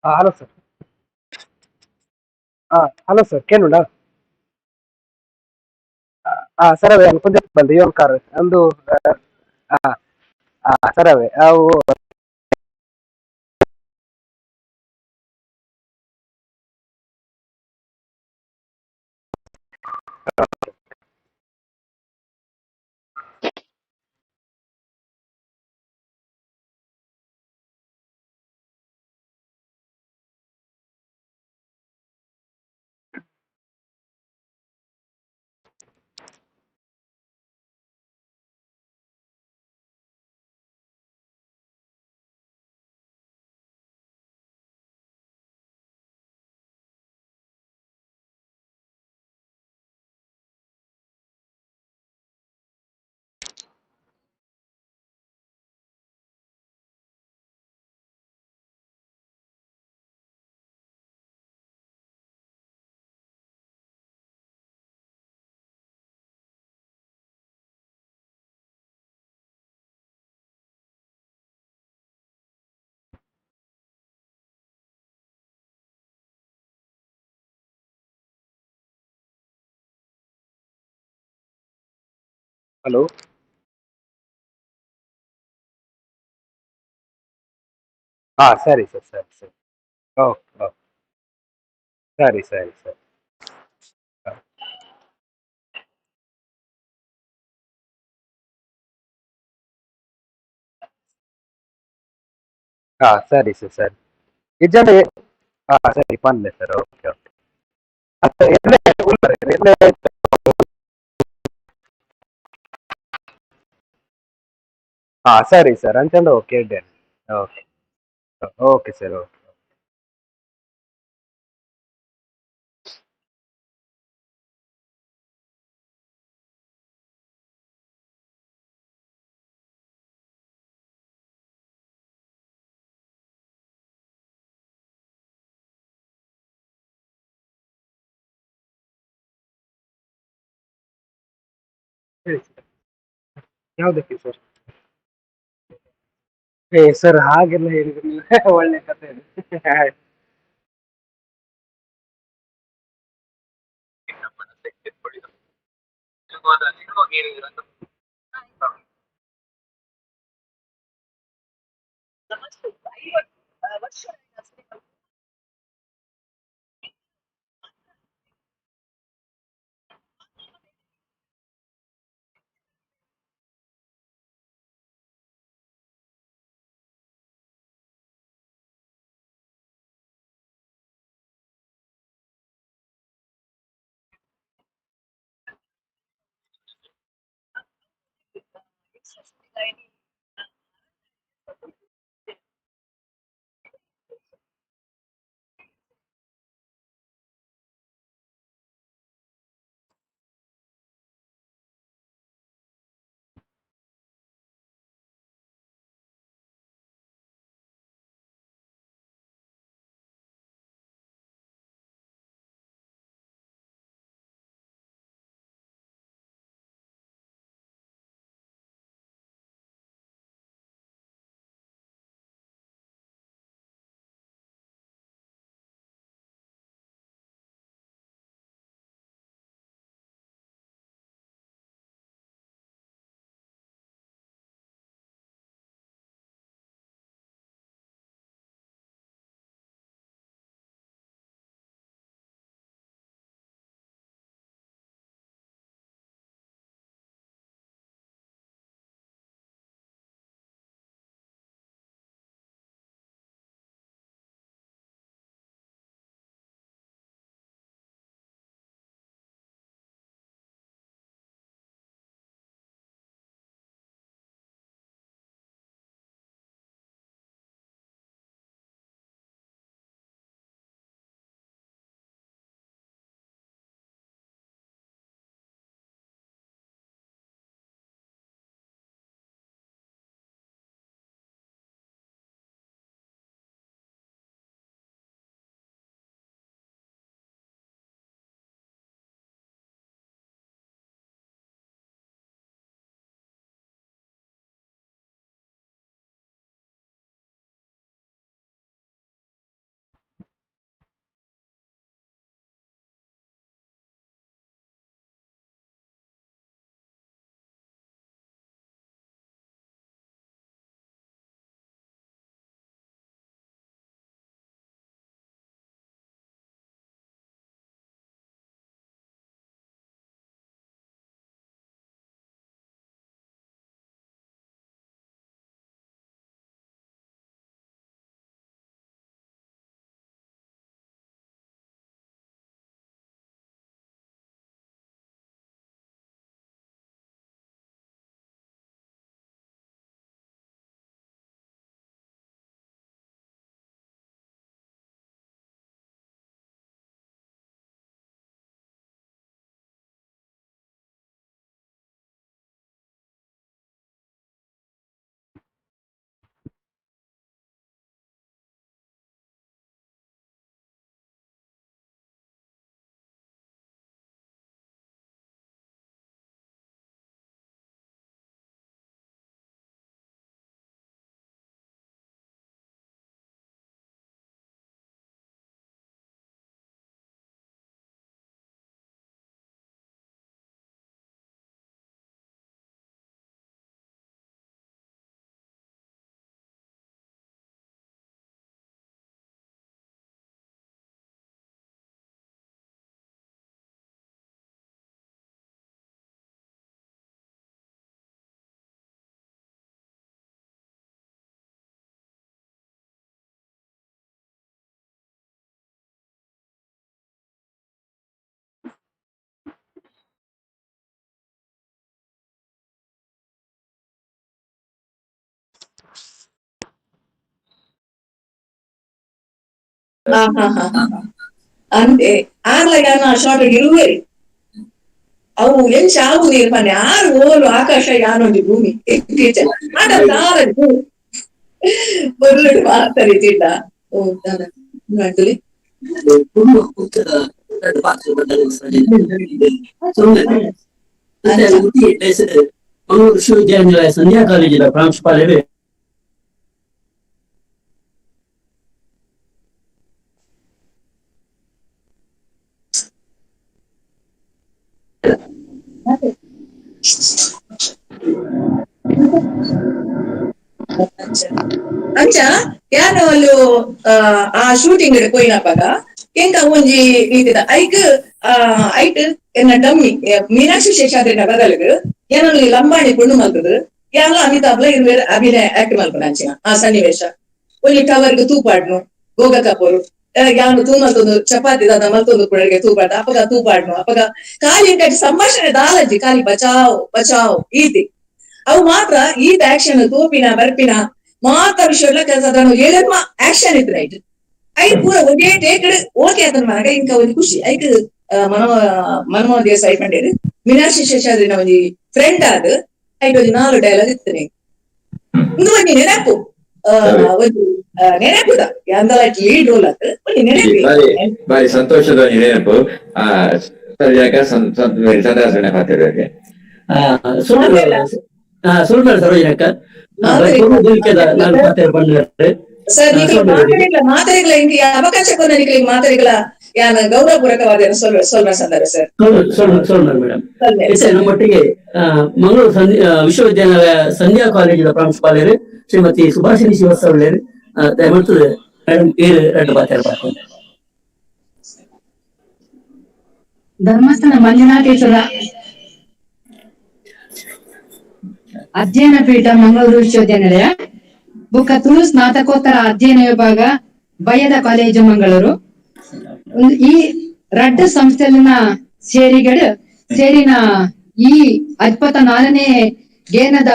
Hello sir. Hello sir, ಕೇನುಂಡಾ? Sir ಅವೇ ಪುಂಜ ಬಂದು ಇವನ್ ಕಾರ್ ಒಂದು. ಸರ್ ಅವೇ ಅವು. ಹಲೋ. ಸರಿ ಸರ್, ಸರಿ ಸರಿ, ಓಕೆ ಓಕೆ, ಸರಿ ಸರಿ ಸರಿ. ಸರಿ ಸರ್, ಸರಿ, ಇಜ್ಜಂಡ. ಸರಿ ಪನ್ಲೆ ಸರ್. Okay okay. ಎಲ್ಲೆ ಎಲ್ಲೆ? ಸರಿ ಸರ್, ಅಂಚಂಡ okay, done. Okay okay sir, okay. ಹೇಳಿ ಸರ್, ಯಾವುದಕ್ಕೆ ಸರ್? ಏ ಸರ್, ಹಾಗೆಲ್ಲ ಹೇಳಿದ್ರೆ ನೀವು ಒಳ್ಳೆ ಕಥೆ ಅದು. ಆಯ್ತು. ವರ್ಷ. ಅಂತೆ ಆರ್ಲ ಯಾನ ಶಾರ್ಟ್ ಇರುವೆ ಅವು ಎಂಚ ಆವು ನೀರು ಪನ್ನೆ ಆರು ಓಲು ಆಕಾಶ ಯಾನೊಂಜಿ ಭೂಮಿ ಟೀಚರ್ ಆಟ ಸಾರ ಬೊರ್ಲುಡು ಮಾತ ರೀತಿಡ ಓ ದಾದ ಮಾಡ್ಲಿ ಮಂಗಳೂರು ವಿಶ್ವವಿದ್ಯಾನಿಲಯ ಸಂಧ್ಯಾ ಕಾಲೇಜಿನ ಪ್ರಾಂಶುಪಾಲರು ಅಂಚ ಯಾನ ಅಲ್ಲು ಆ ಶೂಟಿಂಗ್ ಪೋಯಿನಪಗ ಎಂಕ ಒಂಜಿ ರೀತಿದ ಐಕ್ ಐಟ್ ಎನ್ನ ಡಮ್ಮಿ ಮೀನಾಕ್ಷಿ ಶೇಷಾದ್ರಿನ ಬದಲಿಗೆ ಏನನ್ನು ಲಂಬಾಣಿ ಪುಣ್ಣು ಮಲ್ತದು ಯಾನ್ಲ ಅಮಿತಾಬ್ಲ ಇರ್ವೇರ್ ಅಭಿನಯ ಆಕ್ಟ್ ಮಲ್ಪನ ಅಂಚಿನ ಆ ಸನ್ನಿವೇಶ ಒಂಜಿ ಟವರ್ಗ್ ತೂಪಾಡ್ನು ಗೋಗ ಕಪೂರ್ ಯಾನು ತೂ ಮಲ್ತೊಂದು ಚಪಾತಿ ದಾದ ಮಲ್ತೊಂದು ಕುಡರಿಗೆ ತೂಪಾಡ ಅಪಗ ತೂಪಾಡ್ನು ಅಪಗ ಖಾಲಿ ಎಂಕಟ್ ಸಂಭಾಷಣೆ ದಾಲಜ್ಜಿ ಖಾಲಿ ಬಚಾವ್ ಬಚಾವ್ ಈತಿ ಅವು ಮಾತ್ರ ಈತ ಆಕ್ಷನ್ ತೋಪಿನ ಬರ್ಪಿನ ಮಾತ್ರ ವಿಷಯ ಕೆಲಸ ಏಳಮ್ಮ ಆಕ್ಷನ್ ಇತ್ತು ರೈಟ್ I ಪೂರ ಒಂದೇ ಟೇಕ್ ಓಕೆ ಆತನ ಮನಗ ಇಂಕ ಒಂಜಿ ಖುಷಿ ಐಕ್ ಮನಮೋಹನ್ ದೇಸಾಯಿ ಪಂಡೇರು ಮೀನಾಕ್ಷಿ ಶೇಷಾದ್ರಿನ ಒಂಜಿ ಫ್ರೆಂಡ್ ಆದ್ ಐಟ್ ಒಂಜಿ 4 ಡೈಲಾಗ್ ಇತ್ತು ಇಂದು ಒಂಜಿ ನೆನಪು ಒಂಜಿ ನೆನಪುದ ಯಾಂದಲ ಲೀಡ್ ರೋಲ್ ಆತ್ ಒಂಜಿ ನೆನಪು ಬಾರಿ ಸಂತೋಷದ ಒಂಜಿ ನೆನಪು. ಸರಿಯಾಗ ಸಂದಾಸನೆ ಮಾತಾಡುವಾಗ ಸುಳ್ಳು ಸರೋಜಿನಕ್ಕ ಸರ್ ಮಾತಾಡಿಲ್ಲ ಮಾತಾಡಿಗಳ ಇಂಕ ಅವಕಾಶ ಕೊನ್ನ ಮಾತಾಡಿಗಳ ಯಾನ ಗೌರವಪೂರ್ವಕವಾದ ಸೊಲ್ವ ಸಂದರ ಸರ್ ಸೊಲ್ವ ಮೇಡಮ್. ನಮ್ಮೊಟ್ಟಿಗೆ ಮಂಗಳೂರು ವಿಶ್ವವಿದ್ಯಾನಿಲಯ ಸಂಧ್ಯಾ ಕಾಲೇಜಿನ ಪ್ರಾಂಶುಪಾಲರು ಶ್ರೀಮತಿ ಸುಭಾಷಿಣಿ ಶಿವಸ್ತವರು ದಯಮಾಡಿ ಮೇಡಮ್ ಎರಡು ಮಾತಾಡಬೇಕು. ಧರ್ಮಸ್ಥಳ ಮಂಜುನಾಥೇಶ್ವರ ಅಧ್ಯಯನ ಪೀಠ ಮಂಗಳೂರು ವಿಶ್ವವಿದ್ಯಾನಿಲಯ ಬುಕ್ಕ ತುಳು ಸ್ನಾತಕೋತ್ತರ ಅಧ್ಯಯನ ವಿಭಾಗ ಬಯ್ಯದ ಕಾಲೇಜು ಮಂಗಳೂರು. ಈ ರಡ್ಡ ಸಂಸ್ಥೆಯಲ್ಲಿನ ಸೇರಿಗಳು ಸೇರಿನ ಈ 24ನೇ ಗೇನದ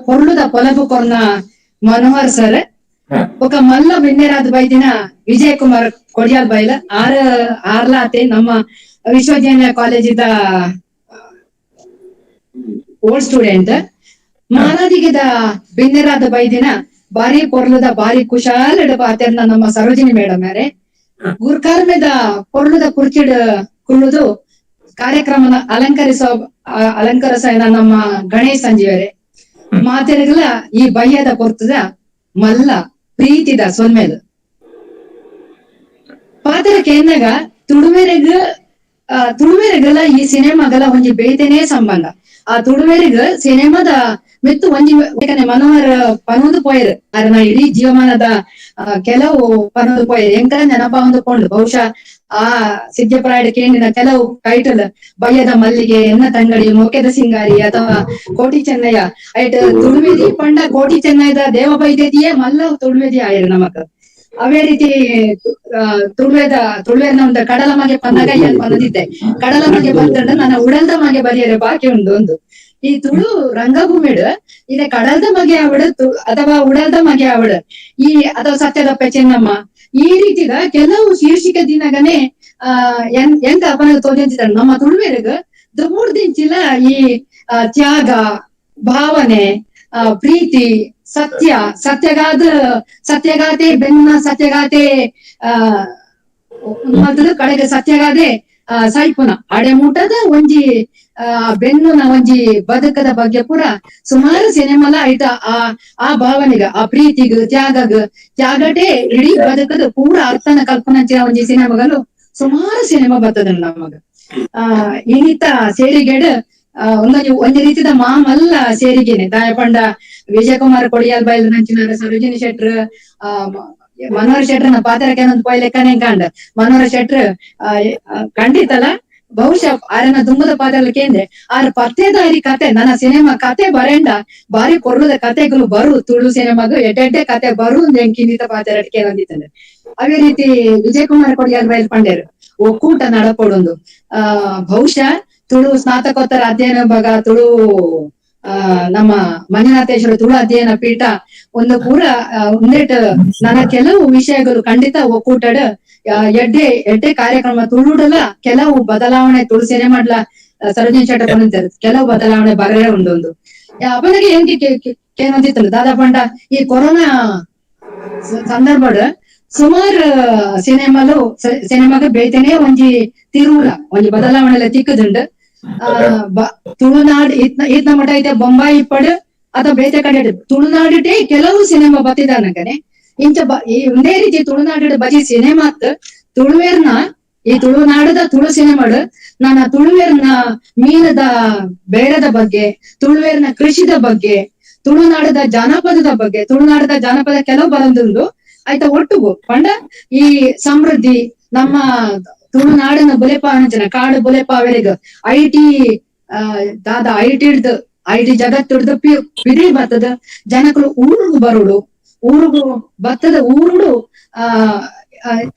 ಪೊರ್ಲುದ ಪೊಲಬು ಕೊರ್ನ ಮನೋಹರ್ ಸರ್ ಒಕ ಮಲ್ಲ ಬಿನ್ನೆರಾದ ಬೈದಿನ ವಿಜಯ್ ಕುಮಾರ್ ಕೊಡಿಯಾಲ್ ಬೈಲ ಆರ್ಲಾತೆ ನಮ್ಮ ವಿಶ್ವವಿದ್ಯಾನಿಲಯ ಕಾಲೇಜಿದ ಓಲ್ಡ್ ಸ್ಟೂಡೆಂಟ್ ಮಾನಾದಿಗೆದ ಬಿನ್ನೆರಾದ ಬೈದಿನ ಬಾರಿ ಪೊರ್ಲುದ ಬಾರಿ ಕುಶಾಲಡ ಪಾತೆರ್ನ ನಮ್ಮ ಸರೋಜಿನಿ ಮೇಡಮ್ ಯಾರೆ ಗುರ್ಕಾರ್ಮೆದ ಪೊರ್ಲುದ ಕುರ್ಚಿಡ್ ಕುಳ್ಳುದು ಕಾರ್ಯಕ್ರಮನ ಅಲಂಕರಿಸ ನಮ್ಮ ಗಣೇಶ್ ಸಂಜೀವರೆ ಮಾತೆರಗಲ ಈ ಬಯ್ಯದ ಪೊರ್ತದ ಮಲ್ಲ ಪ್ರೀತಿದ ಸೊನ್ಮೇಲ್ ಪಾತ್ರ ಕೇಂದಾಗ ತುಳುವೆರೆಗಲ ಈ ಸಿನಿಮಾಗಲ ಒಂಜಿ ಬೇತೆನೇ ಸಂಬಂಧ. ಆ ತುಳುವೆರೆಗ್ ಸಿನಿಮಾದ ಮೆತ್ತು ಒಂಜಿ ಮನೋಹರ ಪನೊಂದು ಪೋಯರ್ ಅರನ ಇಡೀ ಜೀವಮಾನದ ಕೆಲವು ಪನೊಂದು ಪೋಯರ್ ಎಂಕಲ ನೆನಪ ಹೊಂದುಕೊಂಡು ಬಹುಶಃ ಆ ಸಿದ್ಧಪ್ರಾಯಡ ಕೇಂದಿನ ಕೆಲವು ಟೈಟಲ್ ಬಯ್ಯದ ಮಲ್ಲಿಗೆ, ಎನ್ನ ತಂಗಡಿ, ಮೊಕೆದ ಸಿಂಗಾರಿ ಅಥವಾ ಕೋಟಿ ಚೆನ್ನಯ್ಯ ಐಟ್ ತುಳುವೆದಿ ಪಂಡ ಕೋಟಿ ಚೆನ್ನಯ್ಯದ ದೇವ ಬೈದ್ಯತಿಯೇ ಮಲ್ಲ ತುಳುವೆದಿ ಆಯರ್ ನಮಕ್. ಅವೇ ರೀತಿ ತುಳುವೆನ ಒಂದು ಕಡಲ ಮಗೆ ಪನ್ನಗ ಏನ್ ಪನ್ನದಿದ್ದೆ ಕಡಲ ಮಗೆ ಬಂತಂಡ ನನ್ನ ಉಡಲ್ದ ಮಗೆ ಬರಿಯರೆ ಬಾಕಿ ಉಂಡು ಒಂದು ಈ ತುಳು ರಂಗಭೂಮಿಡು ಇದೆ ಕಡಲ್ದ ಮಗೆ ಅವಡು ಅಥವಾ ಉಡಲ್ದ ಮಗೆ ಅವಡು ಈ ಅಥವಾ ಸತ್ಯದಪ್ಪ ಚೆನ್ನಮ್ಮ ಈ ರೀತಿದ ಕೆಲವು ಶೀರ್ಷಿಕೆ ದಿನಗನೆ ಎಂಕ ಅಪನ ತೋಜಂತಿದ್ದಾರೆ ನಮ್ಮ ತುಳುವೆರ್ಗ್ ದುಮೂರ್ದಿಂಚಿಲ ಈ ತ್ಯಾಗ ಭಾವನೆ ಪ್ರೀತಿ ಸತ್ಯ ಸತ್ಯಗಾದ ಸತ್ಯಗಾತೆ ಬೆನ್ನ ಸತ್ಯಗಾತೆ ಕಡೆಗೆ ಸತ್ಯಗಾದೆ ಸೈಪುನ ಅಡೆಮೂಟದ ಒಂಜಿ ಬೆನ್ನುನ ಒಂಜಿ ಬದುಕದ ಬಗ್ಗೆ ಪೂರ ಸುಮಾರು ಸಿನಿಮಾಲ ಆಯ್ತ ಆ ಆ ಭಾವನೆಗ ಆ ಪ್ರೀತಿಗ್ ತ್ಯಾಗಗ್ ತ್ಯಾಗಟೆ ಇಡೀ ಬದುಕದ ಪೂರ ಅರ್ಥನ ಕಲ್ಪನೆ ಒಂಜಿ ಸಿನಿಮಾಗಳು ಸುಮಾರು ಸಿನಿಮಾ ಬರ್ತದ ನಮಗ. ಇನ್ನಿತ ಸೇರಿಗೆಡ್ ಒಂದೊಂದು ಒಂಜಿ ರೀತಿದ ಮಾಮಲ್ಲ ಸೇರಿಗೆನೆ ದಾಯಪಂಡ ವಿಜಯಕುಮಾರ್ ಕೊಡಿಯಾಲ್ ಬೈಲ್ ನಂಚಿನಾರ ಸರೋಜಿನಿ ಶೆಟ್ರ್ ಮನೋಹರ್ ಶೆಟ್ರನ ಪಾತ್ರಕ್ಕೆ ಏನೊಂದು ಪೋಯ್ಲೆಕ್ಕನೆ ಕಾಂಡ ಮನೋಹರ್ ಶೆಟ್ರ್ ಖಂಡಿತಲ್ಲ ಬಹುಶಃ ಆರನ ದುಂಬದ ಪಾತ್ರ ಕೇಂದ್ರೆ ಆರ ಪತ್ತೇದಾರಿ ಕತೆ ನನ್ನ ಸಿನಿಮಾ ಕತೆ ಬರೇಂಡ ಬಾರಿ ಪೊರ್ಲುದ ಕತೆಗಳು ಬರು ತುಳು ಸಿನಿಮಾಗ ಎಡ್ಡೆಡ್ಡೆ ಕತೆ ಬರು ಎಂಕಿನಿತ ಪಾತ್ರ ಕೇಳಂದಿತ್ತಂದ್ರೆ. ಅದೇ ರೀತಿ ವಿಜಯಕುಮಾರ್ ಕೊಡಿಯಾಲ್ ಬೈಲ್ ಪಂಡೇರು ಒಕ್ಕೂಟ ನಡಪೊಡೊಂದು ಬಹುಶಃ ತುಳು ಸ್ನಾತಕೋತ್ತರ ಅಧ್ಯಯನ ಭಾಗ ತುಳು ನಮ್ಮ ಮಂಜುನಾಥೇಶ್ವರ ತುಳು ಅಧ್ಯಯನ ಪೀಠ ಒಂದು ಪೂರ ಒಂದೇಟ್ ನನ್ನ ಕೆಲವು ವಿಷಯಗಳು ಖಂಡಿತ ಒಕ್ಕೂಟಡ್ ಎಡ್ಡೆ ಎಡ್ಡೆ ಕಾರ್ಯಕ್ರಮ ತುಳುಡಲ ಕೆಲವು ಬದಲಾವಣೆ ತುಳು ಸಿನಿಮಾಡ್ಲ ಸರೋಜಿನಿ ಶೆಟ್ಟ ಬಂದಿದ್ದಾರೆ ಕೆಲವು ಬದಲಾವಣೆ ಬರೇ ಉಂಡೊಂದು ಅಪನಗೆ ಏನ್ ಕೇನೊಂದಿತ್ತಲ್ಲ ದಾದಾ ಪಂಡ ಈ ಕೊರೋನಾ ಸಂದರ್ಭಡ್ ಸುಮಾರು ಸಿನಿಮಾಲು ಸಿನಿಮಾಗ ಬೇತನೇ ಒಂಜಿ ತಿರುವುಲ ಒಂಜಿ ಬದಲಾವಣೆ ತಿಕ್ಕದುಂಡು. ತುಳುನಾಡು ಈತ್ನ ಮಠ ಐತೆ ಬೊಂಬಾಯಿ ಇಪ್ಪಡು ಅಥವಾ ಬೇತೆ ಕಡೆ ತುಳುನಾಡುಟೇ ಕೆಲವು ಸಿನಿಮಾ ಬತ್ತಿದಾನಗನೆ ಇಂಚ ಈ ಒಂದೇ ರೀತಿ ತುಳುನಾಡು ಬಜಿ ಸಿನಿಮಾತ್ ತುಳುವೇರ್ನ ಈ ತುಳುನಾಡದ ತುಳು ಸಿನಿಮಾಡು ನನ್ನ ತುಳುವೇರ್ನ ಮೀನದ ಬೇಡದ ಬಗ್ಗೆ, ತುಳುವೇರ್ನ ಕೃಷಿದ ಬಗ್ಗೆ, ತುಳುನಾಡದ ಜಾನಪದದ ಬಗ್ಗೆ, ತುಳುನಾಡದ ಜಾನಪದ ಕೆಲವು ಬರಂದುಂಡು ಆಯ್ತಾ ಒಟ್ಟುಗು ಪಂಡ ಈ ಸಮೃದ್ಧಿ ನಮ್ಮ ತುಳುನಾಡಿನ ಬುಲೆಪಾವನ ಕಾಡು ಬುಲೆಪಾವರಿಗೆ I T Dada I T ಹಿಡ್ದು I T ಜಗತ್ತು ಹಿಡ್ದು ಪಿದಿ ಬರ್ತದ ಜನಗಳು ಊರಿಗೂ ಬರುಡು ಊರಿಗೂ ಬತ್ತದ ಊರುಡು ಆ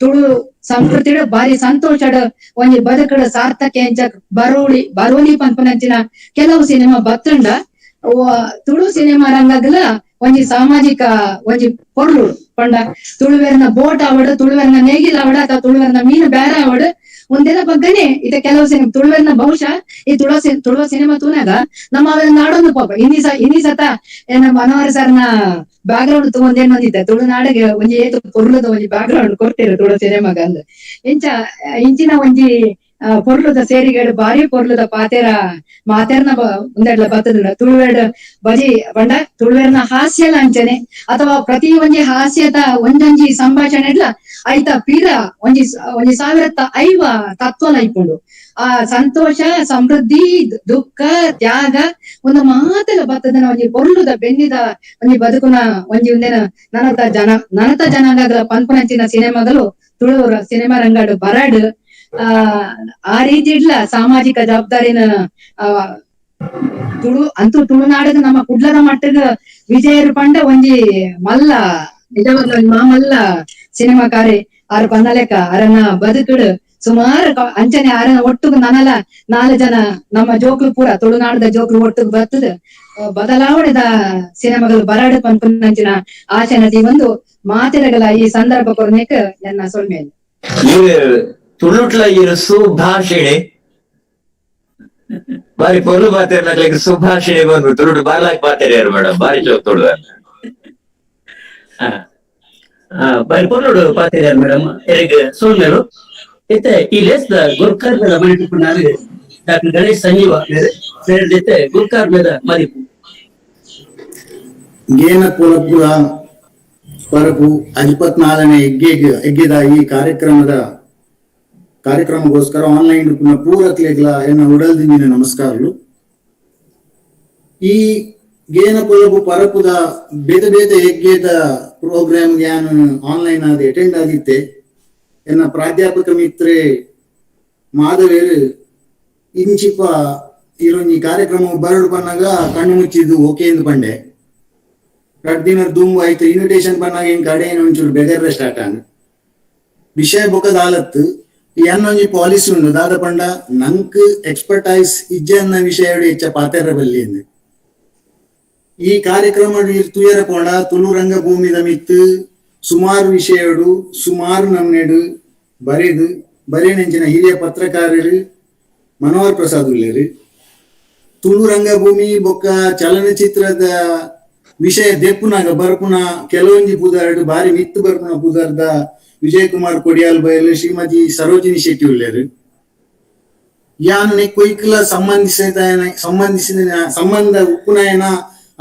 ತುಳು ಸಂಸ್ಕೃತಿ ಬಾರಿ ಸಂತೋಷಡ್ ಒಂಜಿ ಬದುಕಡ ಸಾರ್ಥಕ ಎಂಚ ಬರೋಳಿ ಬರೋಲಿ ಪನ್ಪನಂಚಿನ ಕೆಲವು ಸಿನಿಮಾ ಬತ್ತುಂಡ ತುಳು ಸಿನಿಮಾ ರಂಗಗಲ ಒಂಜಿ ಸಾಮಾಜಿಕ ಒಂಜಿ ಪೊರ್ಲು ಪಂಡ ತುಳುವೆರ್ನ ಬೋಟ್ ಆವಡು ತುಳುವೆರ್ನ ನೇಗಿಲ್ ಆವಡ ಅಥವಾ ತುಳುವೆರ್ನ ಮೀನು ಬೇರೆ ಆವಡು ಒಂದೆಲ್ಲ ಬಗ್ಗನೆ ಇದ ಕೆಲವು ಸಿನಿಮಾ ತುಳುವೆರ್ನ ಬಹುಶಃ ಈ ತುಳುವ ಸಿನಿಮಾ ತೂನಾಗ ನಮ್ಮ ಅವೆಲ್ಲ ನಾಡೊಂದು ಪಾಪ ಇನ್ನಿ ಸತ ಏನ ಮನೋಹರ್ ಸರ್ನ ಬ್ಯಾಕ್ ಗ್ರೌಂಡ್ ತಗೊಂಡೇನ್ ಬಂದಿದ್ದೆ ತುಳುನಾಡಿಗೆ ಒಂಜಿ ಏತು ಪೊರ್ಲುದ ಒಂಜಿ ಬ್ಯಾಕ್ ಗ್ರೌಂಡ್ ಕೊಡ್ತೀರ ತುಳು ಸಿನಿಮಾಗ ಅಂದ್ ಇಂಚ ಇಂಚಿನ ಒಂಜಿ ಪೊರ್ಲುದ ಸೇರಿಗೇಡು ಬಾರಿ ಪೊರ್ಲುದ ಪಾತೆರ ಮಾತೆರ್ನ ಒಂದೆಡ್ಲ ಬತ್ತದ ತುಳುವೆಡ್ ಬಜಿ ಪಂಡ ತುಳುವೆರ್ನ ಹಾಸ್ಯಲ ಅಂಚನೆ ಅಥವಾ ಪ್ರತಿ ಒಂಜಿ ಹಾಸ್ಯದ ಒಂಜೊಂಜಿ ಸಂಭಾಷಣೆ ಇಡ್ಲ ಐತ ಪೀರ ಒಂಜಿ ಒಂಜಿ 1050 ತತ್ವಲ ಇಪ್ಪುಂಡು. ಆ ಸಂತೋಷ ಸಮೃದ್ಧಿ ದುಃಖ ತ್ಯಾಗ ಒಂದು ಮಾತೆಲ್ಲ ಬತ್ತದನ ಒಂಜಿ ಪೊರ್ಲುದ ಬೆನ್ನಿದ ಒಂಜಿ ಬದುಕುನ ಒಂಜಿ ಒಂದೇನ ನನತ ಜನಾಂಗಗಳ ಪನ್ಪುನಂಚಿನ ಸಿನಿಮಾಗಳು ತುಳು ಸಿನಿಮಾ ರಂಗಾಡು ಬರಾಡು ಆ ರೀತಿ ಇಡ್ಲ ಸಾಮಾಜಿಕ ಜವಾಬ್ದಾರಿನ ತುಳು ಅಂತೂ ತುಳುನಾಡದ ನಮ್ಮ ಕುಡ್ಲದ ಮಟ್ಟದ ವಿಜಯರು ಪಂಡ ಒಂಜಿ ಮಲ್ಲ ನಿಜವಾಗ್ಲ ಮಾಮಲ್ಲ ಸಿನಿಮಾಕಾರಿ ಆರ್ ಪನ್ನಲೆಕ್ಕ ಅರನ ಬದುಕುಡು ಸುಮಾರು ಅಂಚನೆ ಅರನ ಒಟ್ಟುಗು ನನಲ 4 ಜನ ನಮ್ಮ ಜೋಕ್ಲು ಪೂರ ತುಳುನಾಡದ ಜೋಕ್ಲು ಒಟ್ಟುಗು ಬರ್ತದ ಬದಲಾವಣೆದ ಸಿನಿಮಾಗಳು ಬರಾಡು ಪನ್ಪುನಂಚಿನ ಆಶನದಿ ಒಂದು ಮಾತೆರಗಲ ಈ ಸಂದರ್ಭ ಕೊರ್ನೇಕ ನನ್ನ ಸೊಲ್ಮೇಲೆ. ತುಳುಟ್ಲ ಇರು ಸುಭಾಷಿಣಿ ಬಾರಿ ಪೊರ್ಲು ಬಾತೇರ್ನಾಗ್ಲಿಕ್ಕೆ ಸುಭಾಷಿಣಿ ಬಂದು ತುಳುಟು ಬಾರ್ಲಾಕ್ ಬಾತೇರಿಯಾರು ಮೇಡಮ್ ಬಾರಿ ಚೋಕ್ ತುಳು ಬಾರಿ ಪೊರ್ಲುಡು ಪಾತೇರಿಯಾರು ಮೇಡಮ್ ಎರಿಗ್ ಸೋಲ್ಮೇಲು ಇತ್ತೆ ಈ ಲೇಸ್ದ ಗುರ್ಕಾರ್ ಮೇದ ಮಣಿಪುನಾರು ಡಾಕ್ಟರ್ ಗಣೇಶ್ ಸಂಜೀವ ಮೇರೆ ಗುರ್ಕಾರ್ ಮೇದ ಮದಿಪು ಗೇನ ಪೊಲಪುರ ಪರಪು 24ನೇ ಎಗ್ಗೆದ ಈ ಕಾರ್ಯಕ್ರಮಗೋಸ್ಕರ ಆನ್ಲೈನ್ ಪೂರಕ್ಲೆಗ್ಲ ಎನ್ನ ಉಡಲ್ದಿಂದಿನ ನಮಸ್ಕಾರಗಳು. ಈ ಗೇನ ಪೊಲಬು ಪರಪುದ ಬೇತೆ ಬೇತೆ ಹೆಗ್ಗೆದ ಪ್ರೋಗ್ರಾಮ್ ಯಾನು ಆನ್ಲೈನ್ ಆದ ಅಟೆಂಡ್ ಆಗಿತ್ತೆ. ಎನ್ನ ಪ್ರಾಧ್ಯಾಪಕ ಮಿತ್ರೆ ಮಾಧವೇರು ಇಂಚಿಪ ಇರೊಂಜಿ ಕಾರ್ಯಕ್ರಮ ಬರಡು ಬನ್ನಾಗ ಕಣ್ಣು ಮುಚ್ಚಿದ್ದು ಓಕೆ ಎಂದು ಪಂಡೆ. ರಡ್ ದಿನ ದುಂಬು ಆಯ್ತು ಇನ್ವಿಟೇಷನ್ ಬನ್ನಾಗ ಹಿಂಗ್ ಕಡೆ ಒಂಚೂರು ಬೆದರ್ರೆ ಸ್ಟಾರ್ಟ್ ಆಗ ವಿಷಯ ಬೊಕದ ಆಲತ್ತು ಎನ್ನೊಂಜಿ ಪಾಲಿಸಿ ಉಂಡು ದಾದ ಪಂಡ ನಂಕ್ ಎಕ್ಸ್ಪರ್ಟೈಸ್ ಇಜ್ಜನ್ನ ವಿಷಯ ಹೆಚ್ಚ ಪಾತೆರ ಬಲ್ಲಿ ಎಂದು. ಈ ಕಾರ್ಯಕ್ರಮ ತುಯರ ಪೋಂಡ ತುಳು ರಂಗಭೂಮಿದ ಮಿತ್ತು ಸುಮಾರು ವಿಷಯಡು ಸುಮಾರು ನಮ್ನೆಡು ಬರೆದು ಬರೇನೆಂಚಿನ ಹಿರಿಯ ಪತ್ರಕಾರರು ಮನೋಹರ್ ಪ್ರಸಾದ್ ಉಲ್ಲೇರು. ತುಳು ರಂಗಭೂಮಿ ಬೊಕ್ಕ ಚಲನಚಿತ್ರದ ವಿಷಯ ದೆಪ್ಪುನಾಗ ಬರ್ಪುನ ಕೆಲವೊಂಜಿ ಪುದಾರ್ಡು ಬಾರಿ ಮಿತ್ತು ಬರ್ಪುನ ಪುದಾರ್ದ ವಿಜಯ್ ಕುಮಾರ್ ಕೊಡಿಯಾಲ್ ಬಯಲು ಶ್ರೀಮತಿ ಸರೋಜಿನಿ ಶೆಟ್ಟಿ ಉಲ್ಲೇರು. ಯಾನು ಕೊಯ್ಕಲ ಸಂಬಂಧಿಸಿದ ಸಂಬಂಧ ಉಪ್ಪುನಾಯನ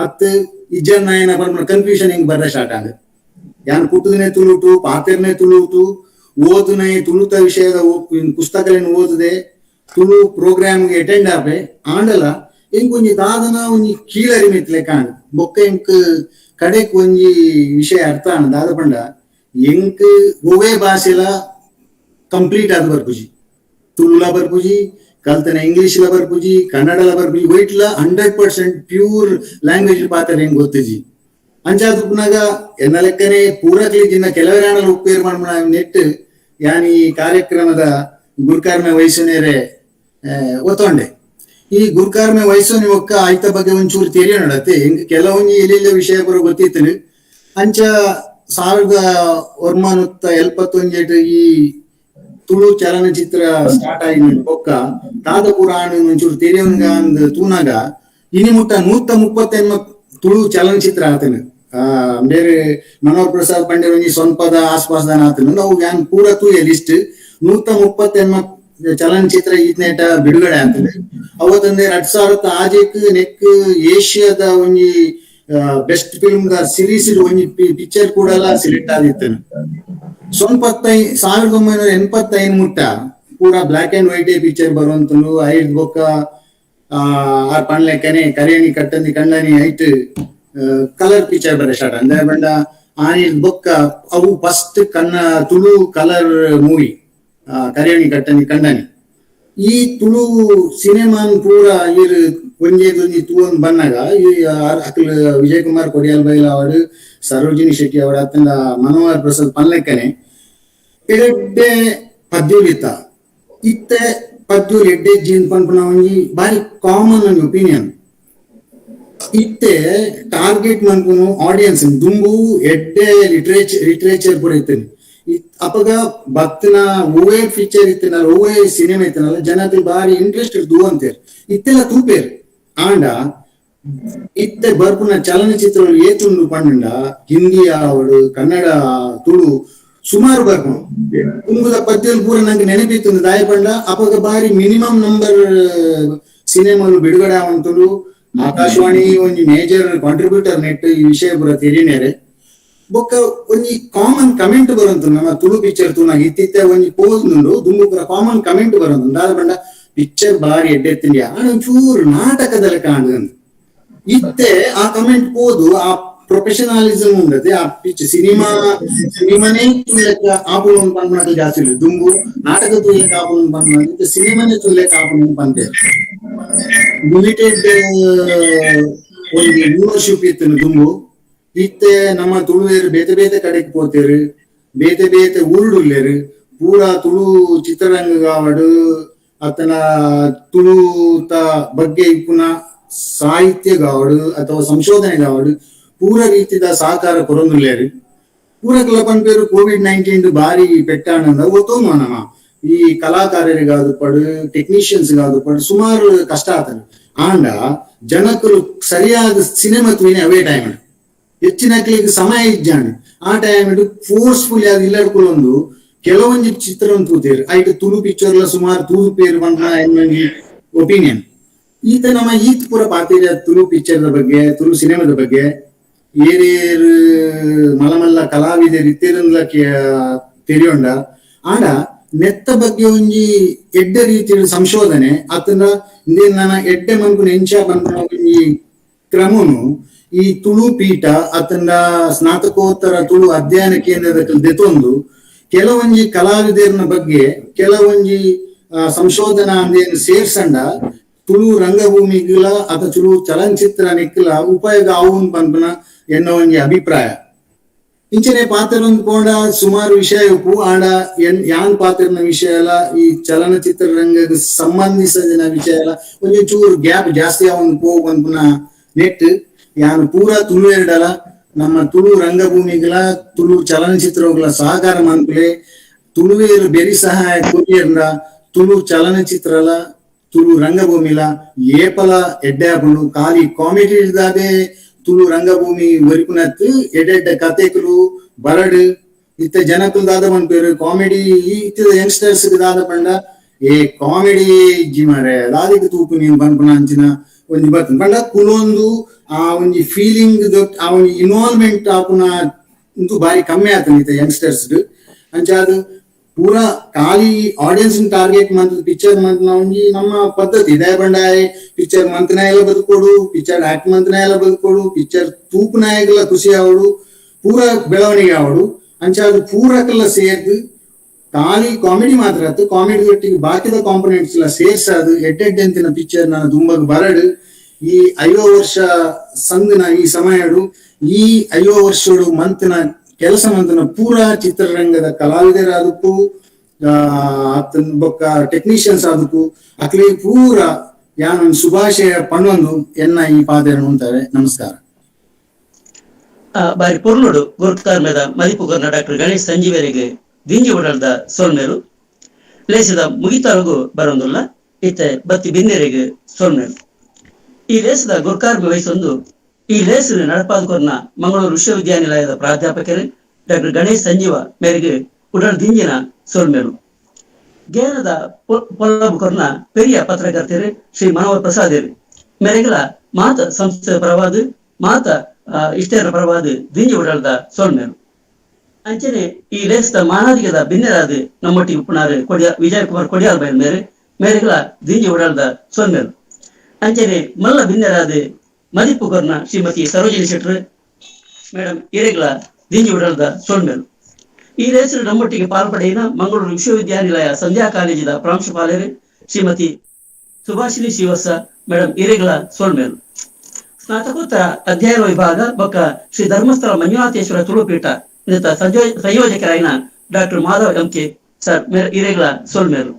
ಅತ್ತು ಇಜ್ಜನ್ನಾಯನ ಬರ್ಪುನ ಕನ್ಫ್ಯೂಷನ್ ಹಿಂಗ್ ಬರ್ರ ಸ್ಟಾರ್ಟ್ ಆಗ. ಯಾನ್ ಕುಟ್ಟುದನೆ ತುಳುಟು ಪಾತೆರ್ನೆ ತುಳುಟು ಓದುನೆ ತುಳುತ ವಿಷಯದ ಪುಸ್ತಕಗಳನ್ನು ಓದುದೆ ತುಳು ಪ್ರೋಗ್ರಾಮ್ಗೆ ಅಟೆಂಡ್ ಆಪೆ ಆಂಡಲ ಇಂಕ್ ಒಂಜಿ ದಾದನ ಒಂಜಿ ಕೀಳರಿ ಮೆತ್ಲೆ ಕಾಣ್ ಬೊಕ್ಕ ಇಂಕ್ ಕಡೆಕ್ ಒಂಜಿ ವಿಷಯ ಅರ್ಥ ಆಂಡ್ ದಾದ ಪಂಡ ಎಂಕ್ ಒವ್ವೇ ಭಾಷೆಲ ಕಂಪ್ಲೀಟ್ ಆದ್ ಬರ್ಪುಜಿ. ತುಳುಲ ಬರ್ಪುಜಿ, ಕಲ್ತನ ಇಂಗ್ಲಿಷ್ ಲ ಬರ್ಪುಜಿ, ಕನ್ನಡಲ ಬರ್ಪುಜಿ, ವೈಟ್ಲ 100% ಪ್ಯೂರ್ ಲ್ಯಾಂಗ್ವೇಜ್ ಪಾತ್ರ ಹೆಂಗ್ ಗೊತ್ತಿಜಿ. ಅಂಚಾದುಪ್ಪುನಾಗ ಎನ್ನ ಲೆಕ್ಕನೆ ಪೂರಕ್ಲಿಜಿನ ಕೆಲವರಾಣಲ ಉಪ್ಪೇರ್ ಮಾಡ್ಮಣ ನೆಟ್ ಯಾನ್ ಈ ಕಾರ್ಯಕ್ರಮದ ಗುರ್ಕಾರ್ಮೆ ವಹಿಸುನೇರೆ ಒತ್ತೊಂಡೆ. ಈ ಗುರ್ಕಾರ್ಮೆ ವಯಸ್ಸು ನಿಮೊಕ್ಕ ಆಯ್ತ ಬಗ್ಗೆ ಒಂಚೂರು ತೆರಿಯ ನಡತ್ತೆ ಹಿಂಗ ಕೆಲವೊಂಜಿ ಎಲ್ಲಿಲ್ಲ ವಿಷಯ ಪೂರ ಗೊತ್ತಿತ್ತು. ಅಂಚ 1971 ಈ ತುಳು ಚಲನಚಿತ್ರ ಸ್ಟಾರ್ಟ್ ಆಗಿ ಬೊಕ್ಕ ದಾದ ಪುರಾಣ ಒಂಚೂರು ತೆರಿಯೊಂಗ ಅಂದ್ ತೂನಾಗ ಇನಿ ಮುಟ್ಟ 138 ತುಳು ಚಲನಚಿತ್ರ ಆತನ. ಬೇರೆ ಮನೋಹರ್ ಪ್ರಸಾದ್ ಪಂಡೆ ಒಂಜಿ ಸ್ವಂಪದ ಆಸ್ಪಾಸ್ದಾನ ಆತನ ಅವು ಯಾನ್ ಪೂರ ತೂಯ ಲಿಸ್ಟ್ 138 ಚಲನಚಿತ್ರ ಈತ್ನೇಟ ಬಿಡುಗಡೆ ಆಗ್ತದೆ. ಅವತ್ತಂದ್ರೆ 2006 ನೆಕ್ ಏಷ್ಯಾದ ಒಂಜಿ best film the series ಒಂಜಿ ಪಿಕ್ಚರ್ ಕೂಡ ಸೆಲೆಕ್ಟ್ ಆಗಿತ್ತು. 1985 ಮುಟ್ಟ ಪೂರಾ black and white picture ಬರುವಂತನು ಐದ್ ಬೊಕ್ಕ ಆ ಪಣ್ಲೆ ಕೆನೆ ಕರೇಣಿ ಕಟ್ಟಂದಿ ಕಣ್ಣನಿ ಐಟ್ ಕಲರ್ ಪಿಕ್ಚರ್ ಬರ ಸ್ಟಾರ್ಟ್ ಅಂದ್ರೆ ಬಂಡ ಆನಿಲ್ ಬೊಕ್ಕ ಅವು ಫಸ್ಟ್ ಕನ್ನ ತುಳು ಕಲರ್ ಮೂವಿ ಕರೇಣಿ ಕಟ್ಟಂದಿ ಕಣ್ಣನಿ. ಈ ತುಳು ಸಿನಿಮಾನ್ ಪೂರ ಇರ್ ಒಂಜೇದೊಂಜಿ ತೂವೊಂದು ಬನ್ನಾಗ ಈ ಅಕ್ಲ್ ವಿಜಯ್ ಕುಮಾರ್ ಕೊಡಿಯಾಲ್ ಬೈಲ್ ಅವಡು ಸರೋಜಿನಿ ಶೆಟ್ಟಿ ಅವಡ ಅತ್ತಂಡ ಮನೋಹರ್ ಪ್ರಸಾದ್ ಪನ್ಲೆಕ್ಕನೆ ಎಡ್ಡೆ ಪದ್ಯೋಲಿತ ಇತ್ತೆ ಪದ್ಯೋಲಿ ಎಡ್ಡೆ ಜೀನ್ ಪನ್ಪುನ ಒಂಜಿ ಬಾರಿ ಕಾಮನ್ ಒಂಜಿ ಒಪಿನಿಯನ್. ಇತ್ತೆ ಟಾರ್ಗೆಟ್ ಮನ್ಪುನು ಆಡಿಯನ್ಸ್ ದುಂಬು ಎಡ್ಡೆ ಲಿಟ್ರೇಚರ್ ಪೂರ ಇತ್ತೇನೆ. ಅಪಗ ಭಕ್ತನ ಓವೇ ಫೀಚರ್ ಇತ್ತಿನಲ್ಲ ಓವೇ ಸಿನಿಮಾ ಇತ್ತಿನಲ್ಲ ಜನಕ್ಕೆ ಬಾರಿ ಇಂಟ್ರೆಸ್ಟ್ ದೂ ಅಂತೇರ್ ಇತ್ತೆಲ್ಲ ತೂಪೇರ್. ಆಂಡ ಇತ್ತೆ ಬರ್ಪುನ ಚಲನಚಿತ್ರ ಏತುಂಡು ಪಂಡ ಹಿಂದಿ ಆವಡು ಕನ್ನಡ ತುಳು ಸುಮಾರು ಬರ್ಪುನು ಕುಂಗುದ ಪದ್ಯలు ಪೂರ ನಂಗೆ ನೆನಪಿತ್ತು ದಾಯ ಪಂಡ ಅಪಗ ಬಾರಿ ಮಿನಿಮಮ್ ನಂಬರ್ ಸಿನಿಮಾಲು ಬಿಡುಗಡೆ ಆವಂತಲು. ಆಕಾಶವಾಣಿ ಒಂಜಿ major contributor net ಈ ವಿಷಯ ಪೂರ ತೆರಿನೇರೆ. ಬೊಕ್ಕ ಒಂಜಿ ಕಾಮನ್ ಕಮೆಂಟ್ ಬರಂತು ನಮ್ಮ ತುಳು ಪಿಕ್ಚರ್ ತೂನಾಗ ಇತ್ತಿತ್ತೆ ಒಂಜಿ ಪೋಸ್ ಉಂಡು ದುಂಬು ಪೂರ ಕಾಮನ್ ಕಮೆಂಟ್ ಬರಂತು ದಾದ ಪಂಡ ಪಿಕ್ಚರ್ ಬಾರಿ ಎಡ್ಡೆತ್ತಿಂಡಿ ಆಣ ಒಂಚೂರು ನಾಟಕದಲ್ಲಿ ಕಾಣು ಇತ್ತೆ ಆ ಕಮೆಂಟ್ ಪೋದು ಆ ಪ್ರೊಫೆಷನಲಿಸಮ್ ಉಂಡತೆ ಆ ಪಿಕ್ಚರ್ ಸಿನಿಮಾ ಸಿನಿಮಾನೇ ತೂಲೆಕ್ಕ ಆಪುನು ಪನ್ಪುನಕುಲು ಜಾಸ್ತಿ ಇಲ್ಲ ದುಂಬು ನಾಟಕ ತೂಲೆಕ್ಕ ಆಪುನು ಪನ್ಪುನ ಇತ್ತೆ ಸಿನಿಮಾನೇ ತೂಲೆಕ್ಕ ಆಪುನು ಪನ್ಪೇರ್. ಲಿಮಿಟೆಡ್ ಒಂಜಿ ವ್ಯೂವರ್ಶಿಪ್ ಇತ್ತು ದುಂಬು. ಇತ್ತೆ ನಮ್ಮ ತುಳುವೇರು ಬೇತೆ ಬೇತೆ ಕಡೆಗೆ ಪೋತೇರು ಬೇತೆ ಬೇತೆ ಊರುಡುಲ್ಲೇರು ಪೂರಾ ತುಳು ಚಿತ್ರರಂಗಗಾವಡು ಅತನ ತುಳುತ ಬಗ್ಗೆ ಇಪ್ಪುನ ಸಾಹಿತ್ಯಗಾವಡು ಅಥವಾ ಸಂಶೋಧನೆಗಾವಡು ಪೂರ ರೀತಿದ ಸಹಕಾರ ಕೊರೊಂದುಲ್ಲೇರು. ಪೂರಕಲ ಪನ್ಪೇರು ಕೋವಿಡ್-19 ಬಾರಿ ಪೆಟ್ಟಾನಂದ ಒತ್ತೊಂದು ನಮ್ಮ ಈ ಕಲಾಕಾರರಿಗಾದು ಪಡು ಟೆಕ್ನಿಷಿಯನ್ಸ್ ಗಾದು ಪಡು ಸುಮಾರು ಕಷ್ಟ ಆತನ. ಆಂಡ ಜನಕರು ಸರಿಯಾದ ಸಿನಿಮಾ ತೂಯಿನ ಅವೇ ಟೈಮ್ ಹೆಚ್ಚಿನ ಸಮಯ ಇಜ್ಜಾಂಡ್ ಆ ಟೈಮ್ ಫೋರ್ಸ್ಫುಲ್ ಆದ್ ಇಲ್ಲಡ್ಕೊಳೊಂದು ಕೆಲವೊಂಜಿ ಚಿತ್ರ ತೂತೇರು ಐಟ್ ತುಳು ಪಿಕ್ಚರ್ ಸುಮಾರು ತೂದು ಪೇರು ಪನ್ಪುನ ಒಪಿನಿಯನ್. ಈತ ನಮ್ಮ ಈತ್ ಪೂರ ಪಾತೇರ ತುಳು ಪಿಕ್ಚರ್ the ಬಗ್ಗೆ ತುಳು ಸಿನಿಮಾದ ಬಗ್ಗೆ ಏರೇರು ಮಲ್ಲ ಮಲ್ಲ ಕಲಾವಿದರು ಇತ್ತೇರಂದ್ಲ ತೆರಿಯೊಂಡ ಆಂಡ ನೆತ್ತ ಬಗ್ಗೆ ಒಂಜಿ ಎಡ್ಡೆ ರೀತಿಯ ಸಂಶೋಧನೆ ಆತನ ನನ್ನ ಎಡ್ಡೆ ಮನ್ಪುನ ಎಂಚ ಪನ್ಪುನ ಒಂಜಿ ಕ್ರಮನು ಈ ತುಳು ಪೀಠ ಅತನ ಸ್ನಾತಕೋತ್ತರ ತುಳು ಅಧ್ಯಯನ ಕೇಂದ್ರದ ದೆತೊಂದು ಕೆಲವೊಂಜಿ ಕಲಾವಿದರನ ಬಗ್ಗೆ ಕೆಲವೊಂಜಿ ಸಂಶೋಧನಾ ಅಂದೇನು ಸೇರ್ಸಂಡ ತುಳು ರಂಗಭೂಮಿಗಳ ಅಥವಾ ತುಳು ಚಲನಚಿತ್ರ ನಿಕ್ಕಲ ಉಪಯೋಗ ಆವುನ್ ಪನ್ಪುನ ಎನ್ನೋ ಒಂಜಿ ಅಭಿಪ್ರಾಯ. ಇಂಚನೆ ಪಾತ್ರೊಂದು ಪೋಂಡ ಸುಮಾರು ವಿಷಯ ಉಪ್ಪು ಆಂಡ ಯಾನ್ ಪಾತ್ರನ ವಿಷಯ ಎಲ್ಲ ಈ ಚಲನಚಿತ್ರ ರಂಗಕ್ಕೆ ಸಂಬಂಧಿಸಿದ ವಿಷಯ ಎಲ್ಲ ಒಂಜಿ ಚೂರು ಗ್ಯಾಪ್ ಜಾಸ್ತಿ ಅವನ್ ಪೋವು ಪನ್ಪುನ ನೆಟ್ ಯಾನ್ ಪೂರಾ ತುಳು ಎರಡಲ ನಮ್ಮ ತುಳು ರಂಗಭೂಮಿಗಳ ತುಳು ಚಲನಚಿತ್ರಗಳ ಸಹಕಾರ ಮನ್ಪುಲೆ ತುಳುವೇರು ಬೆರಿ ಸಹಾಯ ಕೊರಿಯರ್ನ ತುಳು ಚಲನಚಿತ್ರಲ ತುಳು ರಂಗಭೂಮಿಲ ಏಪಲ ಎಡ್ಡೆ ಆಪುಂಡು ಖಾಲಿ ಕಾಮಿಡಿ ಇದ್ದಾದೆ ತುಳು ರಂಗಭೂಮಿ ಒರಿಪುನತ್ ಎಡ್ಡೆಡ್ಡೆ ಕತೆಕುಲು ಬರಡು ಇತ್ತ ಜನಕುಲು ದಾದ ಪನ್ಪೇರು ಕಾಮಿಡಿ ಇತ್ತದ ಯಂಗ್ಸ್ಟರ್ಸ್ ದಾದ ಪಂಡ ಏ ಕಾಮಿಡಿ ಇಜ್ಜಿ ಮಾರೆ ದಾದಿಗೆ ತೂಪು ನೀನು ಪನ್ಪುನ ಅಂಚಿನ ಒಂಜಿ ಬರ್ತದೆ ಪಂಡ ಕುಲೊಂದು ಆ ಒಂಜಿ ಫೀಲಿಂಗ್ ಆ ಒಂಜಿ ಇನ್ವಾಲ್ವ್ಮೆಂಟ್ ಆಪುನ ಇಂದು ಬಾರಿ ಕಮ್ಮಿ ಆತನ ಇತ್ತ ಯಂಗ್ಸ್ಟರ್ಸ್. ಅಂಚ ಅದು ಪೂರಾ ಖಾಲಿ ಆಡಿಯನ್ಸ್ ಟಾರ್ಗೆಟ್ ಮಂತ್ ಪಿಕ್ಚರ್ ಮಂತ್ ಒಂಜಿ ನಮ್ಮ ಪದ್ಧತಿ ದಯ ಬಂಡಾಯ ಪಿಕ್ಚರ್ ಮಂತ್ನಾಯಲ ಬದುಕೋಡು ಪಿಕ್ಚರ್ ಆಕ್ಟ್ ಮಂತ್ನಾಯಲ ಬದುಕೋಡು ಪಿಕ್ಚರ್ ತೂಪುನಾಯಗಲ ಖುಷಿ ಆವಡು ಪೂರಾ ಬೆಳವಣಿಗೆ ಆವಡು. ಅಂಚ ಅದು ಪೂರಕಲ್ಲ ಸೇರ್ದು ಖಾಲಿ ಕಾಮಿಡಿ ಮಾತ್ರ ಆತು ಕಾಮಿಡಿ ಒಟ್ಟಿಗೆ ಬಾಕಿದ ಕಾಂಪೊನೆಂಟ್ಸ್ ಎಲ್ಲ ಸೇರ್ಸಾದು ಎಡ್ಡೆಡ್ಡೆಂತಿನ ಪಿಕ್ಚರ್ ನಾನು ದುಂಬಗ್ ಬರಡು. ಈ 50 ವರ್ಷ ಸಂದಿನ ಈ ಸಮಯಡು ಈ 50 ವರ್ಷಡು ಮಂತಿನ ಕೆಲಸ ಮಂತನ ಪೂರಾ ಚಿತ್ರರಂಗದ ಕಲಾವಿದರಾದಕ್ಕೂ ಬೊಕ್ಕ ಟೆಕ್ನಿಷಿಯನ್ಸ್ ಆದಕ್ಕೂ ಅಕ್ಲೆ ಪೂರಾ ಯಾನ್ ಶುಭಾಶಯ ಪಣ್ಣೊಂದು ಎನ್ನ ಈ ಪಾತೆರನು ಉಂತವೆ. ನಮಸ್ಕಾರ. ಬಾರಿ ಪೊರ್ಲುಡು ಗುರುಕಾರ್ಮೆದ ಮದಿಪು ಕೊರ್ನ ಡಾಕ್ಟರ್ ಗಣೇಶ್ ಸಂಜೀವರಿಗೆ ದಿಂಜಿ ಉಡಲ್ದ ಸೊಲ್ಮೇರು. ಲೇಸದ ಮುಗಿತಾರಗು ಬರೊಂದುಲ್ಲ ಇತ್ತೆ ಬತ್ತಿ ಬಿನ್ನೆರೆಗ್ ಸೊಲ್ಮೇರು. ಈ ಲೇಸದ ಗುರುಕಾರ್ಮೆ ವಹಿಸೊಂದು ಈ ಲೇಸು ನಡಪಾದ ಕೊರ್ನ ಮಂಗಳೂರು ವಿಶ್ವವಿದ್ಯಾನಿಲಯದ ಪ್ರಾಧ್ಯಾಪಕರು ಡಾಕ್ಟರ್ ಗಣೇಶ್ ಸಂಜೀವ ಮೇರೆಗೆ ಉಡಲ್ ದಿಂಜಿನ ಸೊಲ್ಮೇರು. ಗೇನದ ಪೊಲಬು ಕೊರ್ನ ಪೆರಿಯ ಪತ್ರಕರ್ತರು ಶ್ರೀ ಮನೋಹರ್ ಪ್ರಸಾದ್ ಮೇರೆಗಳ ಮಾತ ಸಂಸ್ಥೆಯ ಪರವಾದ ಮಾತ ಇಷ್ಟರ ಪರವಾದ ದಿಂಜಿ ಉಡಲ್ದ ಸೊಲ್ಮೇರು. ಅಂಚನೆ ಈ ಲೇಸದ ಮಾನಾದಿಗದ ಬಿನ್ನೆರಾದ ನಮ್ಮೊಟ್ಟಿಗೆ ಉಪ್ಪುನಾರು ಕೊಡಿಯ ವಿಜಯಕುಮಾರ್ ಕೊಡಿಯಾಲ್ ಬೈಲ್ ಮೇರೆ ಮೇರೆಗಳ ದಿಂಜಿ ಉಡಲ್ದ ಸೊಲ್ಮೇರು. ಅಂಚನೆ ಮಲ್ಲ ಬಿನ್ನೆರಾದ ಮದಿಪು ಕೊರ್ನ ಶ್ರೀಮತಿ ಸರೋಜಿನಿ ಶೆಟ್ರು ಮೇಡಮ್ ಇರೆಗಳ ದಿಂಜಿ ಉಡಲ್ದ ಸೊಲ್ಮೇರು. ಈ ರೇಸು ನಮ್ಮೊಟ್ಟಿಗೆ ಪಾಲ್ಪಡೆಯಿನ ಮಂಗಳೂರು ವಿಶ್ವವಿದ್ಯಾನಿಲಯ ಸಂಧ್ಯಾ ಕಾಲೇಜಿನ ಪ್ರಾಂಶುಪಾಲರು ಶ್ರೀಮತಿ ಸುಭಾಷಿಣಿ ಶ್ರೀವತ್ಸ ಮೇಡಮ್ ಇರೆಗಳ ಸೊಲ್ಮೇರು. ಸ್ನಾತಕೋತ್ತರ ಅಧ್ಯಯನ ವಿಭಾಗ ಬೊಕ್ಕ Shri Dharmasthala Manjunatheshwara ತುಳುಪೀಠ ಸಂಯೋಜಕರಾಯಿನ doctor Madhav M K sir ಇರೆಗಳ ಸೊಲ್ಮೇರು.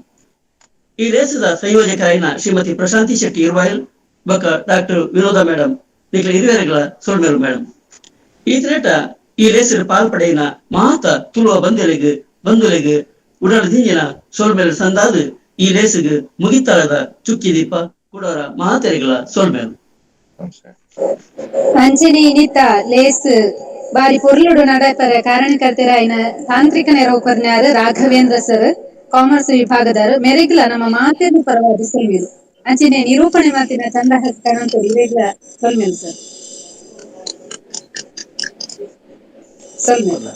ಈ ರೇಸದ ಸಂಯೋಜಕರಾಯಿನ ಶ್ರೀಮತಿ ಪ್ರಶಾಂತಿ ಶೆಟ್ಟಿ ಇರ್ವಾಯಿಲ್ ಬೊಕ್ಕ ಡಾಕ್ಟರ್ ವಿನೋದ ಮೇಡಮ್ ನಿಖಿಲ ಇರುವೆರೆಗಳ ಸೊಲ್ಮೇರು ಮೇಡಮ್. ಈ ತ್ರೇಟ ಈ ರೇಸಿನ ಪಾಲ್ಪಡೆಯಿನ ಮಾತ ತುಳುವ ಬಂಧುಲೆಗ್ ಉಡಲ್ ದಿಂಜಿನ ಸೊಲ್ಮೇಲು ಸಂದಾದು ಈ ಲೇಸುಗ್ ಮುಗಿತಳದ ಚುಕ್ಕಿ ದೀಪ ಕುಡೋರ ಮಾತೆರೆಗಳ ಸೊಲ್ಮೇಲು. ಅಂಚನೆ ಇನಿತ ಲೇಸ್ ಬಾರಿ ಪೊರ್ಲುಡು ನಡಪರೆ ಕಾರಣಕರ್ತರಾಯಿನ ತಾಂತ್ರಿಕ ನೆರವು ಕೊರ್ನ್ಯಾರು ರಾಘವೇಂದ್ರ ಸರ್ ಕಾಮರ್ಸ್ ವಿಭಾಗದಾರು ಮೆರೆಗ್ಲ ನಮ್ಮ ಮಾತೆರ್ನ ಪರವಾಗಿ ಸೊಲ್ಮೇಲು. ಅಂಚನೆ ನಿರೂಪಣೆ ಮಾತಿನ ಚಂದ್ರಹಾಸ್ ಕಣಂತೂರು ಇರೆಗ್ಲ ಸೊಲ್ಮೇಲು ಸರ್. ಸೊಲ್ಮೇಲು.